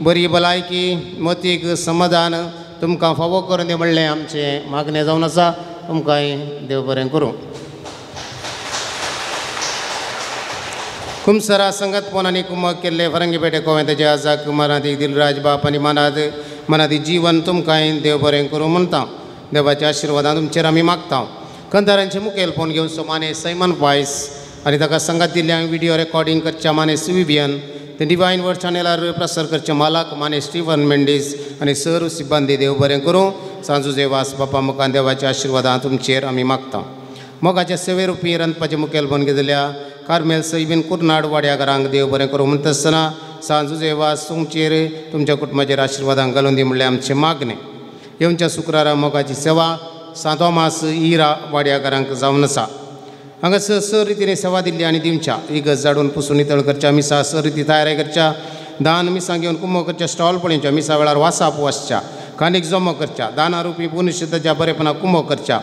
बरी भलायकी मतीक समाधान तुमकां फावो करून दी म्हणलें आमचें मागणें जावन आसा. तुमकांय देव बरें करूं. कुमसरा संगतपण आनी कुमक केल्ले फरंगीपेटे कोवेंताचे आजाक मनादी दिलराज बाप आनी मनादी जीवन तुमकांय देव बरें करूं म्हणटा. देवाच्या आशिर्वादान तुमचेर आमी मागता. कंदारांचे मुखेलपण घेवन माने सैमन पायस आनी ताका संगात दिल्ल्या विडियो रेकॉर्डिंग करच्या माने विवियन ते डिवायन वर्ड चॅनलार प्रसार करचे मालक माने स्टीवन मेंडीस आनी सर्व सिब्बंदी देव बरें करूं. सांजुजे वास बापा मुखान देवाच्या आशिर्वादान तुमचेर आमी मागता. मोगाच्या सेवे रुपी रांदपाचें मुखेलपण घेतल्या कार्मेल सैबीन कुर्नाड वाड्याघरांक देव बरें करूं म्हणटा आसतना सांजुजे वास तुमचेर तुमच्या कुटुंबाचेर आशिर्वादां घालून दी म्हणल्यार आमचें मागणें. येवच्या शुक्रारा मोगाची सेवा सांतोमास इरा वाड्याघरांक जावन आसा. हांगासर सर रितीने सेवा दिल्ली आनी दिवच्या इगर्ज झाडून पुसून नितळ करच्या मिसा सर रिती तयारी करच्या दान मिसां घेवन कुमो करच्या स्टॉल पळोवच्या मिसा वेळार वासाप वाचच्या कानीक जमो करच्या दाना रुपी पुनशेताच्या बरेपणा कुमो करच्या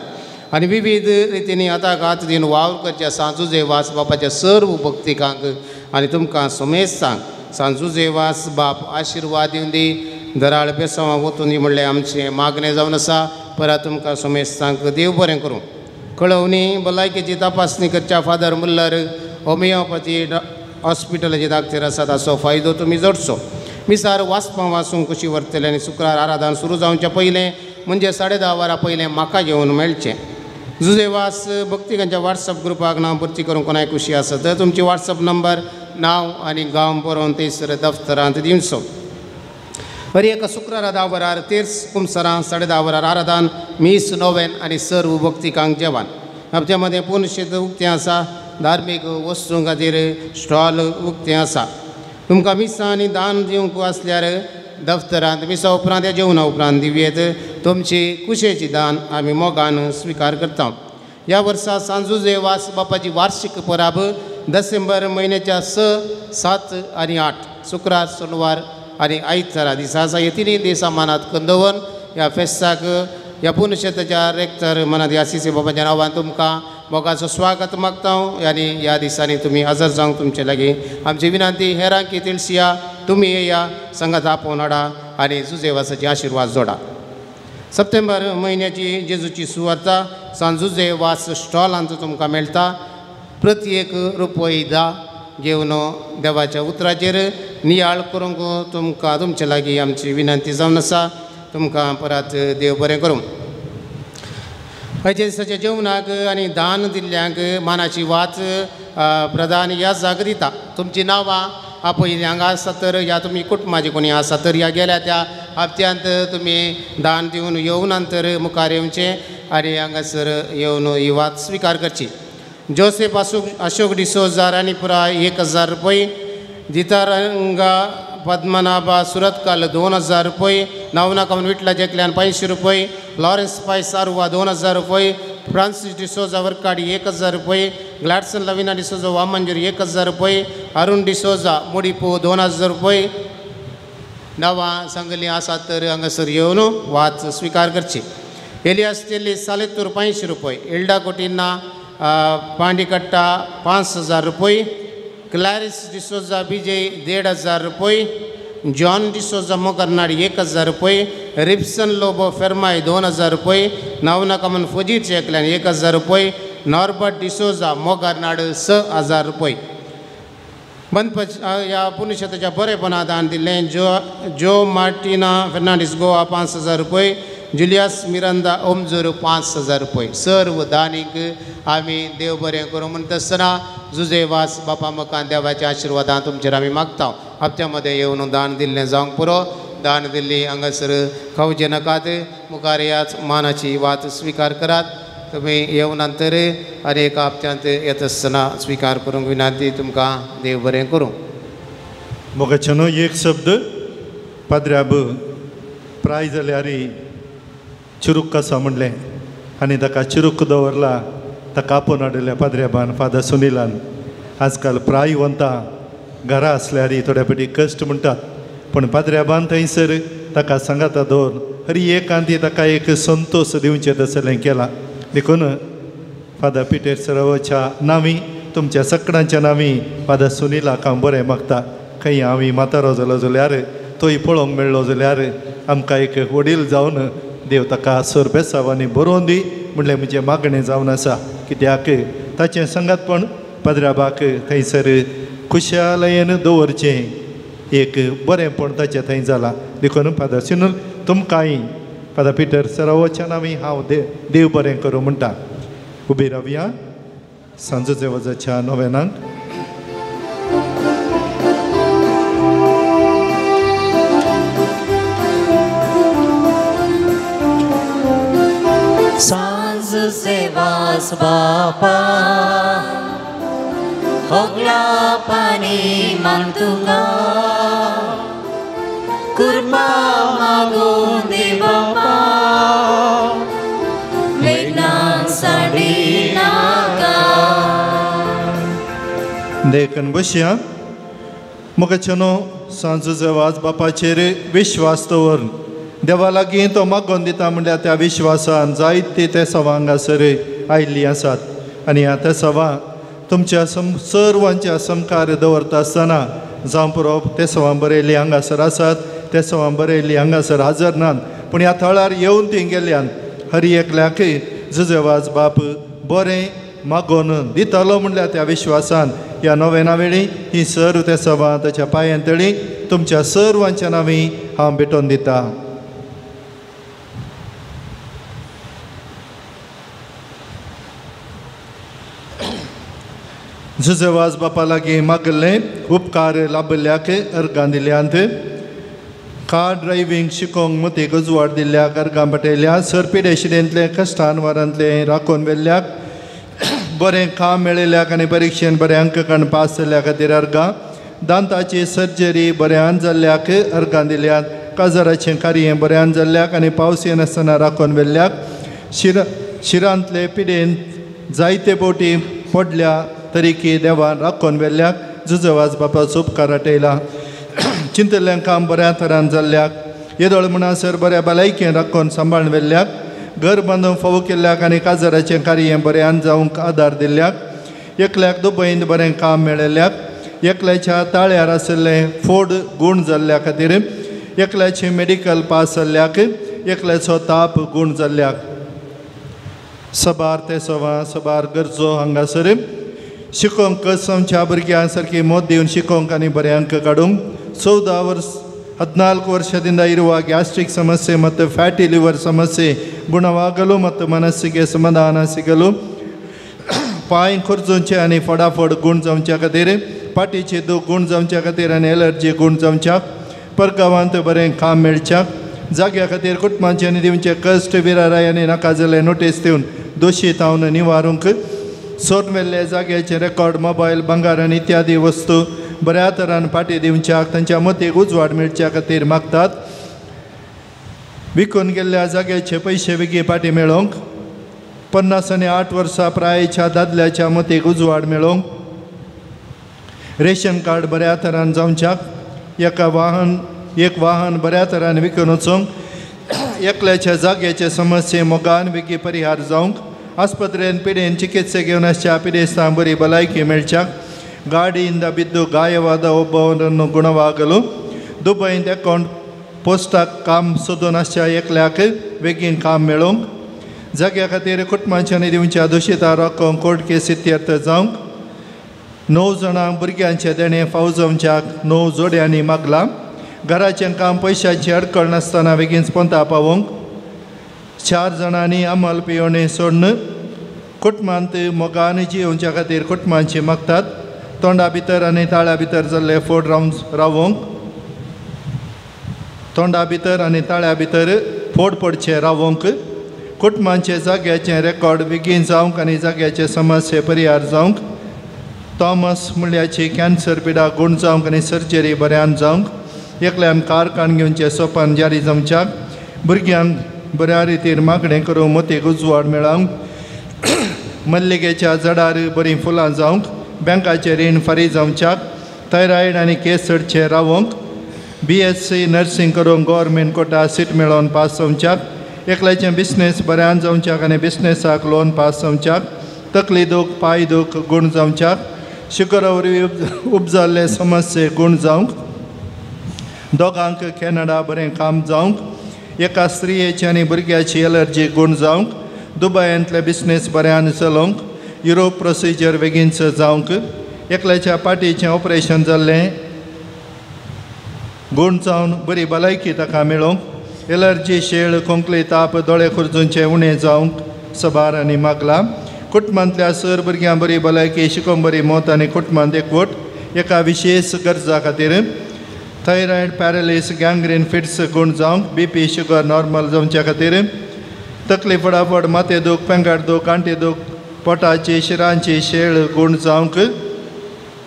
आनी विविध रितींनी हाताक हात दिवन वावर करच्या सांजुजे वास बापाच्या सर्व भक्तिकांक आनी तुमकां समेस्तांक सांजुजे वास बाप आशिर्वाद दिवन दी दराळ बेसांवां वतून दी म्हणलें आमचें मागणें जावन आसा. परत तुमकां समेस्तांक देव बरें करूं. कळोवणी भलायकेची तपासणी करच्या फादर मुल्लर होमियोपॅथी हॉस्पिटलाचे दाक्तेर आसा ताचो फायदो तुमी जोडचो. मिसार वाचपां वाचूंक कशी व्हरतले आनी शुक्रार आराधन सुरू जावच्या पयलें म्हणजे 10:30 वरां पयलें म्हाका घेवन मेळचें. जुजेवास भक्तिकांच्या वॉट्सअप ग्रुपाक नांव भरती करूंक कोणाय खुशी आसा तर तुमची वॉट्सअप नंबर नांव आनी गांव बरोवन थंयसर दफ्तरांत दिवचो. हर एका शुक्रारा 10 वरार तेर्स कुमसरां 10:30 वरार आराधन मीस नोवेन आनी सर्व भक्तिकांक जेवण. आमच्या मदें पुनशेत उक्तें आसा. धार्मीक वस्तूं खातीर स्टॉल उक्तें आसा. तुमकां मिसां आनी दान दिवंक आसल्यार दफ्तरांत मिसा उपरांत या जेवणा उपरांत दिवयेत. तुमची कुशेची दान आमी मोगान स्विकार करता. ह्या वर्सा सांजुजे वास बापाची वार्षिक परब डिसेंबर म्हयन्याच्या 6, 7 आनी 8 शुक्रार सोनवार आनी आयतारा दिसा आसा. हे तिनूय दिसा मनात कंदोवन ह्या फेस्ताक ह्या पुनशेताच्या रेक्टर मनात ह्या सी सी बाबाच्या नांवान तुमकां मोगाचो स्वागत मागता हांव आनी ह्या दिसांनी तुमी हजर जावंक तुमचे लागीं आमची विनंती. हेरांकी तिळसिया तुमी येया संगात आपोवन हाडा आनी जुजेवासाचे आशिर्वाद जोडा. सप्टेंबर म्हयन्याची जेजूची सुवार्ता सांजुजे वास स्टॉलांत तुमकां मेळटा. प्रति एक रुपय 10 घेवन देवाच्या उतराचेर नियाळ करूंक तुमकां तुमचे लागीं आमची विनंती जावन आसा. तुमकां परत देव बरें करूं. आयच्या दिसाच्या जेवणाक आनी दान दिल्ल्यांक मानाची वात प्रधान ह्या जाग दिता. तुमचीं नांवां आपयलीं हांगा आसा तर ह्या तुमी कुटुंबाची कोणी आसा तर ह्या गेल्या त्या हप्त्यांत तुमी दान दिवन येवन नंतर मुखार येवचें आनी हांगासर येवन ही वात स्विकार करची. जोसेफ अशोक डिसोजा राणीपुरा 1000 रुपये, दितारंगा पद्मनाभा सुरतकाल 2000 रुपये, नवनाकावन विटला जेकल्यान 500 रुपये, लॉरेन्स पाय सारुवा 2000 रुपये, फ्रांसीस डिसोजा वर्काडी 1000 रुपये, ग्लॅडसन लविना डिसोजा वामंजूर 1000 रुपये, अरुण डिसोजा मुडीपो 2000 रुपये. नांवां सांगली आसात तर हांगासर येवन वाच स्विकार करची. एलियास तेली सालेतूर 500 रुपये, इल्डा कोटिन्ना पांडीकट्टा 5000 रुपये, क्लॅरिस डिसोजा विजय 1500 रुपये, जॉन डिसोजा मोगरनाड 1000 रुपये, रिप्सन लोबो फेरमाय 2000 रुपये, नवनाकमन फुजीर चेकल्यान 1000 रुपये, नॉर्बर्ट डिसोजा मोगरनाड 6000 रुपये. बनपच ह्या पुनशेताच्या बरेपणा दान दिल्लें जो मार्टिना फेर्नांडीस गोवा 5000 रुपये, जुलियस मिरांदा ओमजोर 5000 रुपये. सर्व दानीक आमी देव बरें करूं म्हणटा आसतना जुजे वास बापा मकान देवाच्या आशिर्वादान तुमचेर आमी मागता. हप्त्या मदें येवन दान दिल्लें जावंक पुरो. दान दिल्ली हांगासर खावचें नाकात, मुखार याच मानाची वात स्विकार करात. तुमी येवन नंतर आनी एका हप्त्यांत येता आसतना स्विकार करूंक विनंती. तुमकां देव बरें करूं. मोगाच्यानो एक शब्द पाद्र्याब प्राय जाल्यार चिरूक आसा म्हणलें आनी ताका चिरूक दवरला. ताका आपोवन हाडिल्ल्या पाद्र्याबान फादर सुनीलान. आजकाल प्राय वंता घरा आसल्यार थोड्या फावटी कश्ट म्हणटात, पूण पाद्र्याबान थंयसर ताका सांगाता दवर हर एकांती ताका एक संतोश दिवचें तसलें केलां. देखून फादर पिटर सरावाच्या नांवी तुमच्या सगळ्यांच्या नांवी फादर सुनीलाक हांव बरें मागता. खंय हांव म्हातारो जालो जाल्यार तोय पळोवंक मेळ्ळो जाल्यार आमकां एक वडील जावन देव ताका सर बेसांवांनी बरोवन दी म्हणलें म्हजें मागणें जावन आसा. कित्याक ताचें सांगातपण पाद्र्याबाक थंयसर खुशालयेन दवरचें एक बरेंपण ताचें थंय जालां. देखून फादर सुनील तुमकांय फादर पिटर सरावाच्या नांवी हांव देव बरें करूं म्हणटा. उबी रावया सांजोचे वजाच्या नोवेनाक. सांजुजे वास बापा होगला पाणी मांग तुका कृपा मागून दे बापा वेगनांक साडी नाका. देखून बसया. मोगाच्यानो सांजुजे वास बापाचेर विश्वास दवरून देवा लागीं तो मागोवन दिता म्हणल्यार त्या विश्वासान जायती ते सवां हांगासर आयिल्लीं आसात आनी ह्या ते सवां तुमच्या सर्वांच्या समकार दवरता आसतना जावं पुरो ते सवां बरयल्लीं हांगासर आसात, ते सवां बरयल्लीं हांगासर हाजर नात, पूण ह्या थळार येवन ती गेल्यान हर एकल्याकय जुजेवाज बाप बरें मागोवन दितलो म्हणल्यार त्या विश्वासान ह्या नोवेना वेळी ही सर्व ते सवां ताच्या पांयां तळी तुमच्या सर्वांच्या नांवी हांव भेटोवन दिता. जुजेवाज बापा लागीं मागल्लें उपकार लाभिल्ल्याक अर्गां दिल्यांत, कार ड्रायव्हींग शिकोवंक मतीक उजवाड दिल्ल्याक अर्गां पटयल्या, सरपिडेशिडेंतलें कश्टान वारांतलें राखून व्हेल्ल्याक, बरें काम मेळिल्ल्याक आनी परिक्षेन बरें अंक काडून पास जाल्ल्या खातीर अर्गां, दांताची सर्जरी बऱ्यान जाल्ल्याक अर्गां दिल्यात, काजाराचें कार्य बऱ्यान जाल्ल्याक आनी पावस येनासतना राखून व्हेल्ल्याक, शिरांतले पिडेन जायते बोटी पडल्या तरीकी देवान राखून व्हेल्ल्याक जुजेवाज बापाचो उपकार आटयला. चिंतल्ल्यां काम बऱ्या तरान जाल्ल्याक, येदोळ म्हणसर बऱ्या भलायकेन राखून सांबाळून व्हेल्ल्याक, घर बांदून फावो केल्ल्याक आनी काजाराचें कार्य बऱ्यान जावंक आदार दिल्ल्याक, एकल्याक दुबयंत बरें काम मेळिल्ल्याक, एकल्याच्या ताळ्यार आशिल्लें फोड गूण जाल्ल्या खातीर, एकल्याचें मेडिकल पास जाल्ल्याक, एकल्याचो ताप गूण जाल्ल्याक. सबार ते सवां सबार गरजो हांगासर शिकोवंक आमच्या भुरग्यां सारकी मत दिवन शिकोवंक आनी बरे अंक काडूंक 14 ವರ್ಷ 14 ವರ್ಷದಿಂದ ಇರುವ ಗ್ಯಾಸ್ಟ್ರಿಕ್ ಸಮಸ್ಯೆ ಮತ್ತು ಫ್ಯಾಟಿ ಲಿವರ್ ಸಮಸ್ಯೆ ಗುಣವಾಗಲು ಮತ್ತು ಮನಸ್ಸಿಗೆ ಸಮಾಧಾನ ಸಿಗಲು, पांय खोर्जोवचे आनी फटाफट गूण जावच्या खातीर, पाटीचे दूख गूण जावच्या खातीर आनी एलर्जी गूण जावच्याक, परगांवांत बरें काम मेळच्याक, जाग्या खातीर कुटुंबाचे आनी दिवचे कश्ट विराराय आनी नाका जाल्ले नोटीस दिवन दोशी तावन निवारूंक, सोडून व्हेल्ले जाग्याचे रेकॉर्ड, मोबायल, भांगर आनी इत्यादी वस्तू बऱ्या तरान फाटी दिवच्याक, तांच्या मतीक उजवाड मेळच्या खातीर मागतात. विकून गेल्ल्या जाग्याचे पयशे बेगीन फाटी मेळोवंक, 50 आनी 8 वर्सां प्रायेच्या दादल्याच्या मतीक उजवाड मेळोवंक, रेशन कार्ड बऱ्या तरान जावच्याक, एक वाहन बऱ्या तरान विकून वचूंक, एकल्याच्या जाग्याचे समस्ये मोगान बेगीन परिहार जावंक, आस्पत्रेन पिडेन चिकित्से घेवन आसच्या पिडेस्तांक बरी भलायकी मेळच्याक, ಗಾಡಿಯಿಂದ ಬಿದ್ದು ಗಾಯವಾದ ಒಬ್ಬವನನ್ನು ಗುಣವಾಗಲು, ದುಬೈಂದ ಅಕೌಂಟ್ पोस्टाक काम सोदून आसच्या एकल्याक बेगीन काम मेळोवंक, जाग्या खातीर कुटुंबांच्यानी दिवच्या दुशिता राखोवंक कोर्ट केस इत्यर्थ जावंक, 9 जाणांक भुरग्यांचें देणें फावो जावच्याक 9 जोड्यांनी मागलां, घराचें काम पयशांची अडकळ नासतना बेगीन पोंता पावोवंक, 4 जाणांनी अमल पियोणे सोडून कुटुंबांत मोगान जियोवच्या खातीर कुटुंबांची मागतात, तोंडा भितर आनी ताळ्या भितर जाल्ले फोड रावोवंक, तोंडा भितर आनी ताळ्या भितर फोड पडचे रावोवंक, कुटुंबांचे जाग्याचें रेकॉर्ड बेगीन जावंक आनी जाग्याचे समस्ये परिहार जावंक, थॉमस म्हणल्याची कॅन्सर पिडा गूण जावंक आनी सर्जरी बऱ्यान जावंक, एकल्यान कार काण घेवचें सोपान जारी जावच्याक, भुरग्यांक बऱ्या रितीर मागणें करूंक मतीक उजवाड मेळोवंक, मल्लिकेच्या झाडार बरीं फुलां जावंक, बँकाचें रीण फारीक जावच्याक, थायरॉयड आनी केस चडचे रावोवंक, BSc nursing करूंक गव्हर्मेंट कोटा सीट मेळोवन पास जावच्याक, एकल्याचें बिजनेस बऱ्यान जावच्याक आनी बिजनेसाक लोन पास जावच्याक, तकली दूख पांय दूख गूण जावच्याक, शुगरा वरवीं उपजाल्ले समस्ये गूण जावंक, दोगांक कॅनडा बरें काम जावंक, एका स्त्रियेची आनी भुरग्याची एलर्जी गूण जावंक, दुबयांतले बिजनेस बऱ्यान चलोवंक, युरोप प्रोसिजर बेगीनच जावंक, एकल्याच्या पाटीचें ऑपरेशन जाल्लें गूण जावन बरी भलायकी ताका मेळोवंक, एलर्जी शेळ खोंकली ताप दोळे खुर्जूंचे उणें जावंक सबार आनी मागलां, कुटुंबांतल्या सर भुरग्यां बरी भलायकी शिकोवंक बरी मत आनी कुटुंबांत एकवट, एका विशेश गरजा खातीर थायरॉयड पॅरालिस गँग्रीन फिट्स गूण जावंक, BP sugar normal जावच्या खातीर, तकली फटाफट माथें दूख पेंगाट दूख गांठी दूख पोटाची शिरांची शेळ गूण जावंक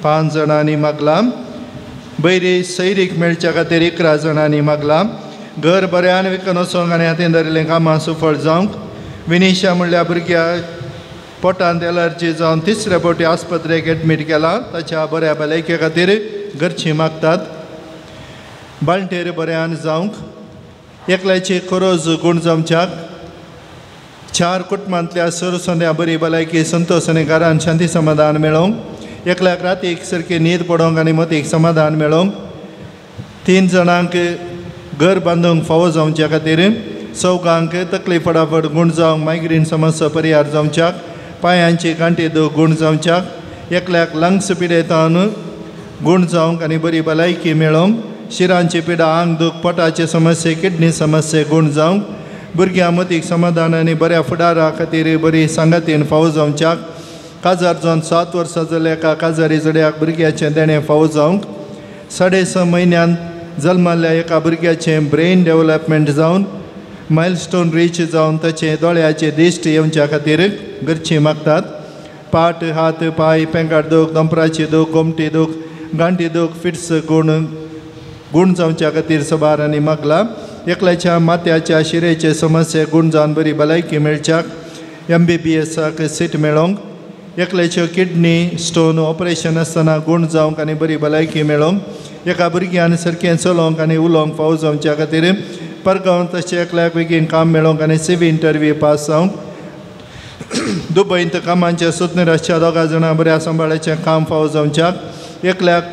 5 जाणांनी मागलां, बरी सैरीक मेळच्या खातीर 11 जाणांनी मागलां, घर बऱ्यान विकून वचोंक आनी हातीन धरिल्लें कामां सुफळ जावंक, विनिशा म्हणल्यार भुरग्याक पोटांत एलर्जी जावन 3रे फावटी आस्पत्रेक एडमीट केला ताच्या बऱ्या भलायके खातीर घरचीं मागतात, बाळंटेर बऱ्यान जावंक, एकल्याची खोरोज गूण जावच्याक 4 कुटुंबांतल्या सरसंद्या बरी भलायकी संतोश आनी घरान शांती समाधान मेळोवंक एकल्याक रातीक सारकी न्हीद पडोवंक आनी मतीक समाधान मेळोवंक 3 जाणांक घर बांदूंक फावो जावच्या खातीर 4 तकली फटाफट गूण जावंक मायग्रेन समस्या परिहार जावच्याक पांयांची गांठी दूख गूण जावच्याक एकल्याक लंग्स पिडेतान गूण जावंक आनी बरी भलायकी मेळोवंक शिरांची पिडा आंग दूख पोटाचे समस्ये किडनी समस्ये गूण जावंक भुरग्यां मतीक समाधान आनी बऱ्या फुडारा खातीर बरी सांगातीन फावो जावच्याक काजार जावन 7 वर्सां जाल्या एका काजारी जोड्याक भुरग्याचें देणें फावो जावंक 6.5 म्हयन्यान जल्माल्ल्या एका भुरग्याचें ब्रेन डेवलपमेंट जावन मायलस्टोन रीच जावन ताचें दोळ्याचे दिश्ट येवच्या खातीर घरचीं मागतात. पाट हात पांय पेंगाट दूख दोंपराची दूख गोमटी दूख गांठी दूख फिट्स गूण गूण जावच्या खातीर सबारांनी मागला. एकल्याच्या माथ्याच्या शिरेचे समस्ये गूण जावन बरी भलायकी मेळच्याक MBBSाक सीट मेळोवंक एकल्याच्यो किडनी स्टोन ऑपरेशन आसतना गूण जावंक आनी बरी भलायकी मेळोवंक एका भुरग्यान सारकें चलोवंक आनी उलोवंक फावो जावच्या खातीर परगांव तशें एकल्याक बेगीन काम मेळोवंक आनी CV interview पास जावंक दुबयंत कामांचे सोदनेर आसच्या 2 जाणां बऱ्या सांबाळाचें काम फावो जावच्याक एकल्याक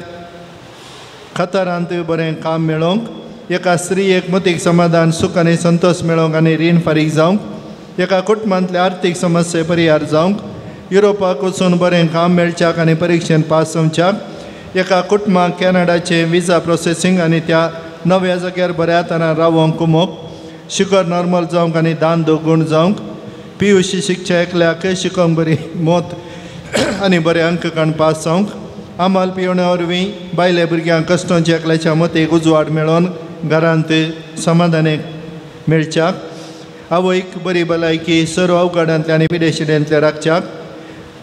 कतारांत बरें काम मेळोवंक एका स्त्रियेक मतीक समाधान सुख आनी संतोश मेळोवंक आनी रीण फारीक जावंक एका कुटुंबांतले आर्थीक समस्ये परिहार जावंक युरोपाक वचून बरें काम मेळच्याक आनी परिक्षेन पास जावच्याक एका कुटुंबाक कॅनडाचें विजा प्रोसेसींग आनी त्या नव्या जाग्यार बऱ्या तरान रावोंक कुमोक शुगर नॉर्मल जावंक आनी दान दूख गूण जावंक PUC शिकच्या एकल्याक शिकोवंक बरी मोत आनी बरे अंक काण पास जावंक आमाल पिवण्या वरवीं बायले भुरग्यांक कश्टांच्या एकल्याच्या मतीक उजवाड मेळोवन घरांत समाधान मेळच्याक आवयक बरी भलायकी सर्व अवघडांतल्या आनी पिडेशिडेंतल्या राखच्याक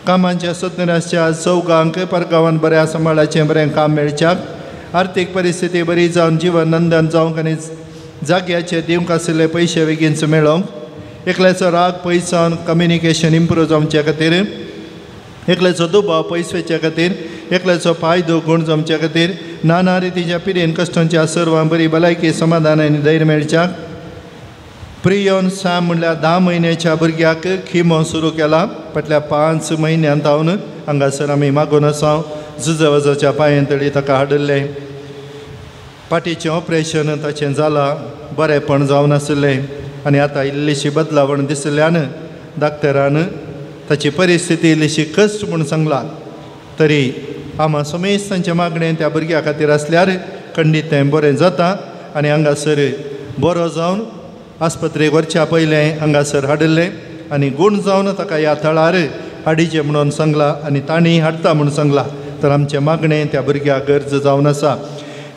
कामांच्या सोदनेर आसच्या 4 परगांवान बऱ्या सांबाळाचें बरें काम मेळच्याक आर्थीक परिस्थिती बरी जावन जिवन नंदन जावंक आनी जाग्याचे दिवंक आशिल्ले पयशे बेगीनच मेळोवंक एकल्याचो राग पयस जावन कम्युनिकेशन इम्प्रूव जावचे खातीर एकल्याचो दुबाव पयस वचच्या खातीर एकल्याचो फायदो गूण जावचे खातीर नाना रितीच्या पिडेन कश्टांच्या सर्वां बरी भलायकी समाधान आनी धैर्य मेळच्याक प्रियोन सॅम म्हणल्यार 10 म्हयन्याच्या भुरग्याक खिमो सुरू केला फाटल्या 5 म्हयन्यांत हांव हांगासर आमी मागून आसा जुजवाजाच्या पांयेन तळी ताका हाडिल्लें पाटीचें ऑपरेशन ताचें जालां बरेंपण जावन आशिल्लें आनी आतां इल्लीशी बदलावण दिसल्यान डाक्टरान ताची परिस्थिती इल्लीशी कश्ट म्हूण सांगला तरी आमा समेस्त तांचें मागणें त्या भुरग्या खातीर आसल्यार खंडीत तें बरें जाता आनी हांगासर बरो जावन आस्पत्रेक व्हरच्या पयलें हांगासर हाडिल्लें आनी गूण जावन ताका ह्या थळार हाडीचें म्हणून सांगलां आनी तांणी हाडटा म्हूण सांगलां तर आमचें मागणें त्या भुरग्याक गरज जावन आसा.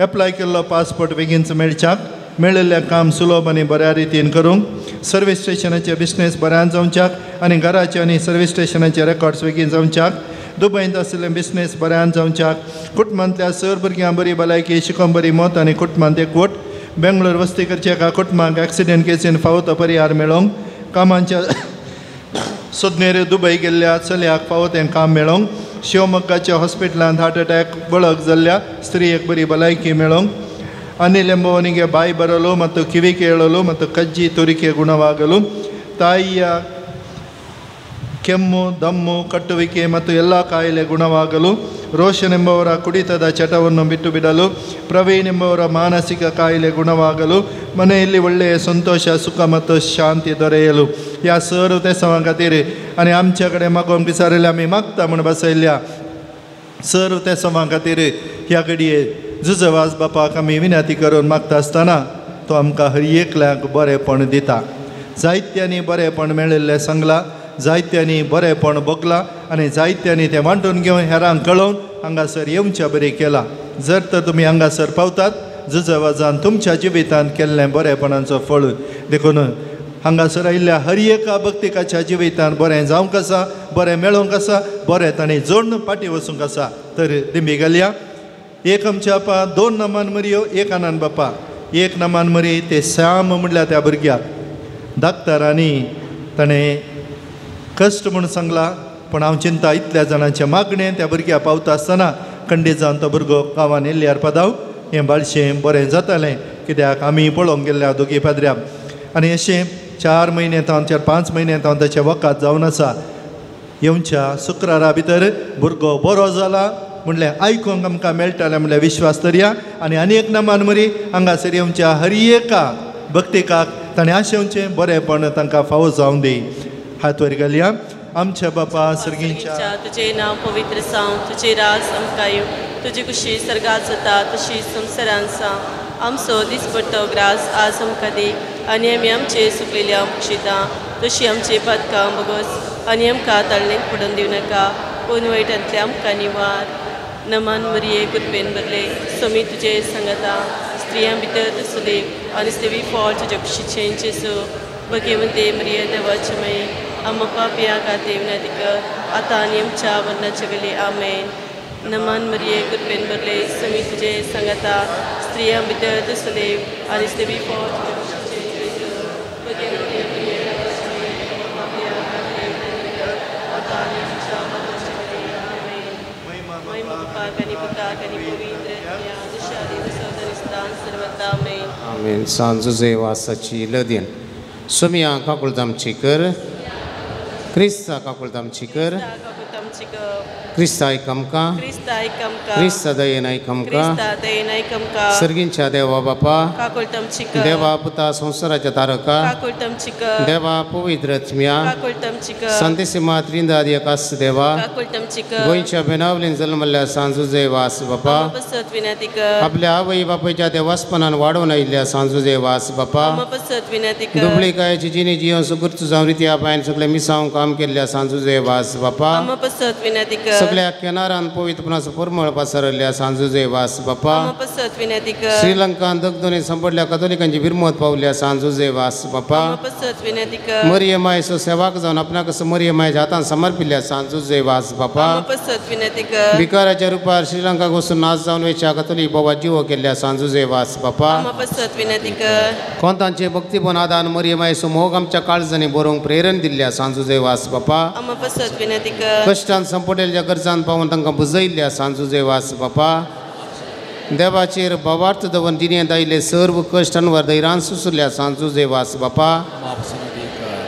एप्लाय केल्लो पासपोर्ट बेगीनच मेळच्याक मेळिल्लें काम सुलभ आनी बऱ्या रितीन करूंक सर्वीस स्टेशनाचे बिजनेस बऱ्यान जावच्याक आनी घराचे आनी सर्वीस स्टेशनाचे रेकॉर्ड्स बेगीन जावच्याक दुबयंत आशिल्लें बिजनेस बऱ्यान जावच्याक कुटुंबांतल्या सर भुरग्यां बरी भलायकी शिकोवंक बरी मत आनी कुटुंबांत एकवट बेंगलोर वस्ती करच्या एका कुटुंबाक एक्सिडेंट केसीन फावो तो परिहार मेळोवंक कामांच्या सोदनेर दुबय गेल्ल्या चलयाक फावो तें काम मेळोवंक शिवमोग्गाच्या हॉस्पिटलांत हार्ट अटॅक वळख जाल्ल्या स्त्रियेक बरी भलायकी मेळोवंक ಅನಿಲ್ ಎಂಬುವನಿಗೆ ಬಾಯಿ ಬರಲು ಮತ್ತು ಕಿವಿ ಕೇಳಲು ಮತ್ತು ಕಜ್ಜಿ ತುರಿಕೆ ಗುಣವಾಗಲು ತಾಯಿಯ ಕೆಮ್ಮು ದಮ್ಮು ಕಟ್ಟುವಿಕೆ ಮತ್ತು ಎಲ್ಲ ಕಾಯಿಲೆ ಗುಣವಾಗಲು ರೋಷನ್ ಎಂಬುವರ ಕುಡಿತದ ಚಟವನ್ನು ಬಿಟ್ಟು ಬಿಡಲು ಪ್ರವೀಣ್ ಎಂಬುವರ ಮಾನಸಿಕ ಕಾಯಿಲೆ ಗುಣವಾಗಲು ಮನೆಯಲ್ಲಿ ಒಳ್ಳೆಯ ಸಂತೋಷ ಸುಖ ಮತ್ತು ಶಾಂತಿ ದೊರೆಯಲು ह्या सर्व तेसांवां खातीर आनी आमच्या कडेन मागोवंक विचारिल्लें आमी मागता म्हूण बसयल्ल्या सर्व तेसांवां खातीर ह्या घडये जुजवाज बापाक आमी विनंती करून मागता आसतना तो आमकां हर एकल्याक बरेंपण दिता. जायत्यांनी बरेंपण मेळिल्लें सांगलां, जायत्यांनी बरेंपण भोगलां आनी जायत्यांनी तें वांटून घेवन हेरांक कळोवन हांगासर येवच्या बरी केलां. जर तर तुमी हांगासर पावतात जुजवाजान तुमच्या जिवितांत केल्लें बरेंपणाचो फळ देखून हांगासर आयिल्ल्या हर एका भक्तिकाच्या जिवितांत बरें जावंक आसा, बरें मेळोवंक आसा, बरें ताणें जोडून फाटीं वचूंक आसा. तर दिंबी घालया. एक आमच्या आपा 2 नमान मरयो, एक आनंद बापा. एक नमान मरी ते श्याम म्हणल्यार त्या भुरग्याक डाक्टरांनी ताणें कश्ट म्हूण सांगला, पूण हांव चिंता इतल्या जाणांचें मागणें त्या भुरग्याक पावता आसतना खंडीत जावन तो भुरगो गांवान येयल्यार पदाव हें बाळशें बरें जातालें. कित्याक आमी पळोवंक गेल्ल्या दोगी पाद्र्या आनी अशें 4 म्हयने तावन 4-5 म्हयने तावन ताचें वखद जावन आसा. येवच्या शुक्रारा भितर भुरगो बरो जाला म्हणलें आयकूंक आमकां मेळटालें म्हणल्यार विश्वास दरया. आनी आनी एक नमान मरी हांगासर येवच्या हर एका भक्तिकाक ताणें आशेवचें बरेंपण तांकां फावो जावन दी. हात वयर घालया. आमच्या बापा सर्गींच्या तुजें नांव पवित्र जावं, तुजें राज आमकां येवं, तुजी कुशी सर्गात जाता तशी संवसारांत जावं. आमचो दिसपट्टो ग्रास आज आमकां दी आनी आमी आमचे सुकलेल्या बक्षिता तशी आमचे पातकां बगस आनी आमकां ताळणेक पडून दिवं नाका पूण वायटांतले आमकां निवार. नमान मरिये कृपेन भरले स्वामी तुजे सांगता, स्त्रियां भितर तूं सुदेव आनी स्तेवी फळ तुज्या कुशीचें जेजू. भगवंते मरिये देवाचे माई आम्हा पापया खातीर विनंती कर आतां आनी आमच्या मरणाच्या वेळी. आमेन. नमान मरिये कृपेन भरले स्वामी तुजे सांगता, स्त्रियां भितर तूं सुदेव आनी स्तेवी फळ तुज्या कुशीचें जेजू. भगवंते मरिये देवाचे माई आम्हा पापया खातीर विनंती कर आतां आनी आमच्या मरणाच्या वेळी. आमेन. महिमा बापाक आनी पुताक आनी पवित्र सर्वता. आमेन. आमेन. सांजुजे वासाची लदीन सुमिया काकुळत आमची कर, क्रिस्ता काकुळत आमची कर, क्रिस्ता आयक आमकां, क्रिस्ता दयेन आयक आमकां. सर्गींच्या देवा बापा, देवा पुता संवसाराच्या तारका, देवा पवित्र आत्म्या, संतेसिमा त्रिंदाद एकास देवा, गोंयच्या बेनावलीन जल्मल्ल्या सांजुजे वास बापा, आपल्या आवय बापायच्या देवासपणान वाडोवन आयिल्ल्या सांजुजे वास बापा, दुबळीकायेची जिणी जिवन सुगूर्त जावन रित्या पांयान सगळें मिसांव काम केल्ल्या सांजुजे वास बापा, सगळ्या केनारान पवित्रपणाचो परमळ पसरल्ल्या सांजुजे वास बापा, श्रीलंकान दगदोनी संपडल्या कथोलिकांची बिरमत पावल्या सांजुजे वास बापा, मरिये मायचो सेवाक जावन आपणाक मरिये मायच्या हातान समर्पिल्ल्या सांजुजे वास बापा, विकाराच्या रुपार श्रीलंकाक वचून नाच जावन वेच्या कथोलीक बाबा जिवो केल्ल्या सांजुजे वास बापा, कोंतांचे भक्तीपण आदान मरिये मायचो मोग आमच्या काळजांनी बरोवंक प्रेरण दिल्ल्या सांजुजे वास बापा, कश्टान संपडलेल्या गरजान पावून तांकां बुजयल्ल्या सांजुजे वास बापा, देवाचेर भावार्थ दवरून जिणेंत आयिल्ले सर्व कश्ट अनवर धैर्यान सुसुरल्या सांजुजे वास बापा,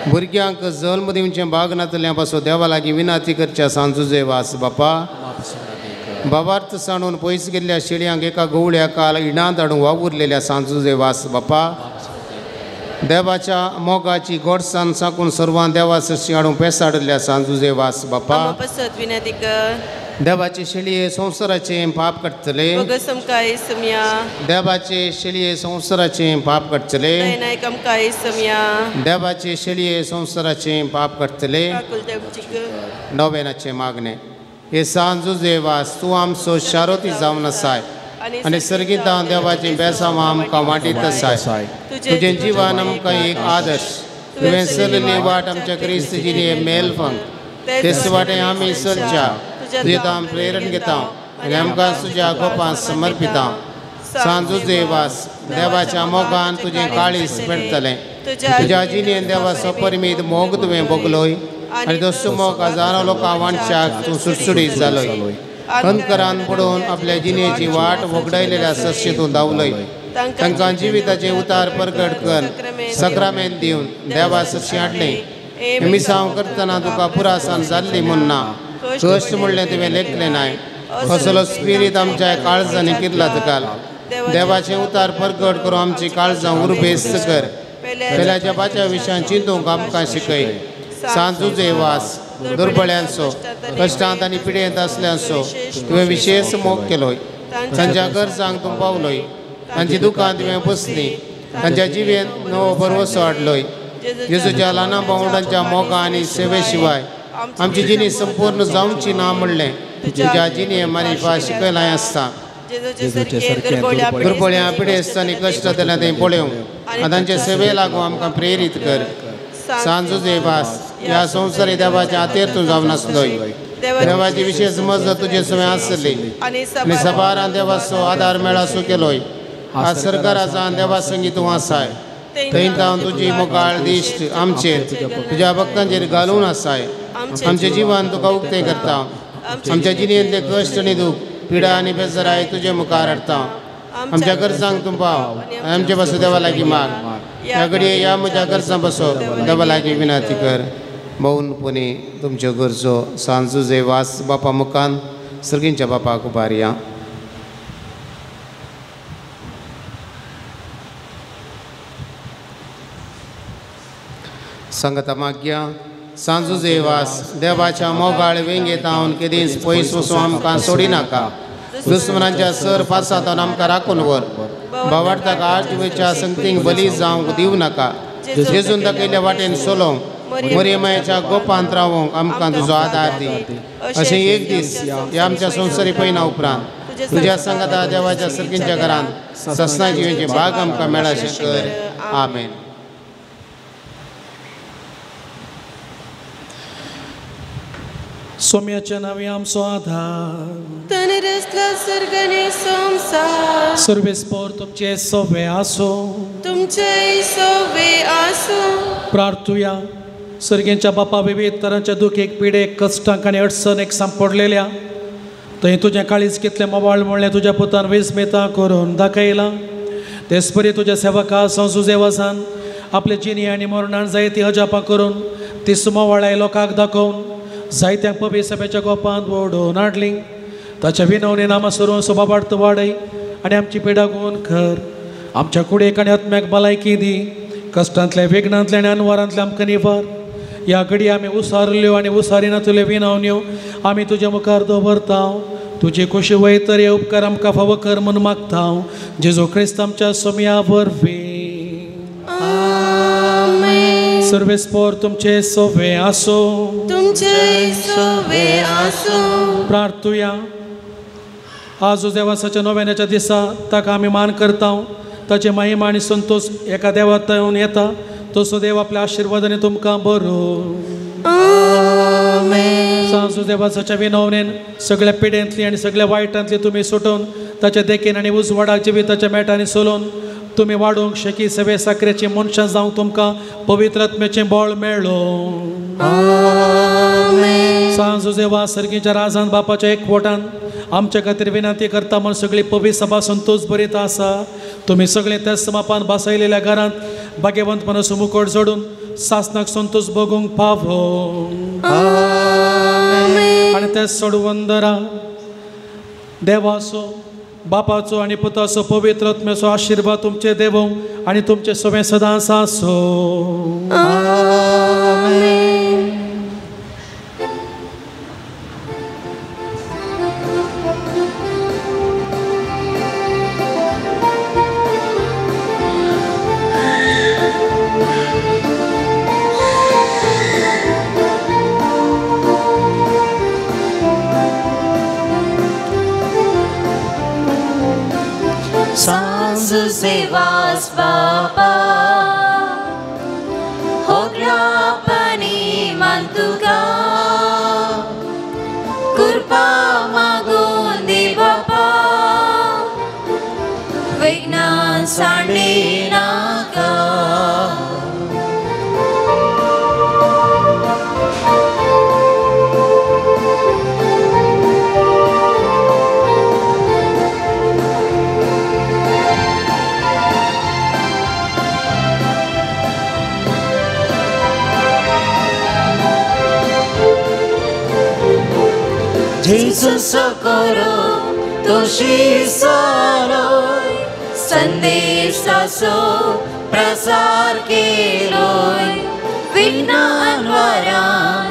भुरग्यांक जल्म दिवचें भाग नातल्या पासून देवा लागीं विनाती करच्या सांजुजे वास बापा, भावार्थ सांडून पयस गेल्ल्या शेळयांक एका गवळ्या काल इणांत हाडून वावुरलेल्या सांजुजे वास बापा, देवाच्या मोगाची गोडसान साकून सर्वां देवा सशी हाडून पेसाडल्या सांजुजे वास बापा, देवाचे शेळये संवसाराचे पाप काडटले, देवाचे शेळये संवसाराचे पाप काडटले, देवाचे शेळये संवसाराचे पाप काडटले. नोवेनाचे मागणे. हे सांजुजे वास तूं आमचो शारोती जावन आसाय आनी सर्गीतां देवाचें बेसांव आमकां वांटीत आसाय. तुजें जिवन आमकां एक आदर्श, तुवें चलयल्ली वाट आमच्या क्रिस्त जिणें मेलफंग तेच वाटे आमी चलच्या तुजें हांव प्रेरण घेता आनी आमकां तुज्या गोपान समर्पिता. सांजुजे वास देवाच्या मोगान तुजें काळीज पेटतलें, तुज्या जिणेन देवाचो परिमीत मोग तुवें भोगलोय आनी तो मोग हजारो लोकां वांटच्याक तूं सुडसुडीत जालोय. अंतकरान पडून आपल्या जिणेची वाट वगडायलेल्या सस्य तूं धांवलोय. तांकां जिविताचे उतार परगट कर सक्रामेंत दिवन देवा सशी हाडलें. मिसांव करतना तुका पुरासान जाल्ली म्हूण ना कश्ट म्हणलें तुवें लेखलें नाय, असलो स्पिरीत आमच्या काळजांनी किरला तुकाल. देवाचें उतार परगट करून आमची काळजां उर्बेस्त कर. पेल्याच्या पाच्या विशयान चिंतूंक आमकां शिकय. सांजुजे वास दुर्बळ्यांचो कश्टांत आनी पिडेंत आसल्यांचो तुवें विशेश मोग केलोय. तांच्या गरजांक तूं पावलोय, तांची दुकान तुवें बसली, तांच्या जिवेंत नवो भरवसो हाडलोय. जेजूच्या ल्हाना भावंडांच्या मोगा आनी सेवे शिवाय आमची जिणी संपूर्ण जावची ना म्हणलें तुज्या जिणे मारिफा शिकयलां आसता. दुर्बळ्यां पिडेस्त आनी कश्ट जाल्यार तें पळोवंक आनी तांचे सेवे लागून आमकां प्रेरीत कर. सांजुजे वास ह्या संवसारी देवाच्या हातेर तूं जावन आसलोय. देवाची विशेष मजत तुजे सवें आसली आनी सबारान देवाचो आदार मेळासो केलोय. आज सरकाराचा देवा संगी तूं आसाय, थंय तावन तुजी मोगाळ दिश्ट आमचेर तुज्या भक्तांचेर घालून आसाय. आमचें जिवन तुका उक्तें करता. आमच्या जिणेंतले कश्ट आनी दूख पिडा आनी बेजाराय तुजे मुखार हाडटा. आमच्या गरजांक तूं पाव आमचे पासून देवा लागीं माग. ह्या घडये ह्या म्हज्या गरजां बसो देवा लागीं विनंती कर. मौनपणी तुमच्यो गरजो सांजुजे वास बापा मुखान सर्गींच्या बापाक उबारया. सांगता माग्या सांजुजे वास देवाच्या मोगाळ वेंगेत हांव केदींच पयस वचूं आमकां सोडिनाका. दुस्मनांच्या सर पासांत आमकां राखून व्हर. बावार्थाक आजवेच्या संगतींक बली जावंक दिवं नाका. जेजून दाखयल्ल्या वाटेन चलोवंक मरियमायेच्या गोपांत रावोंक आमकां तुजो आदार दी. अशें एक दीस ह्या आमच्या संवसारी पयना उपरांत तुज्या सांगाता देवाच्या सर्गींच्या घरांत ससना जिवेचे भाग आमकां मेळाशें कर. आमेन. सोम्याच्या नांवे आमचो आधार ताणें रचला सर्ग आनी संवसार. सर्वेस्पोर तुमचे सोवे आसूं तुमचेय सोवे आसूं. प्रार्थुया. सर्गेच्या बापा विविध तरांच्या दुखेक पिडेक कश्टांक आनी अडचणेक सांपडलेल्या थंय तुजें काळीज कितलें मोवाळ म्हणलें तुज्या पुतान विस्मिता करून दाखयलां. तेच परी तुज्या सेवका संजुजेवासान आपले जिणी आनी मरणान जायती अजापां करून ती सुमवाळाय लोकांक दाखोवन जायत्या पवी सभेच्या गोपांत ओडून हाडली. ताच्या विनवणी नामा सरून सोबाबार्थ वाडय आनी आमची पिडा गुण कर. आमच्या कुडेक आनी आत्म्याक भलायकी दी. कश्टांतल्या विघ्नांतल्या आनी अनवारांतल्या आमकां निवार. ह्या घडी आमी उसारल्यो आनी उसारिनातल्यो विनवण्यो आमी तुज्या मुखार दवरता. तुजी खोशी वयतर हे उपकार आमकां फावो कर म्हूण मागता. जेजू क्रिस्त आमच्या सोम्या वरवीं. सर्वेस्पोर तुमचे सोवे आसूं तुमचे सोवे आसूं. प्रार्थुया. आज देवासाच्या नोवेनाच्या दिसा ताका आमी मान करता. ताचे महिमा आनी संतोष एका देवात येवन येता. तसो देव आपल्या आशिर्वादाने तुमकां बरो. सांजू देवासाच्या विनवणेन सगळ्या पिडेंतली आनी सगळ्या वायटांतली तुमी सुटोवन ताच्या देखीन आनी उजवाडाक जिविताच्या मेटांनी चलोवन तुमी वाडोवंक शकी सवे साकरेची मनशां जावंक तुमकां पवित्र आत्म्याचें बळ मेळ्ळो. सांजुजेवा सर्गीच्या राजान बापाच्या एकवटान आमच्या खातीर विनंती करता म्हूण सगळी पवित्र सभा संतोष भरीत आसा. तुमी सगळे त्याच मापान बसयलेल्या घरांत भाग्यवंतपणाचो मुकोट जोडून सासनाक संतोष भोगूंक पावो. आनी तेच सोडवंदरा देवाचो बापाचो आनी पुताचो पवित्र आत्म्याचो आशिर्वाद तुमचे देवो आनी तुमचे सवे सदांच आसूं. सांजुजेवास बापा होगलापणी मान तुका कृपा मागून दी बापा विघ्नान सांडी नाका. Jesus socorro, toshi soloy, संदेशाचो प्रसार केलोय, विघ्न अनवारान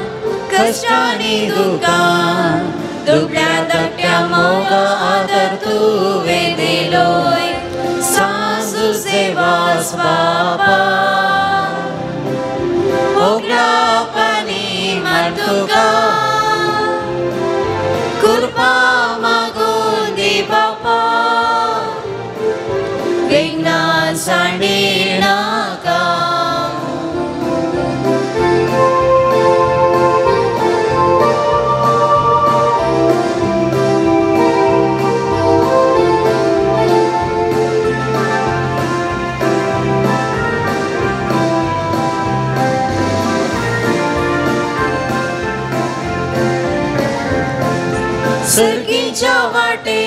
कश्टांनी दुकान, दुबळ्या धाकट्या मोगा आदर तुवें दिलोय, सांजुजेवास बापा होगलापणी मान तुका कृपा मागून दी बापा विघ्नान सांडी नाका. सर्गीच्या वाटे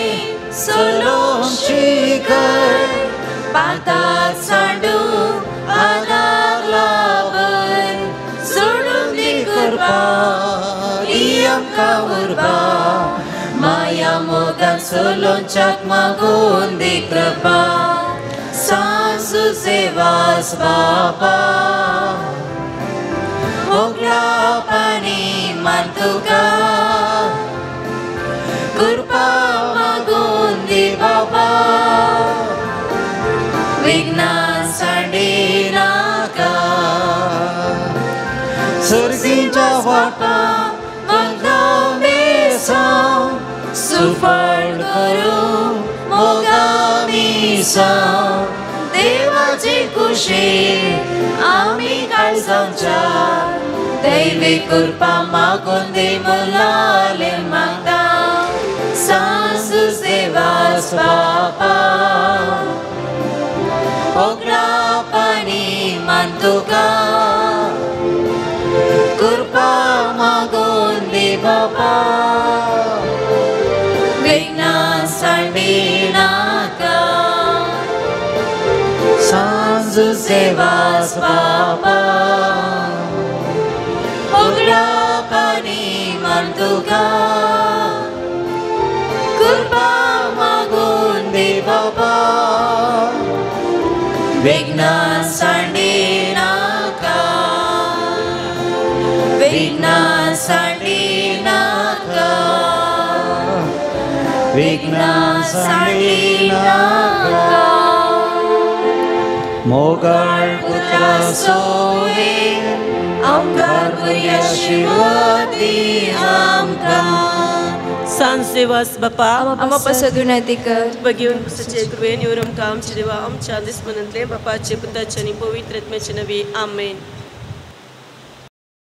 सोलोंची कर पातात सांडू आदार लाभय सोडून दी कृपा दी आमकां उर्बा माया मोगान सोलोंच्याक मागून दी कृपा सांजू सेवास बापा मोगलापानी मान तुका कृपा मागून दी बाबा विघ्ना सांडी नाका सर्गीच्या वाटा सुफळ करू मोगा मिसांव देवाची कुशी आमी काळजांच्या दैवी कृपा मागून दी मुलाले मागता सांजू सेवास बापा ओगरापानी मान तुका कृपा मागून दी बापा विघ्ना सांडी नाका सांजू सेवास बापा उगडापानी मान तुका कृपा मागून दी बाबा विघ्ना सांडी नाका विघ्ना सांडी नाका विघ्ना सांडी नाका मोगाळ पुत्रा सोवे आमकार बरी आशिर्वाद आमकां सांज बापा आमा पासत विनंती कर भगीवन पुस्तचे कृपेन येवन आमकां आमचे देवा आमच्या दुस्मनांतले बापाचे पुताचे आनी पवित्र आत्म्याचे नवी आमेन.